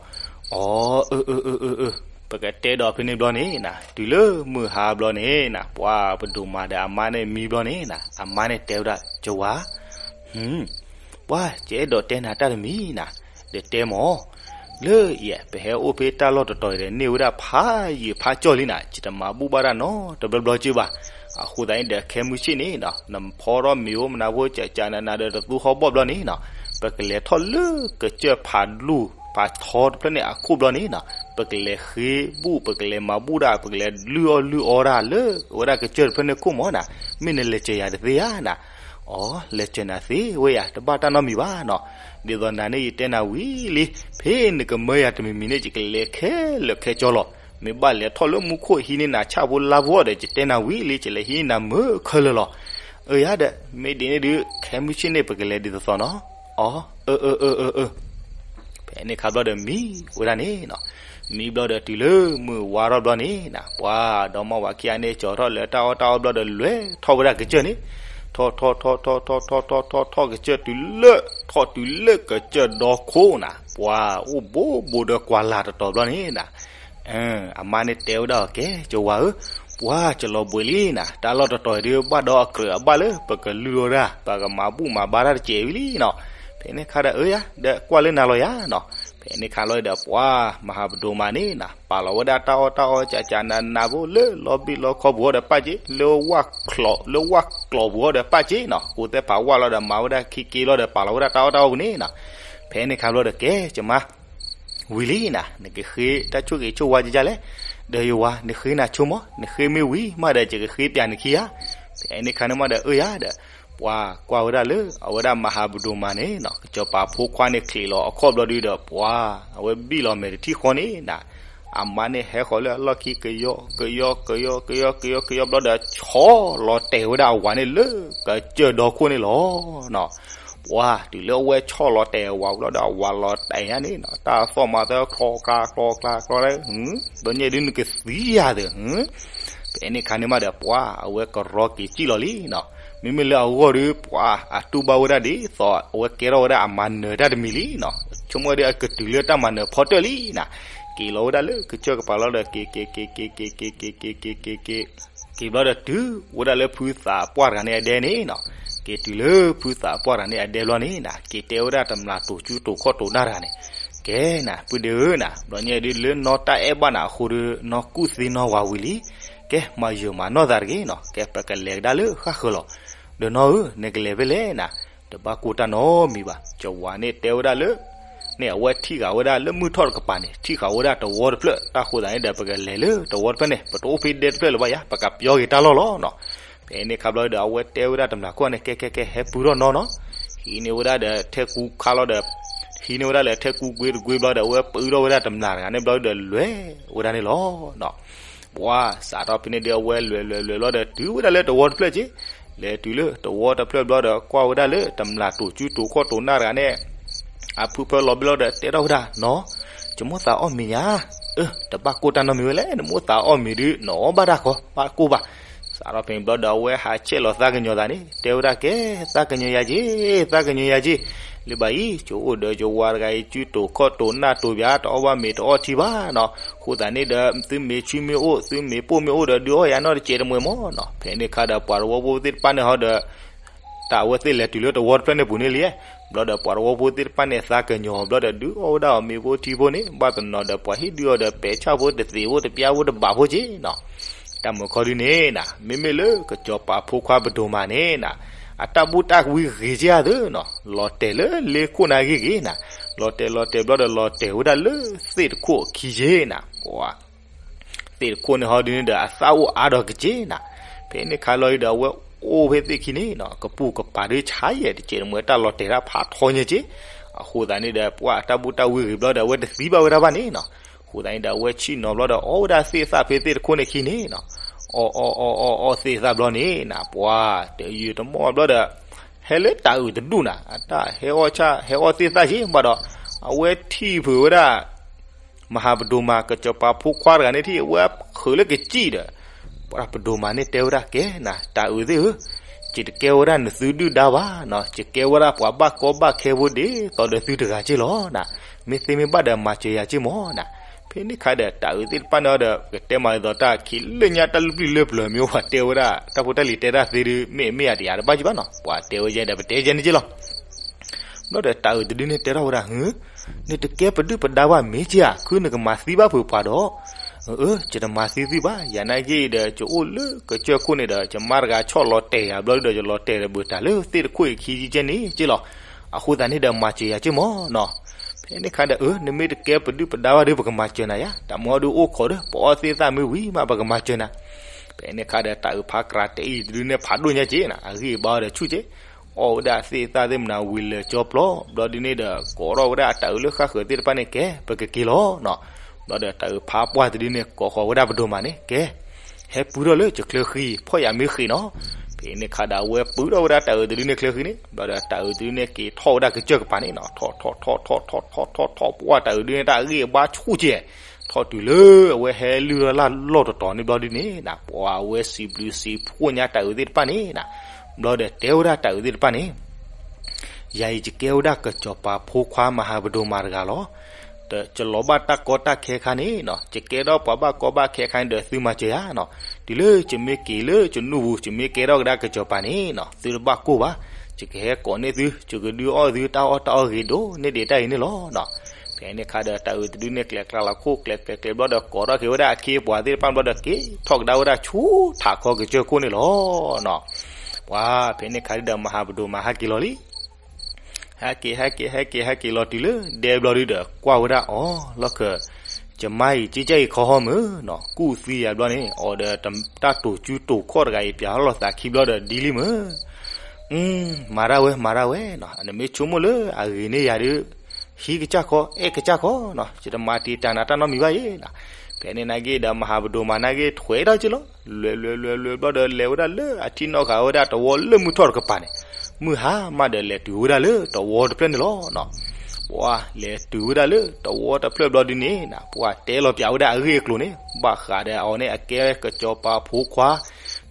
အီ အၢ အၢ အၢ အၢ အၢ ပကတဲဒီးဖဲန့ၣ်ဘျီန့ၣ်နီၤ တုၤလၢမုၢ်ဟါဘျီန့ၣ်နီၤ ပှၤပဒိၣ်မးဒီးအမါန့ၣ်မံဘျီန့ၣ်နီၤ အမါန့ၣ်တဲဝဲဒၣ် ယဝၤ ပှၤယအဲၣ်ဒိးတဲနၤတၢ်တမံၤနီၤ ဒီးတဲမၢ် လၢယဲ ပဟဲအိၣ်ဖဲတၢ်လီၢ်တတီၤအံၤဒီး န့ၢ်ဝဲဒၣ်ဖးယံာ်ဖးကၠီၣ်လံနီၤ ယတမၤဘူၣ်ဘၣ်တၢ်နီတဘျီဘျီကဲဘၣ်. အဃိသတးန့ၣ်ဒီး ခဲမုၢ်ဆ့ၣ်န့ၣ်နီၤ နဖီထီၣ်မ့ၤအိၣ်မနၤဖိ ကကနနၤဒီးတသူဟီၣ်ဘီၣ်ဘျီန့ၣ်နီၤ ပကလဲၤထီၣ်လၢကစၢၢ်ဖးဒူၣ်ဖးထီတဖျၢၣ်န့ၣ်အခိၣ်ဘျီန့ၣ်နီၤ ပကလဲၤဃ့ဘူၣ် ပကလဲၤမၤဘူၣ်ဒၣ် ပကလဲၤလုၢ်အီၣ်လုၢ်အီတၢ်လၢ အဝဲဒၣ်ကစၢၢ်တဖျၢၣ်န့ၣ်ခိၣ်မၢ်နီၤ မ့ၢ်နလဲၤစၢၤယၤတသ့ဧါနီၤ. အီ လဲၤစၢၤနၤသ့ဝဲယၤ တဘၣ်တၢ်နီတမံၤဘၣ်နီၤ. ဒ်သိးနၤန့ၣ် ယတဲနၤဝံၤလံ ဖဲနကမၢယၤတမံၤမံၤန့ၣ် ယကလဲၤခဲလၢာ်ခဲဆ့လီၤ. မ့ၢ်ဘၣ်လဲၤထီၣ်လၢမူခိၣ်ဟံးန့ၢ်နၤဆၣ်ဖိလါဖိဒီး ယတဲနၤဝံၤလံ ယလဲၤဟံးန့ၢ်နၤမုာ်ခဲလၢာ်လီၤ. အၢ ယၤဒီး မ့ၢ်ဒ်န့ၣ်ဒုး ခဲမုၢ်ဆ့ၣ်န့ၣ် ပကလဲၤဒ်သိးသိးနီၤ. အီ အၢ အၢ အၢ အၢ ဖဲန့ၣ်အခါဘျီဒီးမံဝဲဒၣ်န့ၣ်နီၤ. မံဘျီဒီးတုၤလၢမုၢ်ဝါထီၣ်ဘျီန့ၣ်နီၤ ပှၤဒီမါဝၤခံဂၤန့ၣ် ကၠီၤထီၣ်လၢတၢ်အီၣ်တၢ်အီဘျီဒီး လဲၤထီၣ်ဝဲဒၣ်ကစၢၢ်န့ၣ် ထီၣ်ထီၣ်ထီၣ်ထီၣ်ထီၣ်ထီၣ်ထီၣ်ထီၣ်ထီၣ်ကစၢၢ်တုၤလၢ ထီၣ်တုၤလၢကစၢၢ်ဒီခိၣ်နီၤ ပှၤအိၣ်ဘိးဘိးဒီးကွၢ်လၢ်တတီၤဘျီန့ၣ်နီၤ အမါန့ၣ်တဲဝဲဒၣ်အီၤ ကဲ ကဝၤဧၢ, ပှၤကလီၤဘှံးလံနီၤ, တၢ်လီၢ်တတီၤအံၤဒုး ဘၣ်ဒီးအကြၢးအဘၣ်လၢ ပကလုၢ်အီၣ်တၢ် ပကမၤဘူၣ်မၤဘါတၢ်တစဲးဝံၤလံနီၤ. ဖဲန့ၣ်ခါဒီး အၢယၤ ဒီးကွၢ်လၢနၤလီၤယၤနီၤ. ဖဲန့ၣ်ခါလီၤဒီး ပှၤမၤဟးပဒိၣ်မးန့ၣ်နီၤ ပာ်လီၤဝဲဒၣ်တၢ်အီၣ်တၢ်အီကၠးကၠးနးနးဖိ လၢလီဘံၣ်လီခီပူၤအီၤဒီးပာ်က့ၤ, လၢဝၣ်ကျီၢ်, လၢဝၣ်ကျီၢ်ပူၤအီၤဒီးပာ်က့ၤနီၤ, ကိးသဲဖးဝၣ်လီၤဒီးမၤဝဲဒၣ်ခံက့လီၤဒီး ပာ်လီၤဝဲဒၣ်တၢ်အီၣ်တၢ်အီပူၤန့ၣ်နီၤ. ဖဲန့ၣ်ခါဘျီဒီး ကဲ ကမါ ဝံၤလံနီၤ, နကဃ့တၢ်ဆိၣ်ဂ့ၤဆိၣ်ဝါကကလဲၣ်, ဒီးယဝၤ နဃ့နၤဆိမး, နဃ့မ့ၢ်ဝံၤမးဒီး ယကဃ့ပျးနခံဧါ. ဖဲန့ၣ်ခါန့ၣ်မးဒီး အၢယၤဒီး ပှၤကွၢ်ဝဲဒၣ်လၢ အဝဲဒၣ်မၤဟးပဒိၣ်မးန့ၣ်နီၤ, ကစီၤပၤဖိခွါန့ၣ်ချံးလီၤအခီၣ်ဘျီဒုဒီး ပှၤအဝဲဘံၣ်လီၤမဲာ်တထံၣ်ဃီန့ၣ်နီၤ, အမါန့ၣ်ဟဲဃီၤလၢအလီၢ်ခံ ကယီကယီကယီကယီကယီကယီကယီဘျီဒီး ဆီလီၤတဲာ်ဝဲဒၣ်အဝၤန့ၣ်လၢ ကစၢၢ်ဒီခိၣ်န့ၣ်လီၤနီၤ. ပှၤတုၤလၢအဝဲဆီလီၤတဲာ်အဝၤဘျီဒီး အဝၤလီၤတဲာ်ညါန့ၣ်နီၤ, တၢ်သီၣ်မၤသၢချီကျါချီကျါချီ, ဒီးညါဒုးနကသံယၤသ့ၣ်, ဖဲန့ၣ်ခါန့ၣ်မးဒီး ပှၤအဝဲကရီက့ၤစံၣ်လီၤလံနီၤ. မ့မ့ၢ်လၢအဂီၢ်ဒီး ပှၤအတူၢ်ဘၣ်ဝဲဒၣ်ဒ်သိး အဝဲကဲထီၣ်ဝဲဒၣ်အမၤနၢၤတၢ်တမံၤလံနီၤ, ဆိကမိၣ်ဒီးအကတုၤလၢတၢ်မၤနၢၤဖီတၢၣ်လံနီၤ. က့ၤလီၤဝဲဒၣ်လၢကစၢၢ်ကပၤလီၤဒီး က့ၤ က့ၤ က့ၤ က့ၤ က့ၤ က့ၤ က့ၤ က့ၤ က့ၤ က့ၤ က့ၤ က့ၤဘျီဒီးတုၤဝဲဒၣ်လၢဖုသးပှၢ်တဂၤန့ၣ်အဒဲန့ၣ်နီၤ, က့ၤတုၤလၢဖုသးပှၢ်တဂၤန့ၣ်အဒဲဘျီန့ၣ်နီၤ, က့ၤတဲဝဲဒၣ်တမျာ်တိာ်ကူတိာ်ခီၣ်တိာ်နၢ်တဂၤန့ၣ်, ကဲနီၤ ပုၢ်ဒ့ဧၢနီၤ, ဘျီညါဒုးလၢနီၢ်တၢ်အဲၣ်ဘၣ်နၤအဃိဒီး နီၢ်ကူၣ်သ့နီၢ်ဝၤဝံၤလံ, ကဲ မၤယၢၤမၤနီၢ်သးတဂ့ၤနီၤ, ကဲ ပကလဲၤကဒါလၢဃၣ်ဃၢၤလီၤ. ဒီးနီၢ်ဧၢ နကလဲၤဖဲလဲၣ်နီၤ, တဘၣ်ကိၢ်တၢ်နီတမံၤဘၣ်, ယဝၤန့ၣ်တဲဝဲဒၣ်လၢ န့ၣ်အဝဲထံၣ်ဃာ်ဝဲဒၣ်လၢမုၢ်ထီၣ်တကပၤန့ၣ် ထံၣ်ဃာ်ဝဲဒၣ်တဝီတဖျၢၣ်, တၢ်ဃိသးန့ၣ်ဒီး ပကလဲၤလၢတဝီတဖျၢၣ်န့ၣ် ပတအိၣ်ဖဲဒဲတဖျၢၣ်လၢၤဘၣ်ယၤ, ပကပျီက့ၤတၢ်လီၢ်လီၤနီၤ. ဖဲန့ၣ်ခါဘျီဒီး အဝဲတဲဝဲဒၣ်တမျာ်ခိၣ်န့ၣ် ကဲ ကဲ ကဲ ဟဲပုၢ်ထီၣ်နီၤနီၤ, ဟံးန့ၢ်ဝဲဒၣ်ဒီးထဲကူခါလီၤဒီး ဟံးန့ၢ်ဝဲဒၣ်လၢထဲကူကွ့တကွ့ဘျီဒီး အဝဲပုၢ်ထီၣ်ဝဲဒၣ်တမျာ်တဂၤန့ၣ်ဘျီဒီး လဲၤဝဲဒၣ်န့ၣ်လီၤနီၤ. ပှၤစးထီၣ်ဖဲန့ၣ်ဒီး အဝဲလဲၤလဲၤလဲၤဘျီဒီး တုၤဝဲဒၣ်လၢတဝီတဖျၢၣ်က့, လဲၤတုၤလၢတဝီတဖျၢၣ်ဘျီဒီး ကွၢ်ဝဲဒၣ်လၢတမျာ်တိာ်ကူတိာ်ခီၣ်တိာ်နၢ်တဂၤန့ၣ် အဖုဖၢလီၤဘျီဒီး တဲထီၣ်ဝဲဒၣ်နီၤ, ယမိၣ်သးအီၣ်မ့ၤညါ, အၢ တဘၣ်ကိၢ်တၢ်နီတမံၤဝဲလဲၣ်, နမိၣ်သးအီၣ်မ့ၤဒုး နအီၣ်ဘၣ်တၢ်ခီ ဘၣ်ကိၢ်ဘၣ်. စးထီၣ်ဖဲန့ၣ်ဘျီဒီး အဝဲဟးဆဲးလီၤသးကညီၤသးန့ၣ် တဲဝဲဒၣ် ကဲ သးကညီၤယၤက့, သးကညီၤယၤက့, လၢဘၣ်အံၤ ယအိၣ်ဒီးယဝၤတဂၤအံၤ ကူတိာ်ခီၣ်တိာ်နၢ်တိာ်ဘၣ် တအီၣ်ဘၣ်မ့ၤတအီထံဘၣ်နီၤ, အဃိသတးန့ၣ်ဒီး သုမ့ၤဆူမ့ၢ်အိၣ် သုမ့ၤပိၢ်မ့ၢ်အိၣ်ဒီး ဒုးအီၣ်ယၤနီတစဲးတမှဲၤမးနီၤ. ဖဲန့ၣ်ခါဒီး ပှၤတဝီဖိသ့ၣ်တဖၣ်န့ၣ်ဟီဒီး တၢ်အဝဲသ့ၣ်လဲၤတုၤလၢတဝီတဖျၢၣ်န့ၣ်ပူၤန့ၣ်လံ, ဘျီဒီးပှၤတဝီဖိသ့ၣ်တဖၣ်န့ၣ် သးကညီၤဘျီဒီး ဒုးအီၣ်ဝဲဒၣ်အီၤမ့ၤဖိထံဖိန့ၣ် ဘၣ်တနီၤဒီး ပှၤဟ့ၣ်ဒုးအီၤဒီး ပဲာ်ဆၣ်ဖိတသ့ၣ်ဖိတပျၢ်ဖိတဘးဖိက့နီၤ. တၢ်မုာ်ခီဒုန့ၣ်နီၤ မ့မ့ၢ်လၢကစီၤပၤဖိခွါပဒိၣ်မးန့ၣ်နီၤ အတၢ်ဘူၣ်တၢ်ဝံဂ့ၤက့ဧါသ့နီၤ, လီၤတဲာ်လၢလ့ခိၣ်န့ၣ်ဂ့ၤဂ့ၤနီၤ, လီၤတဲာ်လီၤတဲာ်ဘျီဒီး လီၤတဲာ်ဝဲဒၣ်လၢသ့ၣ်တခိၣ်အခံက့နီၤ. ပှၤ သ့ၣ်တခိၣ်န့ၣ်ဟီဒုန့ၣ်ဒီး အသၣ်အိၣ်အါဒီးကက့နီၤ. ဖဲန့ၣ်ခါလီၤအံၤဒီး အဝဲအိၣ်ဖဲသ့ၣ်ခံန့ၣ်နီၤ ကပူၤကပၤဒုးဆါယဲၢ်တကဲးတမှဲၤ တၢ်လီၤတဲာ်တၢ်ဖးထီညါက့. အဃိသတးန့ၣ်ဒီး ပှၤအတၢ်ဘူၣ်တၢ်ဝံဂ့ၤဘျီဒီး အဝဲတသံဘၣ်ဝဲဒၣ်ဘၣ်န့ၣ်နီၤ. အဃိသတးန့ၣ်ဒီး အဝဲဆ့ၣ်နီၤဘျီဒီး အီၣ်ဝဲဒၣ်သ့ၣ်သၣ်ဖဲသ့ၣ်တခိၣ်န့ၣ်ခံန့ၣ်နီၤ. အီၣ်အီၣ်အီၣ်အီၣ်အီၣ်သ့ၣ်သၣ်ဘျီန့ၣ်နီၤ ပှၤတယုာ်တမီၢ်ဘျီဒီး ဟဲလၢတၤအုးတဒူၣ်နီၤ အတၢ်ဟဲအီၣ်ဆၣ် ဟဲအီၣ်သ့ၣ်သၣ်က့ဘၣ်ဒီး အဝဲထံၣ်ဖုးဝဲဒၣ် မၤဟးပဒိၣ်မး ကစီၤပၤဖိခွါတဂၤန့ၣ်ထံၣ် အဝဲဃုာ်လၢကစံၣ်ဒီး ပှၤပဒိၣ်မးန့ၣ်တဲဝဲဒၣ် ကဲနီၤ တၤအုးသ့ၣ်ဧၢ, ယတကဲဝဲဒၣ်နသုဒုၣ်ဒါဘၣ်နီၤ, ယကဲဝဲဒၣ်ပှၤဘၣ်ကီဘၣ်ခဲဖိဒ်သိးဒီးသုတဂၤက့လီၤနီၤ. မ့ၢ်သ့မ့ၢ်ဘၣ်ဒီးမၤစၢၤယၤက့မးနီၤ. ဖဲန့ၣ်ခါဒီး တၤအုးသ့ၣ်တဖၣ်န့ၣ်ဒီး ကတဲမၤဒ်သိးတၢ်ခံးလၢညါ တၢ်လၢပျၢၤလၢပျၢၤမ့ၢ်အိၣ် ပှၤတဲဝဲဒၣ် တၢ်ဖိတၢ်လံၤတဲတၢ်သ့ဒုး မ့ၢ်မ့ၢ်ယၤတယၤတဘၣ်က့ဘၣ်နီၤ. ပှၤတဲဝဲယဲဒီး ပတဲယဲန့ၣ်က့လီၤ. ဘျီဒီးတၤအုးတဒုန့ၣ်တဲထီၣ်ဝဲဒၣ် ဟၢ နတကဲပဒုၣ်ပဒါဘၣ်မ့ၢ်က့ဧါ, ခုနကမၤသံဘၣ်ဖုးပှၤဒီး အၢ ယတမၤသံသုဘၣ်, ယၤနာ်က့ဒီး ယအိၣ်လၢကစၢၢ်ခိၣ်န့ၣ်ဒီး ယမါတဂၤဆီၣ်လီၤတဲာ်ယၤဘျီဒီး ယလီၤတဲာ်ဒီးဘၣ်တၢ်လၢသ့ၣ်တခိၣ်အံၤခံကဲန့ၣ်က့လီၤ. အဃိသတးန့ၣ်ဒီး မၤစၢၤယၤက့မးနီၤ. ဖဲန့ၣ်ခါဒီး အၢ နမ့ၢ်တကဲပဒုၣ်ပဒါဘၣ်ဒီး ပကမၤစၢၤနၤယါ, တၢ်မ့ၢ်အီၤဒုးအိၣ်ခိးဒီး ပအီၣ်သ့ၣ်သၣ်မ့ၢ်ဝံၤမး ပကမၤစၢၤနၤ. ဖဲန့ၣ်ခါဒီး တၤအုးဖးကြးတဲအံၤတဒုန့ၣ် ဖးဒိၣ်ညါက့နီၤ, အဂံၢ်အဘါဒီးဆူၣ်က့ အီၣ်ဝဲဒၣ်သ့ၣ်သၣ်သ့ၣ်မနၤဝံၤလၢာ်ကၠီပျီ, ဘျီဒုန့ၣ်ဒီး ကိးထီၣ်ဝဲဒၣ်တၤအုးလၢဃၣ်ဃၢၤသ့ၣ်တဖၣ်န့ၣ် ကဲ ပကက့ၤလီၤနီၤ. ဘျီဒီးတၤအုးဖးပှၢ်တဒုန့ၣ် ကိးဃီၤဝဲဒၣ်ပဒိၣ်မးန့ၣ် ကဲ ဟဲပုၢ်ထီၣ်လၢယချၢဃံ ဖီၣ်ယၤမ့ၢ်ဃ့းနီၤ. ဖဲန့ၣ်ခါဒီး အဝဲပုၢ်ထီၣ်ဝဲဒၣ်တၤအုးတဒုန့ၣ်ချၢဃံန့ၣ်, ဘျီဒီးတၤအုးတဒုန့ၣ် က့ၤထီၣ်ဝဲဒၣ်ကစၢၢ်ကပၤန့ၣ်နီၤ, ထီၣ်ထီၣ်ထီၣ်ထီၣ်ထီၣ်ထီၣ်ထီၣ်ထီၣ် ပှၢ်တၤအုးဒုန့ၣ် တၢ်ဂံၢ်အဘါဆူၣ်က့ ထီၣ်တုၤလၢအဝဲဟဲလုၢ်ထီၣ်လၢလီၢ်တတီၤန့ၣ်ဘျီဒုန့ၣ်နီၤ, ပှၤအဝဲစံးဘျုးစံးဖှိၣ်ညါတၤအုးသ့ၣ်တဖၣ်န့ၣ်နီၤ. ဘျီဒီးတဲဝဲဒၣ်တၤအုးသ့ၣ်တဖၣ်န့ၣ် ယၤအံၤယကဲဝဲဒၣ်ကစီၤပၤဖိခွါမၤဟးပဒိၣ်မးတဂၤလီၤ. ယလီၤဘၣ်တၢ်ကီတၢ်ခဲခါန့ၣ်နီၤ, ယကဲထီၣ်ပှၤဘၣ်ကီဘၣ်ခဲခါန့ၣ်ဒီး သုမၤစၢၤယၤနီၤ. တုၤလၢယမ့ၢ်က့ၤလၢယနူၢ်ပူၤ ယမ့ၢ်ကဲထီၣ်ကဒါကစီၤပၤန့ၣ်နီၤ, သုတဘၣ်ကိၢ်ဘၣ်, ယကဟဲကိးန့ၢ်သု, ယကဒုးအီၣ်သုတၢ်အီၣ်တၢ်အီဂ့ၤဒိၣ်န့ၢ်ဒံးတၢ်အံၤန့ၣ်လီၤနီၤ. ဖဲန့ၣ်ခါဒီးတၢ်အုးတဒုန့ၣ် ကျဲၤကျါလီၤခိၣ် ကျဲၤကျဲၤကျဲၤဘျီဒီး ကိးထီၣ်က့ၤဝဲဒၣ်အခ့အပှၤသ့ၣ်တဖၣ်ဘျီဒီး က့ၤထီၣ်ကဒါဝဲဒၣ်ဆူထးခီကစၢၢ်ခိၣ်န့ၣ်လီၤနီၤ. ပှၤဖဲန့ၣ်ခါဒီး မၤဟးပဒိၣ်မးဟဲက့ၤလီၤလံ ဟဲက့ၤ ဟဲက့ၤ ဟဲက့ၤ ဟဲက့ၤလီၤတုၤလၢဒဲဘျီဒုဒီး ကွၢ်ဝဲဒၣ်အီၤလီၢ်ခၢၣ်, ယမါအံၤ ကကၢ်အံၤခီဟီမုၢ်နီၤ ကူၣ်သံယၤဘျီန့ၣ် အီၤဒီးတၢ်တိာ်ကူတိာ်ခီၣ်တဂၤအံၤ ပၠးထီၣ်လိာ်သးခံဘျီဒီးဒ်လံမုၢ် မၤတၢ်ဝဲ မၤတၢ်ဝဲနီၤ နမ့ၢ်ဆိကမိၣ်လၢအဂ့ၤန့ၢ်ယၤဒုး ဟံးကစၢ်ခီ အဲၣ်ကစၢ်ခီနီၤ ယတမၤတံာ်တာ်နၤတၢ်နီတမံၤဘၣ်အံၤနီၤ. ဖဲန့ၣ်နာ်က့ဒီး မၤဟးပဒိၣ်မးနာ်က့ ထွဲထီၣ်က့ၤလီၤ လဲၤလဲၤလဲၤလဲၤဘျီဒီး လဲၤဝဲဒၣ်လၢအထံနီၤဃာ်ဝဲဒၣ်တဝီလၢမုၢ်ထီၣ်တကပၤန့ၣ် မုၢ်ဟါမးဒီးလဲၤတုၤဝဲဒၣ်လၢတဝီတဖျၢၣ်န့ၣ်လီၤနီၤ. ပှၤလဲၤတုၤဝဲဒၣ်လၢတဝီတဖျၢၣ်ဘျီဒုန့ၣ်နီၤ ပှၤတဲလီၤပၠးဝဲဒၣ်အဂ့ၢ်အကျိၤန့ၣ် ဘၣ်ဃးဒီးအီၤန့ၣ် အကဲကစီၤပၤဖိခွါ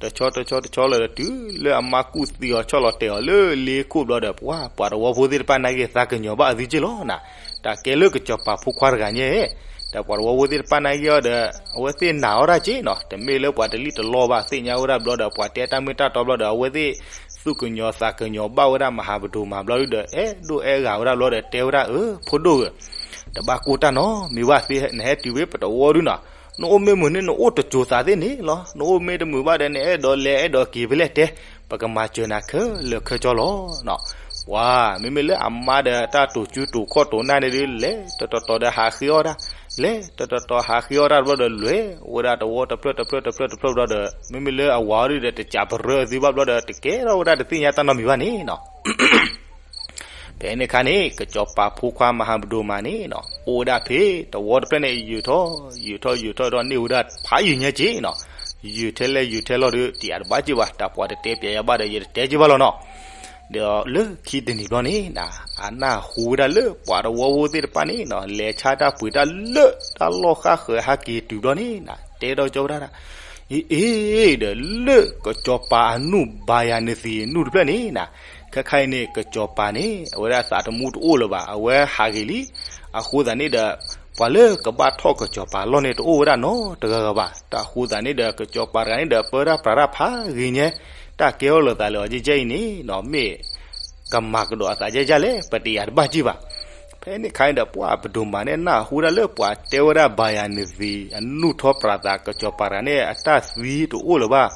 တဆီတဆီတဆီလၢာ်ဒီး တုၤလၢအမါကူၣ်သံအီၤဆီၣ်လီၤတဲာ်အီၤလၢလ့ခိၣ်ဘျီဒီး ပှၤ ပှၤတဝီဖိသ့ၣ်တဖၣ်နာ်က့ သးကညီၤဘၣ်အသုက့ၢ်လီၤနီၤ. တၢ်ကဲလၢကစီၤပၤဖိခွါတဂၤညါ ဒီးပှၤတဝီဖိသ့ၣ်တဖၣ်နာ်က့အီၤဒီး အဝဲသ့ၣ်နာ်အီၣ်ဒၣ်က့ၢ်နီၤ တမ့ၢ်လၢပှၤတလံၣ်တလီဘၣ် သ့ၣ်ညါဝဲဒၣ်ဘျီဒီး ပှၤတဲတၢ်မ့ၢ်တၢ်တီဘျီဒီး အဝဲသ့ၣ်သူၣ်ကညီၤသးကညီၤဘၣ်ဝဲဒၣ်မၤဟးပဒိၣ်မးဘျီဒုဒီး အဲၣ်ဒိၣ်အဲၣ်ဂၤဝဲဒၣ်ဘျီဒီး တဲဝဲဒၣ်အၢ ဖိဒိၣ်ဧၢ တဘၣ်ကိၢ်တၢ်နီတမံၤဘၣ်သ့ နဟဲတုၤဖဲပတဝီဒုနီၤ နအိၣ်မ့ၢ်မုာ်န့ၣ် နအိၣ်တစိၤသးသ့န့ၣ်လီၤ နအိၣ်မ့ၢ်တမုာ်ဘၣ်ဒီး နအဲၣ်ဒိးလဲၤအဲၣ်ဒိးက့ၤဖဲလဲၣ်တဲ ပကမၤစၢၤနၤခဲလၢာ်ခဲဆ့လီၤနီၤ. ပှၤ မ့မ့ၢ်လၢအမါဒီးတၢ်တိာ်ကူတိာ်ခီၣ်တိာ်နၢ်န့ၣ်ဒုး လဲၤတတီၤတီၤဒီးဟးဃ့အီၣ်တၢ် လဲၤတတီၤတီၤဟးဃ့အီၣ်တၢ်ဘျီဒီး လဲၤဝဲဒၣ်တဝီတဖျၢၣ်တဖျၢၣ်တဖျၢၣ်တဖျၢၣ်ဘျီဒီး မ့မ့ၢ်လၢအဝၤအီၤဒုဒီး တစးပရၢအသုဘၣ်ဘျီဒီး တကဲထီၣ်ဝဲဒၣ်တသ့ၣ်ညါတၢ်နီတမံၤဘၣ်န့ၣ်နီၤ. ဖဲန့ၣ်အခါန့ၣ် ကစီၤပၤဖိခွါမၤဟးပဒိၣ်မးန့ၣ်နီၤ အိၣ်ဝဲဒၣ်ဖဲတဝီတဖျၢၣ်န့ၣ် ယုာ်ထီၣ် ယုာ်ထီၣ် ယုာ်ထီၣ်ဒီး န့ၢ်ဝဲဒၣ်ဖးယံာ်ညါက့ၢ်နီၤ. ယုာ်ထဲလဲၣ် ယုာ်ထဲလီၤဒီး တယာ်တဘၣ်က့ၢ်ဘၣ် တၢ်ပှၤတတဲပၠးယၤဘၣ်ဒီး ယတတဲက့ၢ်ဘၣ်လီၤနီၤ. ဒီးလၢခံတနံၤဘျီန့ၣ်နီၤ အနၢ်ဟူဝဲဒၣ်လၢပှၤတဝီဖိသ့ၣ်တဖၣ်န့ၣ်နီၤ လဲၤဆါတၢ်ပှ့ၤတၢ်လၢတၢ်လီၢ်ဃၣ်ဃၢၤဟဲက့ၤတုၤဘျီန့ၣ်နီၤ တဲထီၣ်ကၠီဝဲဒၣ် အ့ အ့ ဒီးလၢကစီၤပၤအနူၢ် ဘၤယၤနသံးအနူၢ်တဖျၢၣ်န့ၣ်နီၤ ခဲခါအံၤန့ၣ် ကစီၤပၤန့ၣ် အဝဲဒၣ်သးတမူတအိၣ်လၢၤဘၣ် အဝဲဟးဂ့ၤလံ. အဃိသတးန့ၣ်ဒီး ပှၤလၢကဘၣ်ထီၣ်ကစီၤပၤလီၢ်န့ၣ် တအိၣ်ဝဲဒၣ်နီတဂၤဂၤဘၣ်. တၢ်အဃိသတးန့ၣ်ဒီး ကစီၤပၤတဂၤန့ၣ်ဒီး ပၢတၢ်ပြးတၢ်ဖးဂ့ၤညါ တၢ်ကဲထီၣ်လိာ်သးလၢအီၤကဲကဲအံၤန့ၣ်နီၤ မ့ၢ်ကမၤကဒီးအသးကဲကဲလဲၣ် ပတယာ်တဘၣ်က့ၢ်ဘၣ်. ဖဲန့ၣ်အခါန့ၣ်ဒီး ပှၤပဒိၣ်မးန့ၣ် နၢ်ဟူဒၣ်လၢပှၤတဲဝဲဒၣ် ဘၤယၤနသံး အနူၢ်ထီပြးသး ကစီၤပၤတဂၤန့ၣ် အတၢ်သံတအိၣ်လၢၤဘၣ်,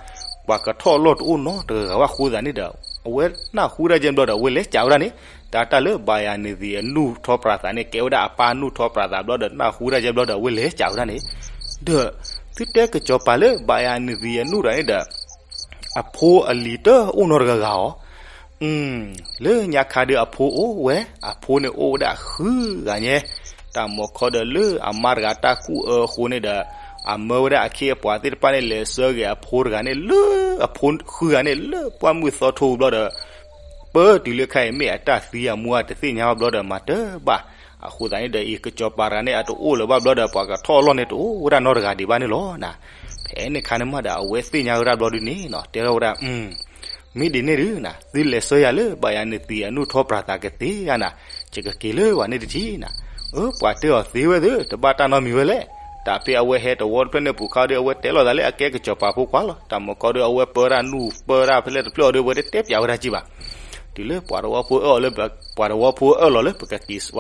ပှၤကထီၣ်အလီၢ်တအိၣ်နီတဂၤဂၤဘၣ်အဃိသတးန့ၣ်ဒီး အဝဲနၢ်ဟူဒၣ်ကဲဘျီဒီး အဝဲလဲၤစံးဝဲဒၣ်န့ၣ် တၢ်တၢ်လၢ ဘၤယၤနသံး အနူၢ်ထီပြးသးန့ၣ် ကဲဝဲဒၣ်အပၢ်နူၢ်ထီပြးသးဘျီဒီး နၢ်ဟူဒၣ်ကဲဘျီဒီး အဝဲလဲၤစံးဝဲဒၣ်န့ၣ်, ဒီး သုတဲကစီၤပၤလၢ ဘၤယၤနသံး အနူၢ်တဂၤန့ၣ်ဒီး အဖိအလံၤတအိၣ်နီတဂၤဂၤဧါ. လၢညါခါဒီးအဖိအိၣ်ဝဲ, အဖိန့ၣ်အိၣ်ဝဲဒၣ်ဃုဂၤညါ, တၢ်မီၤခီဒီးလၢအမါတဂၤတၢ်ကူၣ်အၢအဃိန့ၣ်ဒီး အမၢဝဲဒၣ်အခ့အပှၤသ့ၣ်တဖၣ်န့ၣ် လဲၤဆှၢက့ၤအဖိတဂၤန့ၣ်လၢ အဖိဃုဂၤန့ၣ်လၢပှၢ်မုၢ်သီထိဘျီဒီး ပၢတုၤလၢခဲအံၤမ့ၢ်အတၢ်သံအမူအတသ့ၣ်ညါဘၣ်ဘျီဒီးမၤတဘၣ်. အဃိသတးန့ၣ်ဒီး အံၤကစီၤပၤတဂၤန့ၣ် အတအိၣ်လၢၤဘၣ်ဘျီဒီး ပှၤကထီၣ်အလီၢ်န့ၣ်တအိၣ်ဝဲဒၣ်နီတဂၤဒံးဘၣ်န့ၣ်လီၤနၤ. ဖဲန့ၣ်ခါန့ၣ်မးဒီး အဝဲသ့ၣ်ညါဝဲဒၣ်ဘျီဒုန့ၣ်နီၤ တဲထီၣ်ဝဲဒၣ် မ့ၢ်ဒ်န့ၣ်ဒုနၤ သုလဲၤဆှၢယၤလၢ ဘၤယၤနသံး အနူၢ်ထီပြးသးကသ့ဧါနၤ, ယကက့ၤလၢပှၤန့ၣ်တထံၣ်နၤ. အၢ ပှၤတဲအီၤသ့ဝဲသ့ တဘၣ်တၢ်နီတမံၤဝဲလဲၣ်. တၢ်ဖဲအဝဲဟဲတဝီတဖျၢၣ်န့ၣ်ပူၤခါဒီး အဝဲတဲလီၤသးလၢအကဲကစီၤပၤဖိခွါလီၤ. တၢ်မီၤခီဒီး အဝဲပၢတၢ်နူၢ်ပၢတၢ်ဖဲလဲၣ်တဖျၢၣ်အီၤဒီး အဝဲတတဲပၠးဝဲဒၣ်က့ၢ်ဘၣ်. တုၤလၢပှၤတဝီဖိအၢၣ်လီၤလၢ ပှၤတဝီဖိအၢၣ်လီၤလၢ ပှ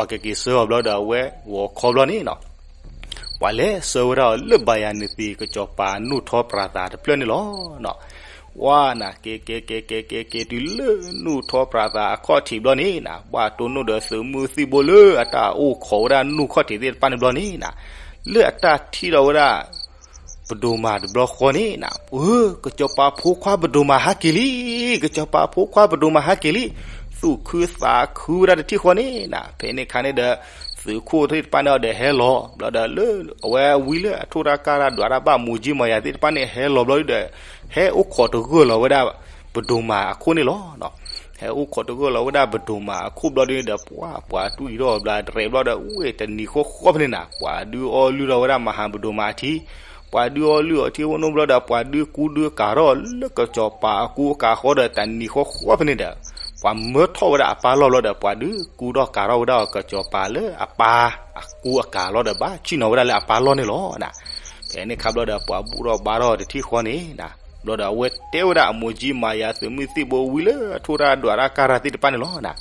ၤကက့ၤဆှၢအီၤဘျီဒီး အဝဲဂီၤခီဘျီန့ၣ်နီၤ ပှၤလဲၤဆှၢဝဲဒၣ်အီၤလၢ ဘၤယၤနသံး ကစီၤပၤနူၢ်ထီပြးသးတဖျၢၣ်န့ၣ်လီၤ. ဝါနၤ က့ၤက့ၤက့ၤက့ၤက့ၤက့ၤတုၤလၢနူၢ်ထီပြးသးအခီၣ်ထံးဘျီန့ၣ်နၤ ဘၣ်တိၢ်နီၣ်ဒီးသုးမုၢ်သံၣ်ဘိလၢအတၢ်အိၣ်ခိးဝဲဒၣ်နူၢ်ခီၣ်ထံးသ့ၣ်တဖၣ်န့ၣ်ဘျီန့ၣ်နၤ လၢအတၢ်ထံၣ်ဒီးဝဲဒၣ် ပဒိၣ်မးတဘျီဃီန့ၣ်နၤ အၢ ကစီၤပၤဖိခွါပဒိၣ်မးဟဲက့ၤလံ, ကစီၤပၤဖိခွါပဒိၣ်မးဟဲက့ၤလံ. သူၣ်ခုသးခုဝဲဒၣ်တထံၣ်ဃီန့ၣ်နၤ ဖဲန့ၣ်ခါန့ၣ်ဒီး သုးခိၣ်သ့ၣ်တဖၣ်န့ၣ်ဒီးဟဲလီၤ ဘျီဒီးလၢ အဝဲဝံလၢအထူၣ်တၢ်ကၢ်တၢ်ဒွးတၢ်ဘၣ် မိၢ်ကၠံမၤယၤသ့ၣ်တဖၣ်န့ၣ် ဟဲလီၤဘျီဒီး ဟဲအိၣ်ခိးတဂၢၢ်လီၤဝဲဒၣ် ပဒိၣ်မးအခိၣ်န့ၣ်လီၤ. ဟဲအိၣ်ခိးတဂၢၢ်လီၤဝဲဒၣ်ပဒိၣ်မးအခိၣ်ဘျီဒုန့ၣ်ဒီး ပှၤ ပှၤတူၢ်အံၤထီၣ်ဘျါတရဲၣ်ဘျီဒီး ဝဲတနံၤဃီဃီဖဲန့ၣ်နၤ ပှၤဒုးအီလုၢ်ထီၣ်ဝဲဒၣ်မၤဟးပဒိၣ်မးအထံ ပှၤဒုးအီလုၢ်အီထံအိၣ်နီတဘျီဒီး ပှၤဒုးကူဒုးကၤထီၣ်လၢကစီၤပၤအကူအကၤဃီဒီးတနံၤဃီဃီဖဲန့ၣ်ဒီး ပှၤမၢထီၣ်ဝဲဒၣ်အပၢ်လီၢ်ဘျီဒီး ပှၤဒုးကူထီၣ်ကၤထီၣ်ဝဲဒၣ်ကစီၤပၤလၢအပၢ်အကူအကၤလီၢ်ဒီး ဘၣ်ဆ့ၣ်နီၤဝဲဒၣ်လၢအပၢ်လီၢ်န့ၣ်လီၤနၤ. ဖဲန့ၣ်ခါဘျီဒီး ပှၤဘူၣ်ထီၣ်ဘါထီၣ်တထံၣ်ဃီန့ၣ်နၤ ဘျီဒီးအဝဲတဲဝဲဒၣ်အမိၢ်ကၠံမၤယၤသုးမုၢ်သံၣ်ဘိဝံလၢအထူၣ်တၢ်ဒွးတၢ်ကၢ်တၢ်သ့ၣ်တဖၣ်န့ၣ်လီၤနၤ.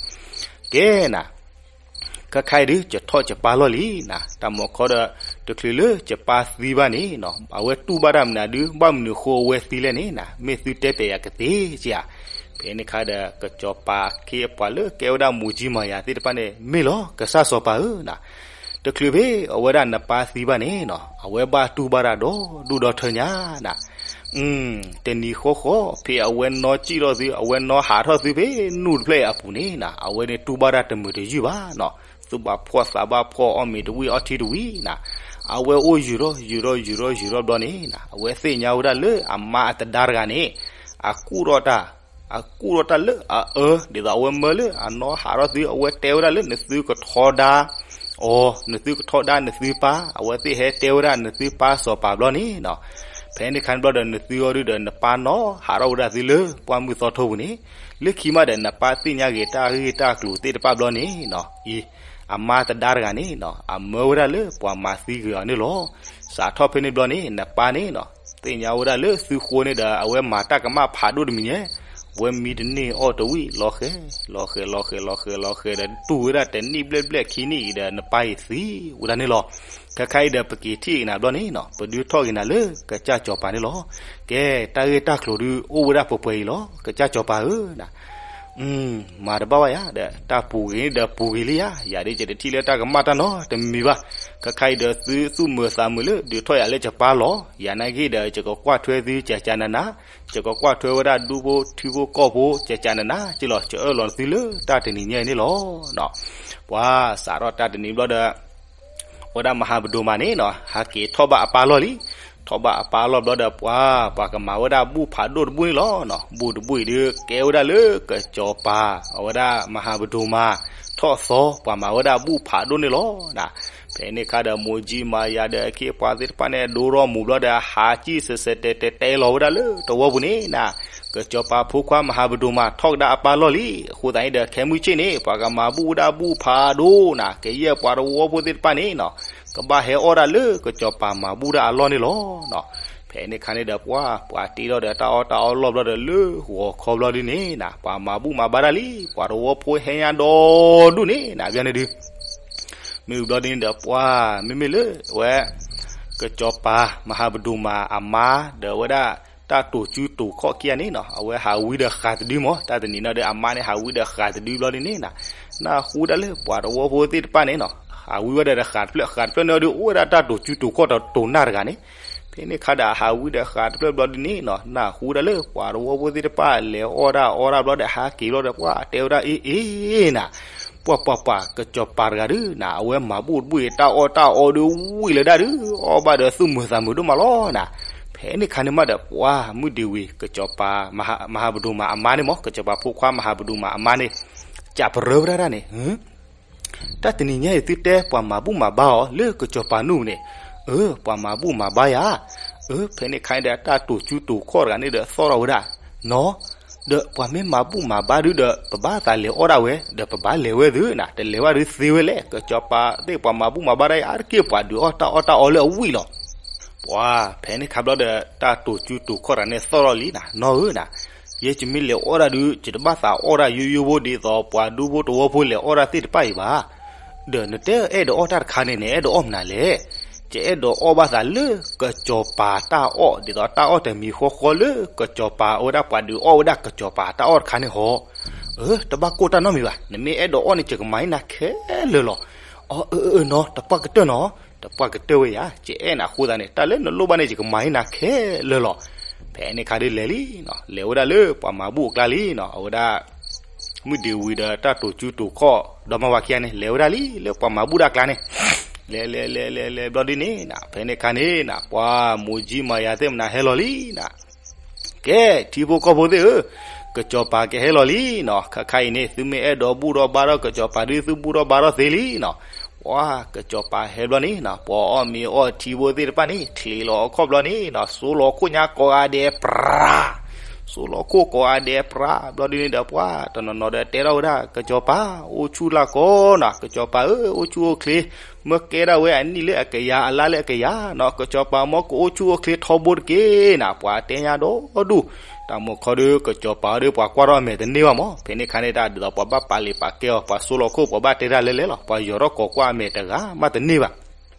ကဲနၤ ခဲခါအံၤဒုး ယထီၣ်ယပၢ်လီၢ်လံနၤ, တၢ်မၤခီဒီး တချုးလၢယပၢ်သံဘၣ်န့ၣ်နီၤ, အဝဲတူၢ်ဘၣ်တၢ်မနုၤဒုး ဘၣ်မနုၤဃိအဝဲသံလဲၣ်န့ၣ်နၤ, မ့ၢ်သုတဲပျဲယၤကသ့ဧါ. ဖဲန့ၣ်ခါဒီး ကစီၤပၤအခ့အပှၤလၢကဲဝဲဒၣ်မိၢ်ကၠံမၤယၤသ့ၣ်တဖၣ်န့ၣ် မ့ၢ်လီၤ ကစၢ်စီၤပၤဧၢနၤ, တချုးဖဲအဝဲဒၣ်နပၢ်သံဘၣ်န့ၣ်နီၤ, အဝဲဘၣ်တူၢ်ဘၣ်တၢ်ဒီဒူၣ်ဒီထၢညါနၤ တနံၤဃီဃီ ဖဲအဝဲနီၢ်ကံၣ်ထီၣ်သု အဝဲနီၢ်ဟးထီၣ်သုဖဲနူၢ်တဖျၢၣ်အံၤအပူၤန့ၣ်နၤ, အဝဲန့ၣ်တူၢ်ဘၣ်တၢ်တမုာ်တယုၢ်ဘၣ်နီၤ, သူၣ်ဘၣ်ဖှီၣ်သးဘၣ်ဖှီၣ် အီၣ်မ့ၤတဝံၣ်အီထံတဝံၣ်နၤ, အဝဲအိၣ်ယုာ်ထီၣ်ယုာ်ထီၣ်ယုာ်ထီၣ်ယုာ်ထီၣ်ဘျီန့ၣ်နၤ, အဝဲသ့ၣ်ညါဝဲဒၣ်လၢအမါအတဒါတဂၤန့ၣ် အကူၣ်ထီၣ်တၢ် အကူၣ်ထီၣ်တၢ်လၢအအၢ, ဒ်သိးအဝဲမၢလၢအနီၢ်ဟးထီၣ်သု အဝဲတဲဝဲဒၣ်လၢနသုကထီဒါအီၤ, နသုကထီဒါနသုပၢ်, အဝဲသ့ၣ်ဟဲတဲဝဲဒၣ်နသုပၢ်စီၤပၤဘျီန့ၣ်နီၤ, ဖဲန့ၣ်ခါန့ၣ်ဘျီဒီးနသုအီၤဒုဒီးနပၢ်နီၢ်ဟးထီၣ်ဝဲဒၣ်သုလၢပှၢ်မုၢ်သီထိပူၤန့ၣ်, လၢခံမးဒီးနပၢ်သ့ၣ်ညါဂ့ၤတၢ်ဂ့ၢ်တၢ်ကျိၤသ့ၣ်တဖၣ်ဘျီန့ၣ်နီၤ, အံၤ အမါတဒါတဂၤန့ၣ်နီၤ အမၢဝဲဒၣ်လၢပှၤမၤသံဂ့ၤအီၤန့ၣ်လီၤ. စးထီၣ်ဖဲန့ၣ်ဘျီန့ၣ် နပၢ်န့ၣ်နီၤ သ့ၣ်ညါဝဲဒၣ်လၢသုဃိန့ၣ်ဒီး အဝဲမၤတၢ်ကမၣ်ဖးဒိၣ်တမံၤညါ, အဝဲမံတန့ၢ်အီၣ်တဝံၣ် လီၤဃဲၤ လီၤဃဲၤ လီၤဃဲၤ လီၤဃဲၤ လီၤဃဲၤဒီး တူၢ်ဝဲဒၣ်တနံၣ်ဘျဲၣ်ဘျဲၣ်ခံနံၣ်အံၤဒီး နပၢ်အံၤသံဝဲဒၣ်န့ၣ်လီၤ. ခဲခါအံၤဒီး ပက့ၤထံၣ်က့ၤနၤဘျီန့ၣ်နီၤ ပဒုးထီၣ်က့ၤနၤလၢကစၢ်စီၤပၤန့ၣ်လီၤ. ကဲ တၢ်ဂ့ၢ်တၢ်ကျိၤဒုးအိၣ်ဝဲဒၣ်ပှဲၤပှဲၤအံၤလီၤ ကစၢ်စီၤပၤဧၢနၤ မၤတဘၣ်ဘၣ်ယၤဒီး တၢ်ပူၤဂ့ၤန့ၣ်ဒီးပူၤဂ့ၤလံယၤ, ယၤဒ်ယတထံၣ်လၢတၢ်ကမၣ်တၢ်နီတမံၤဘၣ်. ခဲခါအံၤဒီးသုသူၣ်မုာ်သးမုာ်လၢဒုးထီၣ်ယၤလၢယပၢ်လီၤ. ယၤနာ်က့ဒီး ယကကွၢ်ထွဲသုကကနနၤ, ယကကွၢ်ထွဲဝဲဒၣ်ဒူဖိထံဖိကီၢ်ဖိကကနနၤက့လီၤ. ယအၢၣ်လီၤသုလၢတၢ်တနံၤညါအံၤန့ၣ်လီၤ. ပှၤစးထီၣ်တၢ်တနံၤဘျီဒီး ဝဲဒၣ်မဟာဗဒူၣ်မၤန့ၣ်နီၤ ဟးက့ၤထီၣ်ဘၣ်အပၢ်လီၢ်လံ. ထီၣ်ဘၣ်အပၢ်လီၢ်ဘျီဒီး ပှၤ ပှၤကမၤဝဲဒၣ်ဘူၣ်ဖးဒိၣ်တဘူၣ်န့ၣ်လီၤနီၤ. ဘူၣ်တဘူၣ်အံၤဒုး ကဲဝဲဒၣ်လၢကစီၤပၤ အဝဲဒၣ်မဟာဗဒူၣ်မၤ ထီၣ်သီ ပှၤမၤဝဲဒၣ်ဘူၣ်ဖးဒိၣ်န့ၣ်လီၤနၤ. ဖဲန့ၣ်ခါဒီး မိၢ်ကၠံမၤယၤဒီးအခ့အပှၤသ့ၣ်တဖၣ်န့ၣ် ဒိရီမူၤဘျီဒီး ဟးကံၣ်စဲးစဲးတဲာ်တဲာ်တဲာ်လီၤဝဲဒၣ်လၢတဝီပူၤန့ၣ်နၤ. ကစီၤပၤဖိခွါမဟာဗဒူၣ်မၤ ထီၣ်ကဒါအပၢ်လီၢ်လံ. အဃိသတးန့ၣ်ဒီး ခဲမုၢ်ဆ့ၣ်န့ၣ် ပှၤကမၤဘူၣ်ဝဲဒၣ်ဘူၣ်ဖးဒိၣ်နၤ ကယဲၢ်ပှၤတဝီဖိသ့ၣ်တဖၣ်န့ၣ်နီၤ ကဘၣ်ဟဲအီၣ်ဒၣ်လၢကစီၤပၤမၤဘူၣ်ဒၣ်အလီၢ်န့ၣ်လီၤ. ဖဲန့ၣ်ခါန့ၣ်ဒီး ပှၤ ပှၤတ့ထီၣ်ဒီးတၢ်အီၣ်တၢ်အီလီၢ်ဘျီဒီး လၢဂီၤခီဘျီဒုန့ၣ်နၤ ပှၤမၤဘူၣ်မၤဘါတၢ်လံ. ပှၤတဝီဖိဟဲညါဒီဒူၣ်န့ၣ်နၤ ဘၣ်န့ၣ်ဒုး မ့ၢ်ဘျီဒုန့ၣ်ဒီး ပှၤ မ့မ့ၢ်လၢအဝဲ ကစီၤပၤမဟာဗဒူၣ်မၤအမါ ဒီးအဝဲဒၣ်တၢ်တိာ်စုတိာ်ခီၣ်ခံဂၤန့ၣ်နီၤ အဝဲဟးဝံဒီးဃာ်တဒုမး တၢ်တနံၤန့ၣ်ဒီး အမါန့ၣ် ဟးဝံဒီးဃာ်တဒုဘျီဒုန့ၣ်နၤ နၢ်ဟူဒၣ်လၢပှၤတဝီဖိသ့ၣ်တဖၣ်န့ၣ်နီၤ ဟးဝံဝဲဒီးဃာ်တဖျၢၣ် ဃာ်တဖျၢၣ်န့ၣ်ဒီး အိၣ်ဝဲဒၣ်တၢ်တိာ်စုတိာ်ခီၣ်တိာ်နၢ်တဂၤန့ၣ် ဖဲန့ၣ်ခါဒီး ဟးဝံဒီးဃာ်တဖျၢၣ်ဘျီဒုန့ၣ်နီၤ နၢ်ဟူဒၣ်လၢပှၤတဝီဖိသ့ၣ်တဖၣ် လဲၤအီၣ်ဒၣ်အီဒၣ်ဘျီဒီး ဟးက့ၤဘျီဒီး ပှၤတဲဝဲဒၣ်အ့ၣ်အ့ၣ်နၤ ပှၤပှၤပှၤ ကစီၤပၤတဂၤဒုနၤ အဝဲမၤဘူၣ်တဘူၣ်အံၤ တၢ်အီၣ်တၢ်အီဒုးဝံၤလၢဒၣ်ဒုး အီၣ်ဘၣ်ဒီးသူၣ်မုာ်သးမုာ်ဒိၣ်မးလီၤနၤ. ဖဲန့ၣ်ခါန့ၣ်မးဒီး ပှၤမုၢ်ဒ့ဝံၤ ကစီၤပၤ မဟာဗဒူၣ်မၤအမါန့ၣ်မး ကစီၤပၤဖိခွါမဟာဗဒူၣ်မၤအမါန့ၣ် ကးပရၢဝဲဒၣ်န့ၣ် တၢ်တနံၤညါအံၤ သုတဲပှၤမၤဘူၣ်မၤဘါအီၤလၢကစီၤပၤနူၢ်န့ၣ်, အၢ ပှၤမၤဘူၣ်မၤဘါယၤ, အၢ ဖဲန့ၣ်ခါန့ၣ်ဒီး တၢ်တိာ်စုတိာ်ခီၣ်တဂၤန့ၣ်ဒီးသီၣ်ထီၣ်ဝဲဒၣ်, နီၤ, ဒီးပှၤမ့ၢ်မၤဘူၣ်မၤဘါဒုဒီး ပဘၣ်သးလဲၤအီၣ်ဒၣ်ဝဲ ဒီးပဘၣ်လဲၤဝဲသုနၤ, တလဲၤဝဲဒုသ့ဝဲလဲၣ်, ကစီၤပၤသ့ၣ်ပှၤမၤဘူၣ်မၤဘါဒၣ်အါတက့ၢ် ပှၤဒုးအီၣ်တၢ်အီၣ်တၢ်အီလၢအဝံၣ်လီၤ. ပှၤ ဖဲန့ၣ်ခါဘျီဒီး တၢ်တိာ်စုတိာ်ခီၣ်တဂၤန့ၣ်သီၣ်ထီၣ်လံနၤ, နီၢ်ဧၢနၤ, ယဲယမ့ၢ်လဲၤအီၣ်ဒၣ်ဒု ယတဘၣ်သးအီၣ်ဒၣ်ယိယိဖိဒ်သိးပှၤဒူဖိတဝီဖိလဲၤအီၣ်ဒၣ်သ့ၣ်တဖၣ်အံၤဘၣ်. ဒီးနတဲအဲၣ်ဒိးအီၣ်တၢ်တခါန့ၣ် နအဲၣ်ဒိးအီၣ်မနုၤလဲၣ်. ယအဲၣ်ဒိးအီၣ်ဘၣ်သးလၢကစီၤပၤတၢ်အီၣ် ဒ်သိးတၢ်အီၣ်တမံၤဃီဃီလၢကစီၤပၤအဝဲဒၣ်ပှၤဒုးအီၣ်ဝဲဒၣ်ကစီၤပၤတၢ်အီၣ်တခါန့ၣ်ဟီ. အၢ တဘၣ်ကိၢ်တၢ်နီတမံၤဘၣ်, နမ့ၢ်အဲၣ်ဒိးအီၣ်န့ၣ် ယကမၤဟံးနၤခဲလၢာ်လီၤ. အၢ အၢ အၢ နီၤ တပှၢ်ကတၢၢ်နီၤ, တပှၢ်ကတၢၢ်ဝဲယၤ, ယအဲၣ်နၤအဃိသတးန့ၣ် တၢ်လၢနလိၣ်ဘၣ်န့ၣ် ယကမၤဟံးနၤခဲလၢာ်လီၤ. ဖဲန့ၣ်ခါဒုးလဲၤလံနီၤ, လဲၤဝဲဒၣ်လၢပှၤမၤဘူၣ်အကျါလံနီၤ, အဝဲဒၣ် မုၢ်ဒ့ဝံၤဒီးတၢ်တိာ်စုတိာ်ခီၣ်ဒီမါဝၤခံဂၤန့ၣ် လဲၤဝဲဒၣ်လံလၢပှၤမၤဘူၣ်ဒၣ်အကျါန့ၣ်, လဲၤလဲၤလဲၤလဲၤလဲၤဘျီဒုန့ၣ်နၤ, ဖဲန့ၣ်ခါန့ၣ်နၤ ပှၤမိၢ်ကၠံမၤယၤသ့ၣ်မနၤဟဲလီၤလံနၤ ကဲ ထံဖိကီၢ်ဖိသ့ၣ်ဧၢ, ကစီၤပၤကဟဲလီၤလံနီၤ, ခါခါအံၤန့ၣ် သုမ့ၢ်အဲၣ်ဒိးဘူၣ်ထီၣ်ဘါထီၣ်ကစီၤပၤဒု သုဘူၣ်ထီၣ်ဘါထီၣ်သ့လံနီၤ, ပှၤကစီၤပၤဟဲဘျီန့ၣ်နီၤ, ပှၤအီၣ်မ့ၤအီၣ်ထံဖိသ့ၣ်တဖၣ်န့ၣ် ချံးလီၤအခီၣ်ဘျီန့ၣ်နီၤ, စိလီၤခိၣ်ညါကိးဂၤဒဲး ပြၤ စိလီၤခိၣ်ကိးဂၤဒဲးပြး ဘျီဒုန့ၣ်ဒီးပှၤတနီၤနီၤဒီးတဲထီၣ်ဝဲဒၣ် ကစီၤပၤ အိၣ်ဆူၣ်လၢ်ကီနၤ, ကစီၤပၤဧၢ, အိၣ်ဆူၣ်အိၣ်ချ့, မ့ၢ်ကဲဒၣ်ဝဲအနံၣ်လၢအကယၤအလါလၢအကယၤနၤ, ကစီၤပၤမ့ၢ်ကအိၣ်ဆူၣ်အိၣ်ချ့ထီဘိတက့ၢ်နၤ, ပှၤတဲညါဒီဒူၣ်, တၢ်မုၢ်ခီဒီး ကစီၤပၤဒီးပှၤကွၢ်ထီၣ်အမဲာ်တန့ၢ်ဘၣ်မး, ဖဲန့ၣ်ခါန့ၣ် တၢ်ဒ်သိးပှၤဘၣ်ပာ်လံာ်ပာ်ကဲအီၤ ပှၤစိလီၤခိၣ် ပှၤဘၣ်တဲတၢ်လဲလဲလီၤ, ပှၤယီၤထီၣ်ကိးကွၢ်အမဲာ်တဂၤမးတန့ၢ်ဘၣ်.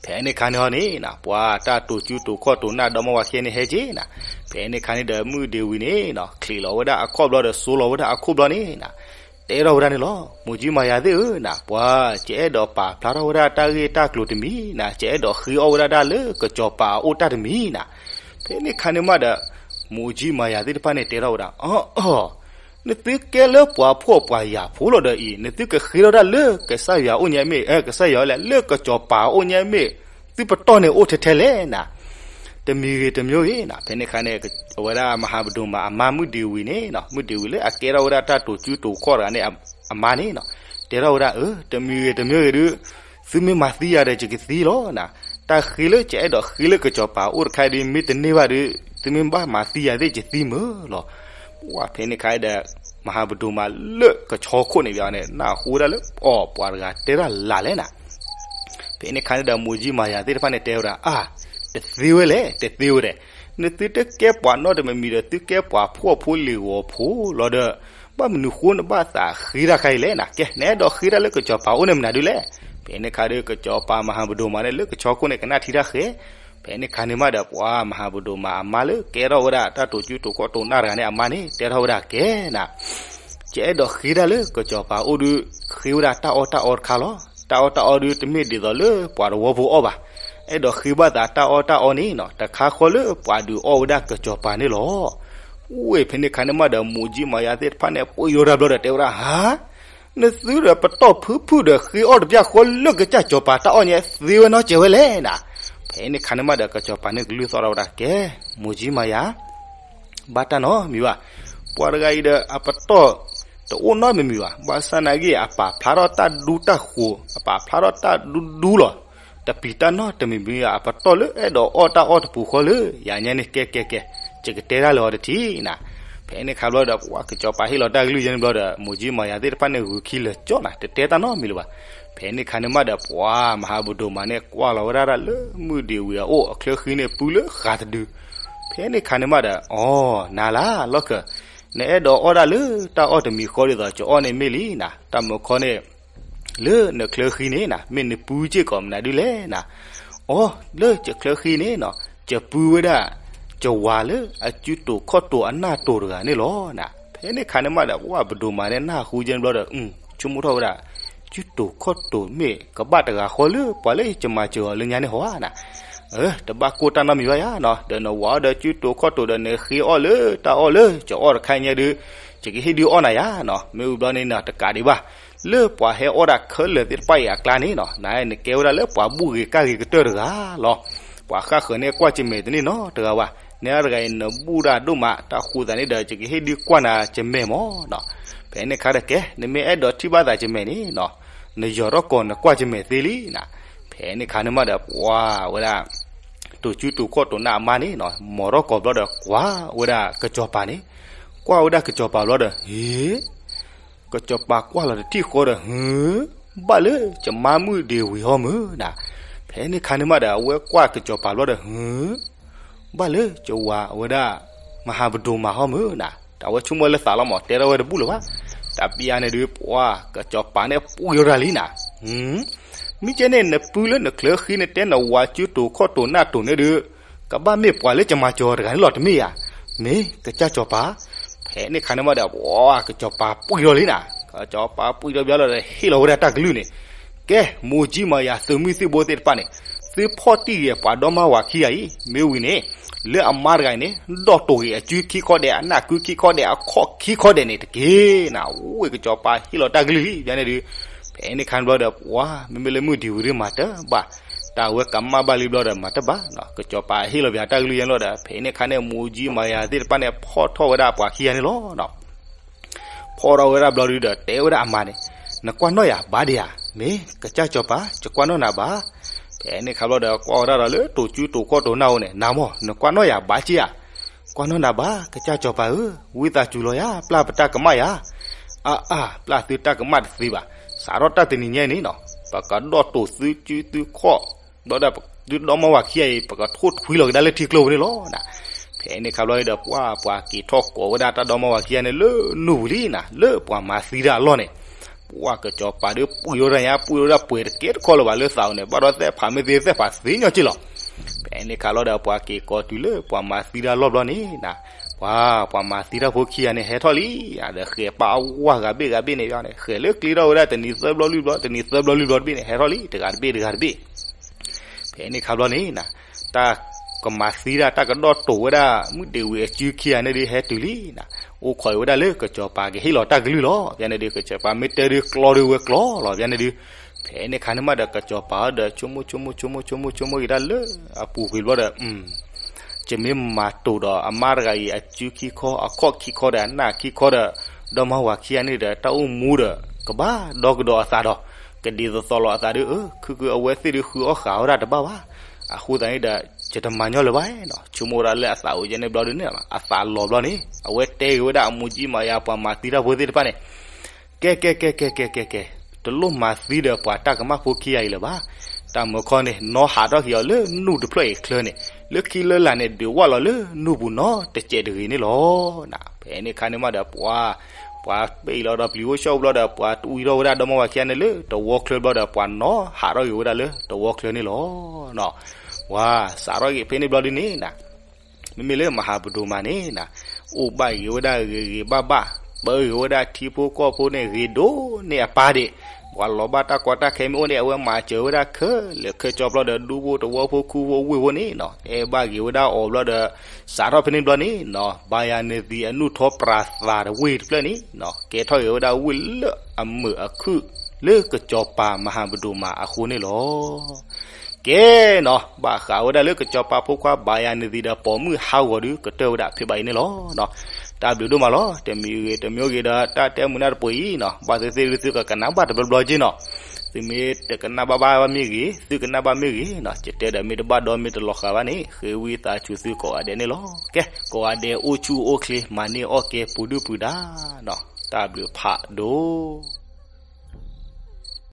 ဖဲန့ၣ်ခါန့ၣ်ဟီန့ၣ်နၤ, ပှၤတၢ်တိာ်ကၠူတိာ်ခီၣ်တိာ်နၢ်ဒီမါဝၤခံဂၤန့ၣ်ဟဲက့ၤနၤ, ဖဲန့ၣ်ခါန့ၣ်ဒီးမုၢ်ဒ့ဝံၤန့ၣ်နၤ, ချံးလီၤဝဲဒၣ်အခီၣ်ဘျီဒီး စိလီၤဝဲဒၣ်အခီၣ်ဘျီန့ၣ်နၤ, တဲထီၣ်ဝဲဒၣ်န့ၣ်လီၤ, မိၢ်ကၠံမၤယၤသ့ၣ်ဧၢနၤ, ပှၤ ယအဲၣ်ဒိးပာ်ဖျါထီၣ်ဝဲဒၣ်တၢ်ဂ့ၢ်တၢ်ကျိၤတမံၤနၤ, ယအဲၣ်ဒိးဃ့အီၣ်ဝဲဒၣ်တၢ်လၢကစီၤပၤအအိၣ်တၢ်တမံၤနၤ. ဖဲန့ၣ်ခါန့ၣ်မးဒီး မိၢ်ကၠံမၤယၤသ့ၣ်တဖၣ်န့ၣ်တဲထီၣ်ဝဲဒၣ်, အၢ အၢ နသုကဲလၢပှၤဖှီၣ်ပှၤယာ်ဖိလီၤဒီးအံၤ, နသုကဃ့ထီၣ်တၢ်လၢကစၢ်ယွၤအိၣ်ညါမ့ၢ်, ကစၢ်ယွၤလဲၣ်, လၢကစီၤပၤအိၣ်ညါမ့ၢ်, သုပတီၢ်န့ၣ်အိၣ်ထဲထဲလဲၣ်နၤ. တမံၤဂ့ၤတမံၤဂ့ၤနၤ, ဖဲန့ၣ်ခါန့ၣ် အဝဲဒၣ်မၤဟးပဒိၣ်မးအမါမုၢ်ဒ့ဝံၤန့ၣ်နၤ, မုၢ်ဒ့ဝံၤလၢအကဲထီၣ်ဝဲဒၣ်တၢ်တိာ်ကၠူတိာ်ခီၣ်တဂၤန့ၣ် အမါန့ၣ်နၤ, တဲထီၣ်ဝဲဒၣ်, အၢ တမံၤဂ့ၤတမံၤဂ့ၤဒုး သုမ့ၢ်မၤသံယၤဒီးယကသံလီၤနၤ. တၢ်ဃ့လၢယအဲၣ်ဒိးဃ့လၢကစီၤပၤအိၣ်တခါအံၤဒုး မ့ၢ်တန့ၢ်ဘၣ်ဒီး သုမ့ၢ်ဘၣ်မၤသံယၤသ့ၣ်ယသံမုာ်လီၤ. ပှၤဖဲန့ၣ်ခါဒီး မၤဟးပဒိၣ်မးလၢကဆီခိၣ်န့ၣ်ဘၣ်န့ၣ် နၢ်ဟူဝဲဒၣ်လၢ အိၣ် ပှၤတဂၤတဲတၢ်လၢ်လဲၣ်နၤ. ဖဲန့ၣ်ခါန့ၣ်ဒီး မိၢ်ကၠံမၤယၤသ့ၣ်တဖၣ်န့ၣ်တဲဝဲဒၣ်, အၢ တသ့ဝဲလဲၣ်, တသ့ဝဲဒၣ်, နသုတကဲပှၤနီတမံၤမံၤဒီး သုကဲပှၤဖှီၣ်ဖိလံၤဂီၤဖိလီၤဒီး ဘၣ်မနုၤဃိနဘၣ်သးဃ့တၢ်ခါအံၤလဲၣ်နၤ. ကဲ နအဲၣ်ဒိးဃ့တၢ်လၢကစီၤပၤအိၣ်န့ၣ်မနုၤဒုးလဲၣ်. ဖဲန့ၣ်ခါဒီး ကစီၤပၤမၤဟးပဒိၣ်မးန့ၣ် လၢကဆီခိၣ်န့ၣ် ကနၣ်ထံတၢ်ဃဲ, ဖဲန့ၣ်ခါန့ၣ်မးဒီး ပှၤမၤဟးပဒိၣ်မးအမါလၢကဲထီၣ်ဝဲဒၣ်တၢ်တိာ်ကၠူတိာ်ခီၣ်တိာ်နၢ်တဂၤန့ၣ် အမါန့ၣ် တဲထီၣ်ဝဲဒၣ်ကဲနၤ, ယအဲၣ်ဒိးဃ့တၢ်လၢကစီၤပၤအိၣ်ဒုး ဃ့ဝဲဒၣ်တၢ်အီၣ်တၢ်အီတခါလီၤ. တၢ်အီၣ်တၢ်အီဒုး တမ့ၢ်ဒ်သိးလၢပှၤတဝီဖိအီၣ်ဘၣ်. အဲၣ်ဒိးဃ့ဘၣ်သးတၢ်အီၣ်တၢ်အီန့ၣ်နၤ တခါဃီလၢပှၤဒုးအီၣ်ဝဲဒၣ်ကစီၤပၤန့ၣ်လီၤ. ဝ့ၢ် ဖဲန့ၣ်ခါန့ၣ်မးဒီး မိၢ်ကၠံမၤယၤသ့ၣ်တဖၣ်န့ၣ် ပှ့ၤဒီးတၢ်ဘျီဒီးတဲဝဲဒၣ်, ဟါ နသုဒီးပတီၢ်ဖုဖုဒီးဃ့အီၣ်တဘျီဃီလၢကစၢ်စီၤပၤတၢ်အီၣ်ညါ သ့ဝဲနီတစဲးဝဲလဲၣ်နၤ. ဖဲန့ၣ်ခါန့ၣ်မးဒီး ကစီၤပၤန့ၣ်ကလုၢ်သီၣ်ထီၣ်ဝဲဒၣ်ကဲ, မိၢ်ကၠံမၤယၤ ဘၣ်တၢ်နီတမံၤဘၣ်. ပှၤတဂၤအံၤဒီးအပတီၢ်တအိၣ်နီတမံၤမံၤဘၣ်. ဘၣ်ဆၣ်နာ်က့ အပာ်ဖျါထီၣ်တၢ်ဒူတၢ်ဃိၤ, အပာ်ဖျါထီၣ်တၢ်ဒူဒူလီၤ. တပျံၤတၢ်နီတမံၤမံၤဘၣ်. အပတီၢ်လၢအဲၣ်ဒိးအီၣ်တၢ်အီၣ်တပူၤဃီလၢယၤညါန့ၣ် ကဲကဲကဲ, ယကတဲတၢ်လၢအီၤတထံၣ်နၤ. ဖဲန့ၣ်ခါဘျီဒီး ပှၤကစီၤပၤဟ့ၣ်လီၤတၢ်ကလုၢ်ယဲန့ၣ်ဘျီဒီး မိၢ်ကၠံမၤယၤသ့ၣ်တဖၣ်န့ၣ် ဂုာ်ခံလၢာ်ကၠီနၤ, တတဲတၢ်နီတမံၤလၢၤဘၣ်. ဖဲန့ၣ်ခါန့ၣ်မးဒီး ပှၤမၤဟးပဒိၣ်မးန့ၣ် ကွၢ်လီၤဝဲဒၣ်လၢမုၢ်ဒ့ဝံၤအအိၣ် အချၢဃံန့ၣ် ပုလၢဃာ်တဒု. ဖဲန့ၣ်ခါန့ၣ်မးဒီး အိ နၤလၢလီၢ်ခၢၣ်, နအဲၣ်ဒိးအီၣ်ဒၣ်လၢတၢ်အီၣ်တမံၤဃီဒ်သိး ကၠီအီၣ်န့ၣ်မ့ၢ်လံနၤ. တၢ်မုၢ်ခီန့ၣ် လၢနချၢဃံန့ၣ်နၤ မ့ၢ်နပုစ့ၢ်ကီးမနုၤဒုးလဲၣ်နၤ. အိ လၢယချၢဃံန့ၣ်နၤ ယပုဝဲဒၣ် ယဝၤလၢအကၠူတိာ်ခီၣ်တိာ်အနၢ်တိာ်တဂၤန့ၣ်လီၤနၤ. ဖဲန့ၣ်ခါန့ၣ်မးဒီး ပှၤပဒိၣ်မးန့ၣ် နၢ်ဟူယဲန့ၣ်ဘျီဒီး ဆိကမိၣ်ထီၣ်ဝဲဒၣ် ကၠူတိာ်ခီၣ်တိာ်မ့ၢ်ကဘၣ်တဂၤဃီလၢပှၤလၢယကမၤစၢၤအီၤလၢညါန့ၣ်ဟီဧါနၤ. အၢ တဘၣ်ကိၢ်တၢ်နီတမံၤဘၣ်ယၤနၤ, ဒီးနဝၤအီၤဒီးကၠူတိာ်ခီၣ်တိာ်ဒီး နဃ့အီၣ်လၢတၢ်အီၣ်လၢကၠီအီၣ်တခါညါဒုး ယကဟ့ၣ်ဒုးအီၣ်နၤယၤနၤ. မ့ၢ်ဝံၤဘျီန့ၣ်နၤ တကးဒံးဘၣ် လၢပှၤဟဲအီၣ်တၢ်ခဲလၢာ်သ့ၣ်တဖၣ်အံၤအကျါန့ၣ်နၤ နၤနကဲဝဲဒၣ်လၢပှၤဘူၣ်ဂ့ၤကၢ်ဂ့ၤကတၢၢ်တဂၤလီၤ. ပှၤဃၣ်ဃၢၤန့ၣ်ကွၢ်ကမဲာ်တန့ၢ်နီတဂၤဘၣ်. နၤတဂၤအံၤ နဘူၣ်တၢ်ဒိၣ်မး တၢ်ဃိသးန့ၣ်ဒီး ယကဟ့ၣ်ဒုးကွၢ်နၤကမဲာ်မးနၤ. ဖဲန့ၣ်ခါဒီးကဲ နမ့ၢ်အဲၣ်ဒိးထံၣ်ဘၣ်သးကမဲာ်န့ၣ်နၤ နယီၤထီၣ်ကိးနကွၢ်ကမဲာ်သ့လံနၤ. ဖဲန့ၣ်ခါန့ၣ်မးဒီး ပှၤဝဲဒၣ် တိာ်ကၠူတိာ်ခီၣ်တိာ်နၢ်အမါန့ၣ်နၤ မီၤထီၣ်ကိးဘျီဒီး ကွၢ်ဝဲဒၣ်ကစီၤပၤန့ၣ်, ကွၢ်ဝဲဒၣ်ကစီၤပၤဘျီဒီး ဟ့ ကစီၤပၤကွၢ်လီၤတထံၣ်ဃီဒီး ဟု ဘၣ်လၢယမါမုၢ်ဒ့ဝံၤဟီမုၢ်နၤ. ဖဲန့ၣ်ခါန့ၣ်မးဒီး အဝဲကွၢ်ကစီၤပၤဘျီဒီး ဟု ဘၣ်လၢယဝၤအဝဲဒၣ် မၤဟးပဒိၣ်မးဟီမုၢ်နၤ. တၢ်ဝဲဆိကမိၣ်လၢသးလီၤမး တဲထီၣ်ဝဲတဘူၣ်လၢၤဘၣ်. တၢ်ပယါန့ၣ်ဒုး ပှၤကစီၤပၤန့ၣ်ပှံၤထီၣ်တၢ်လံနၤ. မ့ၢ်ကဲန့ၣ် နပုလၢနချၢဃံန့ၣ် တဲနဝၤကၠူတိာ်ခီၣ်တိာ်နၢ်တိာ်န့ၣ်ဒုး ကဘၣ်မ့ၢ်ပှၤလၢယမၤစၢၤအီၤတဂၤန့ၣ်လီၤတမ့ၢ်ဧါ. မ့ၢ်ကစၢ်စီၤပၤ. ဖဲန့ၣ်ခါန့ၣ်မးဒီး ပှၤကစီၤပၤပှံၤထီၣ်လံနၤ. ကစီၤပၤပှံၤထီၣ်ဘျီဒီး ဟ့ၣ်လီၤဝဲဒၣ်တၢ်ကလုၢ်န့ၣ်, ကဲ မိၢ်ကၠံမၤယၤသုးမုၢ်သံၣ်ဘိသ့ၣ်တဖၣ်န့ၣ်, သုဖီၣ်တံၢ်ဂ့ၤပှၤဒီမါဝၤခံဂၤအံၤ, မ့ၢ်ဝံၤန့ၣ် လၢအမါတဂၤအံၤန့ၣ် ဒီးတိာ်ဂ့ၤအကၠူခံခီဒဲး အနၢ်ကုခံခီဒဲးန့ၣ်တက့ၢ်နၤ. ဝ့ၢ်ကစီၤပၤဟ့ၣ်လီၤတၢ်ကလုၢ်လံ ယါန့ၣ်ဒုး, ဖဲန့ၣ်ခါန့ၣ်ဘျီဒီး ပှၤ မ့မ့ၢ်လၢမုၢ်ဒံၤဝံၤဒုးမၤတဘၣ်, တၢ်ဝဲကမၣ်ဘၣ်လံဘျီဒီးမၤတဘၣ်, ကစီၤပၤဟ့ၣ်လီၤဘၣ်တၢ်ကလုၢ်ယါန့ၣ်လီၤဒီး ဖဲန့ၣ်ခါန့ၣ် မိၢ်ကၠံမၤယၤသ့ၣ်တဖၣ်န့ၣ် ဖီၣ်ထီၣ်ဝဲဒၣ်ပှၤခံဂၤန့ၣ်လီၤ. ဖီၣ်ထီၣ်ဝဲဒၣ်ဘျီဒုးဒီး တဲဝဲဒၣ်အမါန့ၣ်, နကွၢ်နီၣ်ယၤဘၣ်ဒံးဧါ, မ့ၢ်ကစၢ်စီၤပၤ ယကွၢ်နီၣ်နၤဘၣ်. ဖဲန့ၣ်ခါဘျီဒီး ကွၢ်ဝဲဒၣ်ဒီးလၢတိာ်ကၠူတိာ်ခီၣ်တိာ်နၢ်အိၣ်န့ၣ်, နမ့ၢ် နကွၢ်နီၣ်ယၤဘၣ်က့ဧါ. ကွၢ်နီၢ်နၤဘၣ် ကစၢ်စီၤပၤဧၢ, ဝံသးစူၤလီၤယၤ, ပျၢ်ပတၢ်ကမၣ်ယၤ. အါအါ, ပျၢ်သုတၢ်ကမၣ်တသ့ဘၣ်. စးထီၣ်တၢ်တနံၤညါအံၤန့ၣ်နီၤ, ပကဒီၣ်တိာ်သုစုသုခီၣ်, ဒီးသုဒီမါဝၤခံဂၤအံၤ ပကထိၣ်ထွံလီၤကဒါလၢထံကျိပူၤန့ၣ်လီၤနၤ. ဖဲန့ၣ်ခါဘျီဒီး ပှၢ်ပှၤက့ၤထီၣ်ကိးဝဲဒၣ်တၢ်ဒီမါဝၤခံဂၤန့ၣ်လၢနူၢ်ပူၤလံနၤ, လၢပှၤမၤသံတၢ်အလီၢ်န့ၣ် ပှၢ်ကစီၤပၤဒီး ပှံၢ်ထီၣ်တၢ်ညါ, ပှံၢ်ထီၣ်တၢ်ပှဲၤတကဲတခီလၢၤဘၣ်, လၢသးအိၣ်န့ၣ် ဘၣ်ဒီးသဲၣ်ဖးမ့ၢ်သ့သဲၣ်ဖးသ့ညီက့လီၤ. ဖဲန့ၣ်ခါလီၤဒီး ပှၤက့ၤကိးတုၤလၢပှၤမၤသံတၢ်လီၢ်ဘျီန့ၣ်နၤ, ပှၤပှၤမၤသံတၢ်ဖိခံဂၤန့ၣ် ဟဲထီၣ်လံ, ဒီးဃဲၤပာ်အဝဲဂၤဘ့ၣ်ဂၤဘ့ၣ်န့ၣ်ဘျီန့ၣ် ဃဲၤလၢကျ့ထီၣ်ဝဲဒၣ်တနံၤသၢဘျီလွံၢ်ဘျီ, တနံၤသၢဘျီလွံၢ်ဘျီတဘ့ၣ်န့ၣ် ဟဲထီၣ်လံ, တဂၤတဘ့ၣ်တဂၤတဘ့ၣ်. ဖဲန့ၣ်ခါဘျီန့ၣ်နၤ, တၢ်ကမၤသံတၢ် တၢ်ကဒီၣ်တိာ်ဝဲဒၣ် မုၢ်ဒ့ဝံၤအစုခံဂၤန့ၣ်ဒီး ဟဲတုၤလံနၤ, အိၣ်ခိးအံၤဝဲဒၣ်လၢကစီၤပၤကဟ့ၣ်လီၤတၢ်ကလုၢ်လီၤ. ဖဲန့ၣ်ဒီး ကစီၤပၤမ့ၢ်တဲဒီးကျီဒီးဝဲကျီလီၤ. ဖဲန့ၣ်ဒီး ဖဲန့ၣ်ခါန့ၣ်မးဒီး ကစီၤပၤဒီး ဆိကမိၣ်ဆိကမိၣ်ဆိကမိၣ်ဆိကမိၣ်ဆိကမိၣ်က့ၤဒၣ်လၢအပူၤကွံာ်ဘျီဒီး ယမ့ၢ်မၤတိာ်ဒီးအမါတဂၤအံၤ အစုခံခီ အခီၣ်ခံခီဒီး အနၢ်ခံခီဒီး ဒီမါဝၤခံဂၤန့ၣ်ဒီး တၢ်အိၣ်မူဒီး ကဘၣ်ဒီကဒီးအသးဒီး ကဒ်သိးသိးလီၤအသးဒီး အၢ ခုကုအဝဲသ့ၣ်ဒီးဃုအီၣ်ဃာ်ဝဲဒၣ်တဘၣ်ဘၣ်. အဃိသတးန့ၣ်ဒီး ယတမၤညီလၢၤဘၣ်နီၤ. ဆိကမိၣ်ဝဲဒၣ်လၢအသးအိၣ်ယဲန့ၣ်ဘျီဒုးန့ၣ် အသးလီၤဘျီန့ၣ် အဝဲတဲက့ၤဝဲဒၣ်အမူကၠံမၤယၤ ပှၤမၤသံတၢ်ဖိသ့ၣ်တဖၣ်န့ၣ် ကဲ ကဲ ကဲ ကဲ ကဲ ကဲ ကဲ, တလိၣ်မၤသံဒီးပှၤတၢ်ကမၣ်ဖိခံဂၤအံၤလၢၤဘၣ်. တၢ်မုၢ်ခီန့ၣ် နီၢ်ဟးထီၣ်က့ၤအီၤလၢနူၢ်တဖျၢၣ်အံၤချၢန့ၣ် လၢခံလၢလာ်န့ၣ် ဒုးဝၢ်လီၤလၢနူၢ်ပူၤနီတစဲးတဂ့ၤန့ၣ်လီၤ. ဖဲန့ၣ်ခါန့ၣ်မးဒီးပှၤ ပှၤပ့ၢ်လီၤဒီးပျံၤအိၣ်ဆှီၣ်ဘျီဒီး ပှၤတအူထီၣ်ဝဲဒၣ်ဒီမါဝၤခံဂၤန့ၣ်လၢတဝီချၢဘျီဒီး ပှၤနီၢ်ဟးထီၣ်က့ၤဝဲဒၣ်လၢတဝီချၢန့ၣ်လီၤ. ပှၤစးထီၣ်က့ၤဖဲန့ၣ်ဘျီဒုးန့ၣ်နၤ မ့မ့ၢ်လၢမဟာဗဒူၣ်မးန့ၣ်နၤ အိၣ်ဘၣ်ဂ့ၤဝဲဒၣ်ဂ့ၤဂ့ၤဘၣ်ဘၣ်, ပၢဂ့ၤဝဲဒၣ်ထံဖိကီၢ်ဖိန့ၣ် ဂ့ၤဒိၣ်န့ၢ်အပၢ်ဒံး, ပှၤလီၤဘၣ်တၢ်ကီတၢ်ခဲမ့ၢ်အိၣ်န့ၣ် အဝဲမၤစၢၤဝဲဒၣ်ခဲလၢာ်ခဲဆ့ဘျီဒီး ဒူဖိတဝီဖိခူဖိဝ့ၢ်ဖိန့ၣ်နၤ အဲၣ်ဘၣ်ဂ့ၤဝဲဒၣ်အီၤဘျီဒီး စးထီၣ်ဖဲန့ၣ်ဘျီန့ၣ်နၤ ဘၤယၤနသံးအနုာ်ထီပရၤသးတဝ့ၢ်တဖျၢၣ်န့ၣ်နၤ ကဲထီၣ်ဂ့ၤဝဲဒၣ်ဝ့ၢ်လၢအမုာ်အခုၣ် လၢကစီၤပၤမဟာဗဒူၣ်မးအဃိန့ၣ်လီၤ. ကဲနၤ ဘၣ်ဃးဝဲဒၣ်လၢကစီၤပၤဖိခွါဘၤယၤနသံးဒီးပိာ်မုၣ်ဟးဂီၤဒုး ကတၢၢ်ဝဲဒၣ်ဖဲဘၣ်အံၤန့ၣ်လီၤ. တၢ်ဘျုးဒိၣ်မးလီၤ. တမံၤဂ့ၤတမံၤဂ့ၤဒီး တၢ်တဲမုာ်နၢ်တပှဲၤအံၤနၤ ဘၣ်သ့ၣ်သ့ၣ်ဒုး သုကကနၣ်ဘၣ်တဘျီဘျီက့နၤ သုမ့ၢ်တကနၣ်ဘၣ်ဘၣ်မ့ၢ်ဂ့ၤ သုကနၣ်ဘၣ်မ့ၢ်ဂ့ၤနၤ ယတဲဒီးမ့ၢ်တဘၣ်ဒီမ့ၢ်တလီၤဃာ်ဘၣ်န့ၣ် ဃ့ဝံသးစူၤသုကိးဂၤဒဲးန့ၣ်လီၤ. ကဲ ကိးဂၤဒဲးအိၣ်ဆူၣ်အိၣ်ချ့ မၤန့ၢ်အီၣ်ကဲပူၤဒုၣ်ပူၤဒါနၤ တၢ်ဘျုးဖးဒိၣ်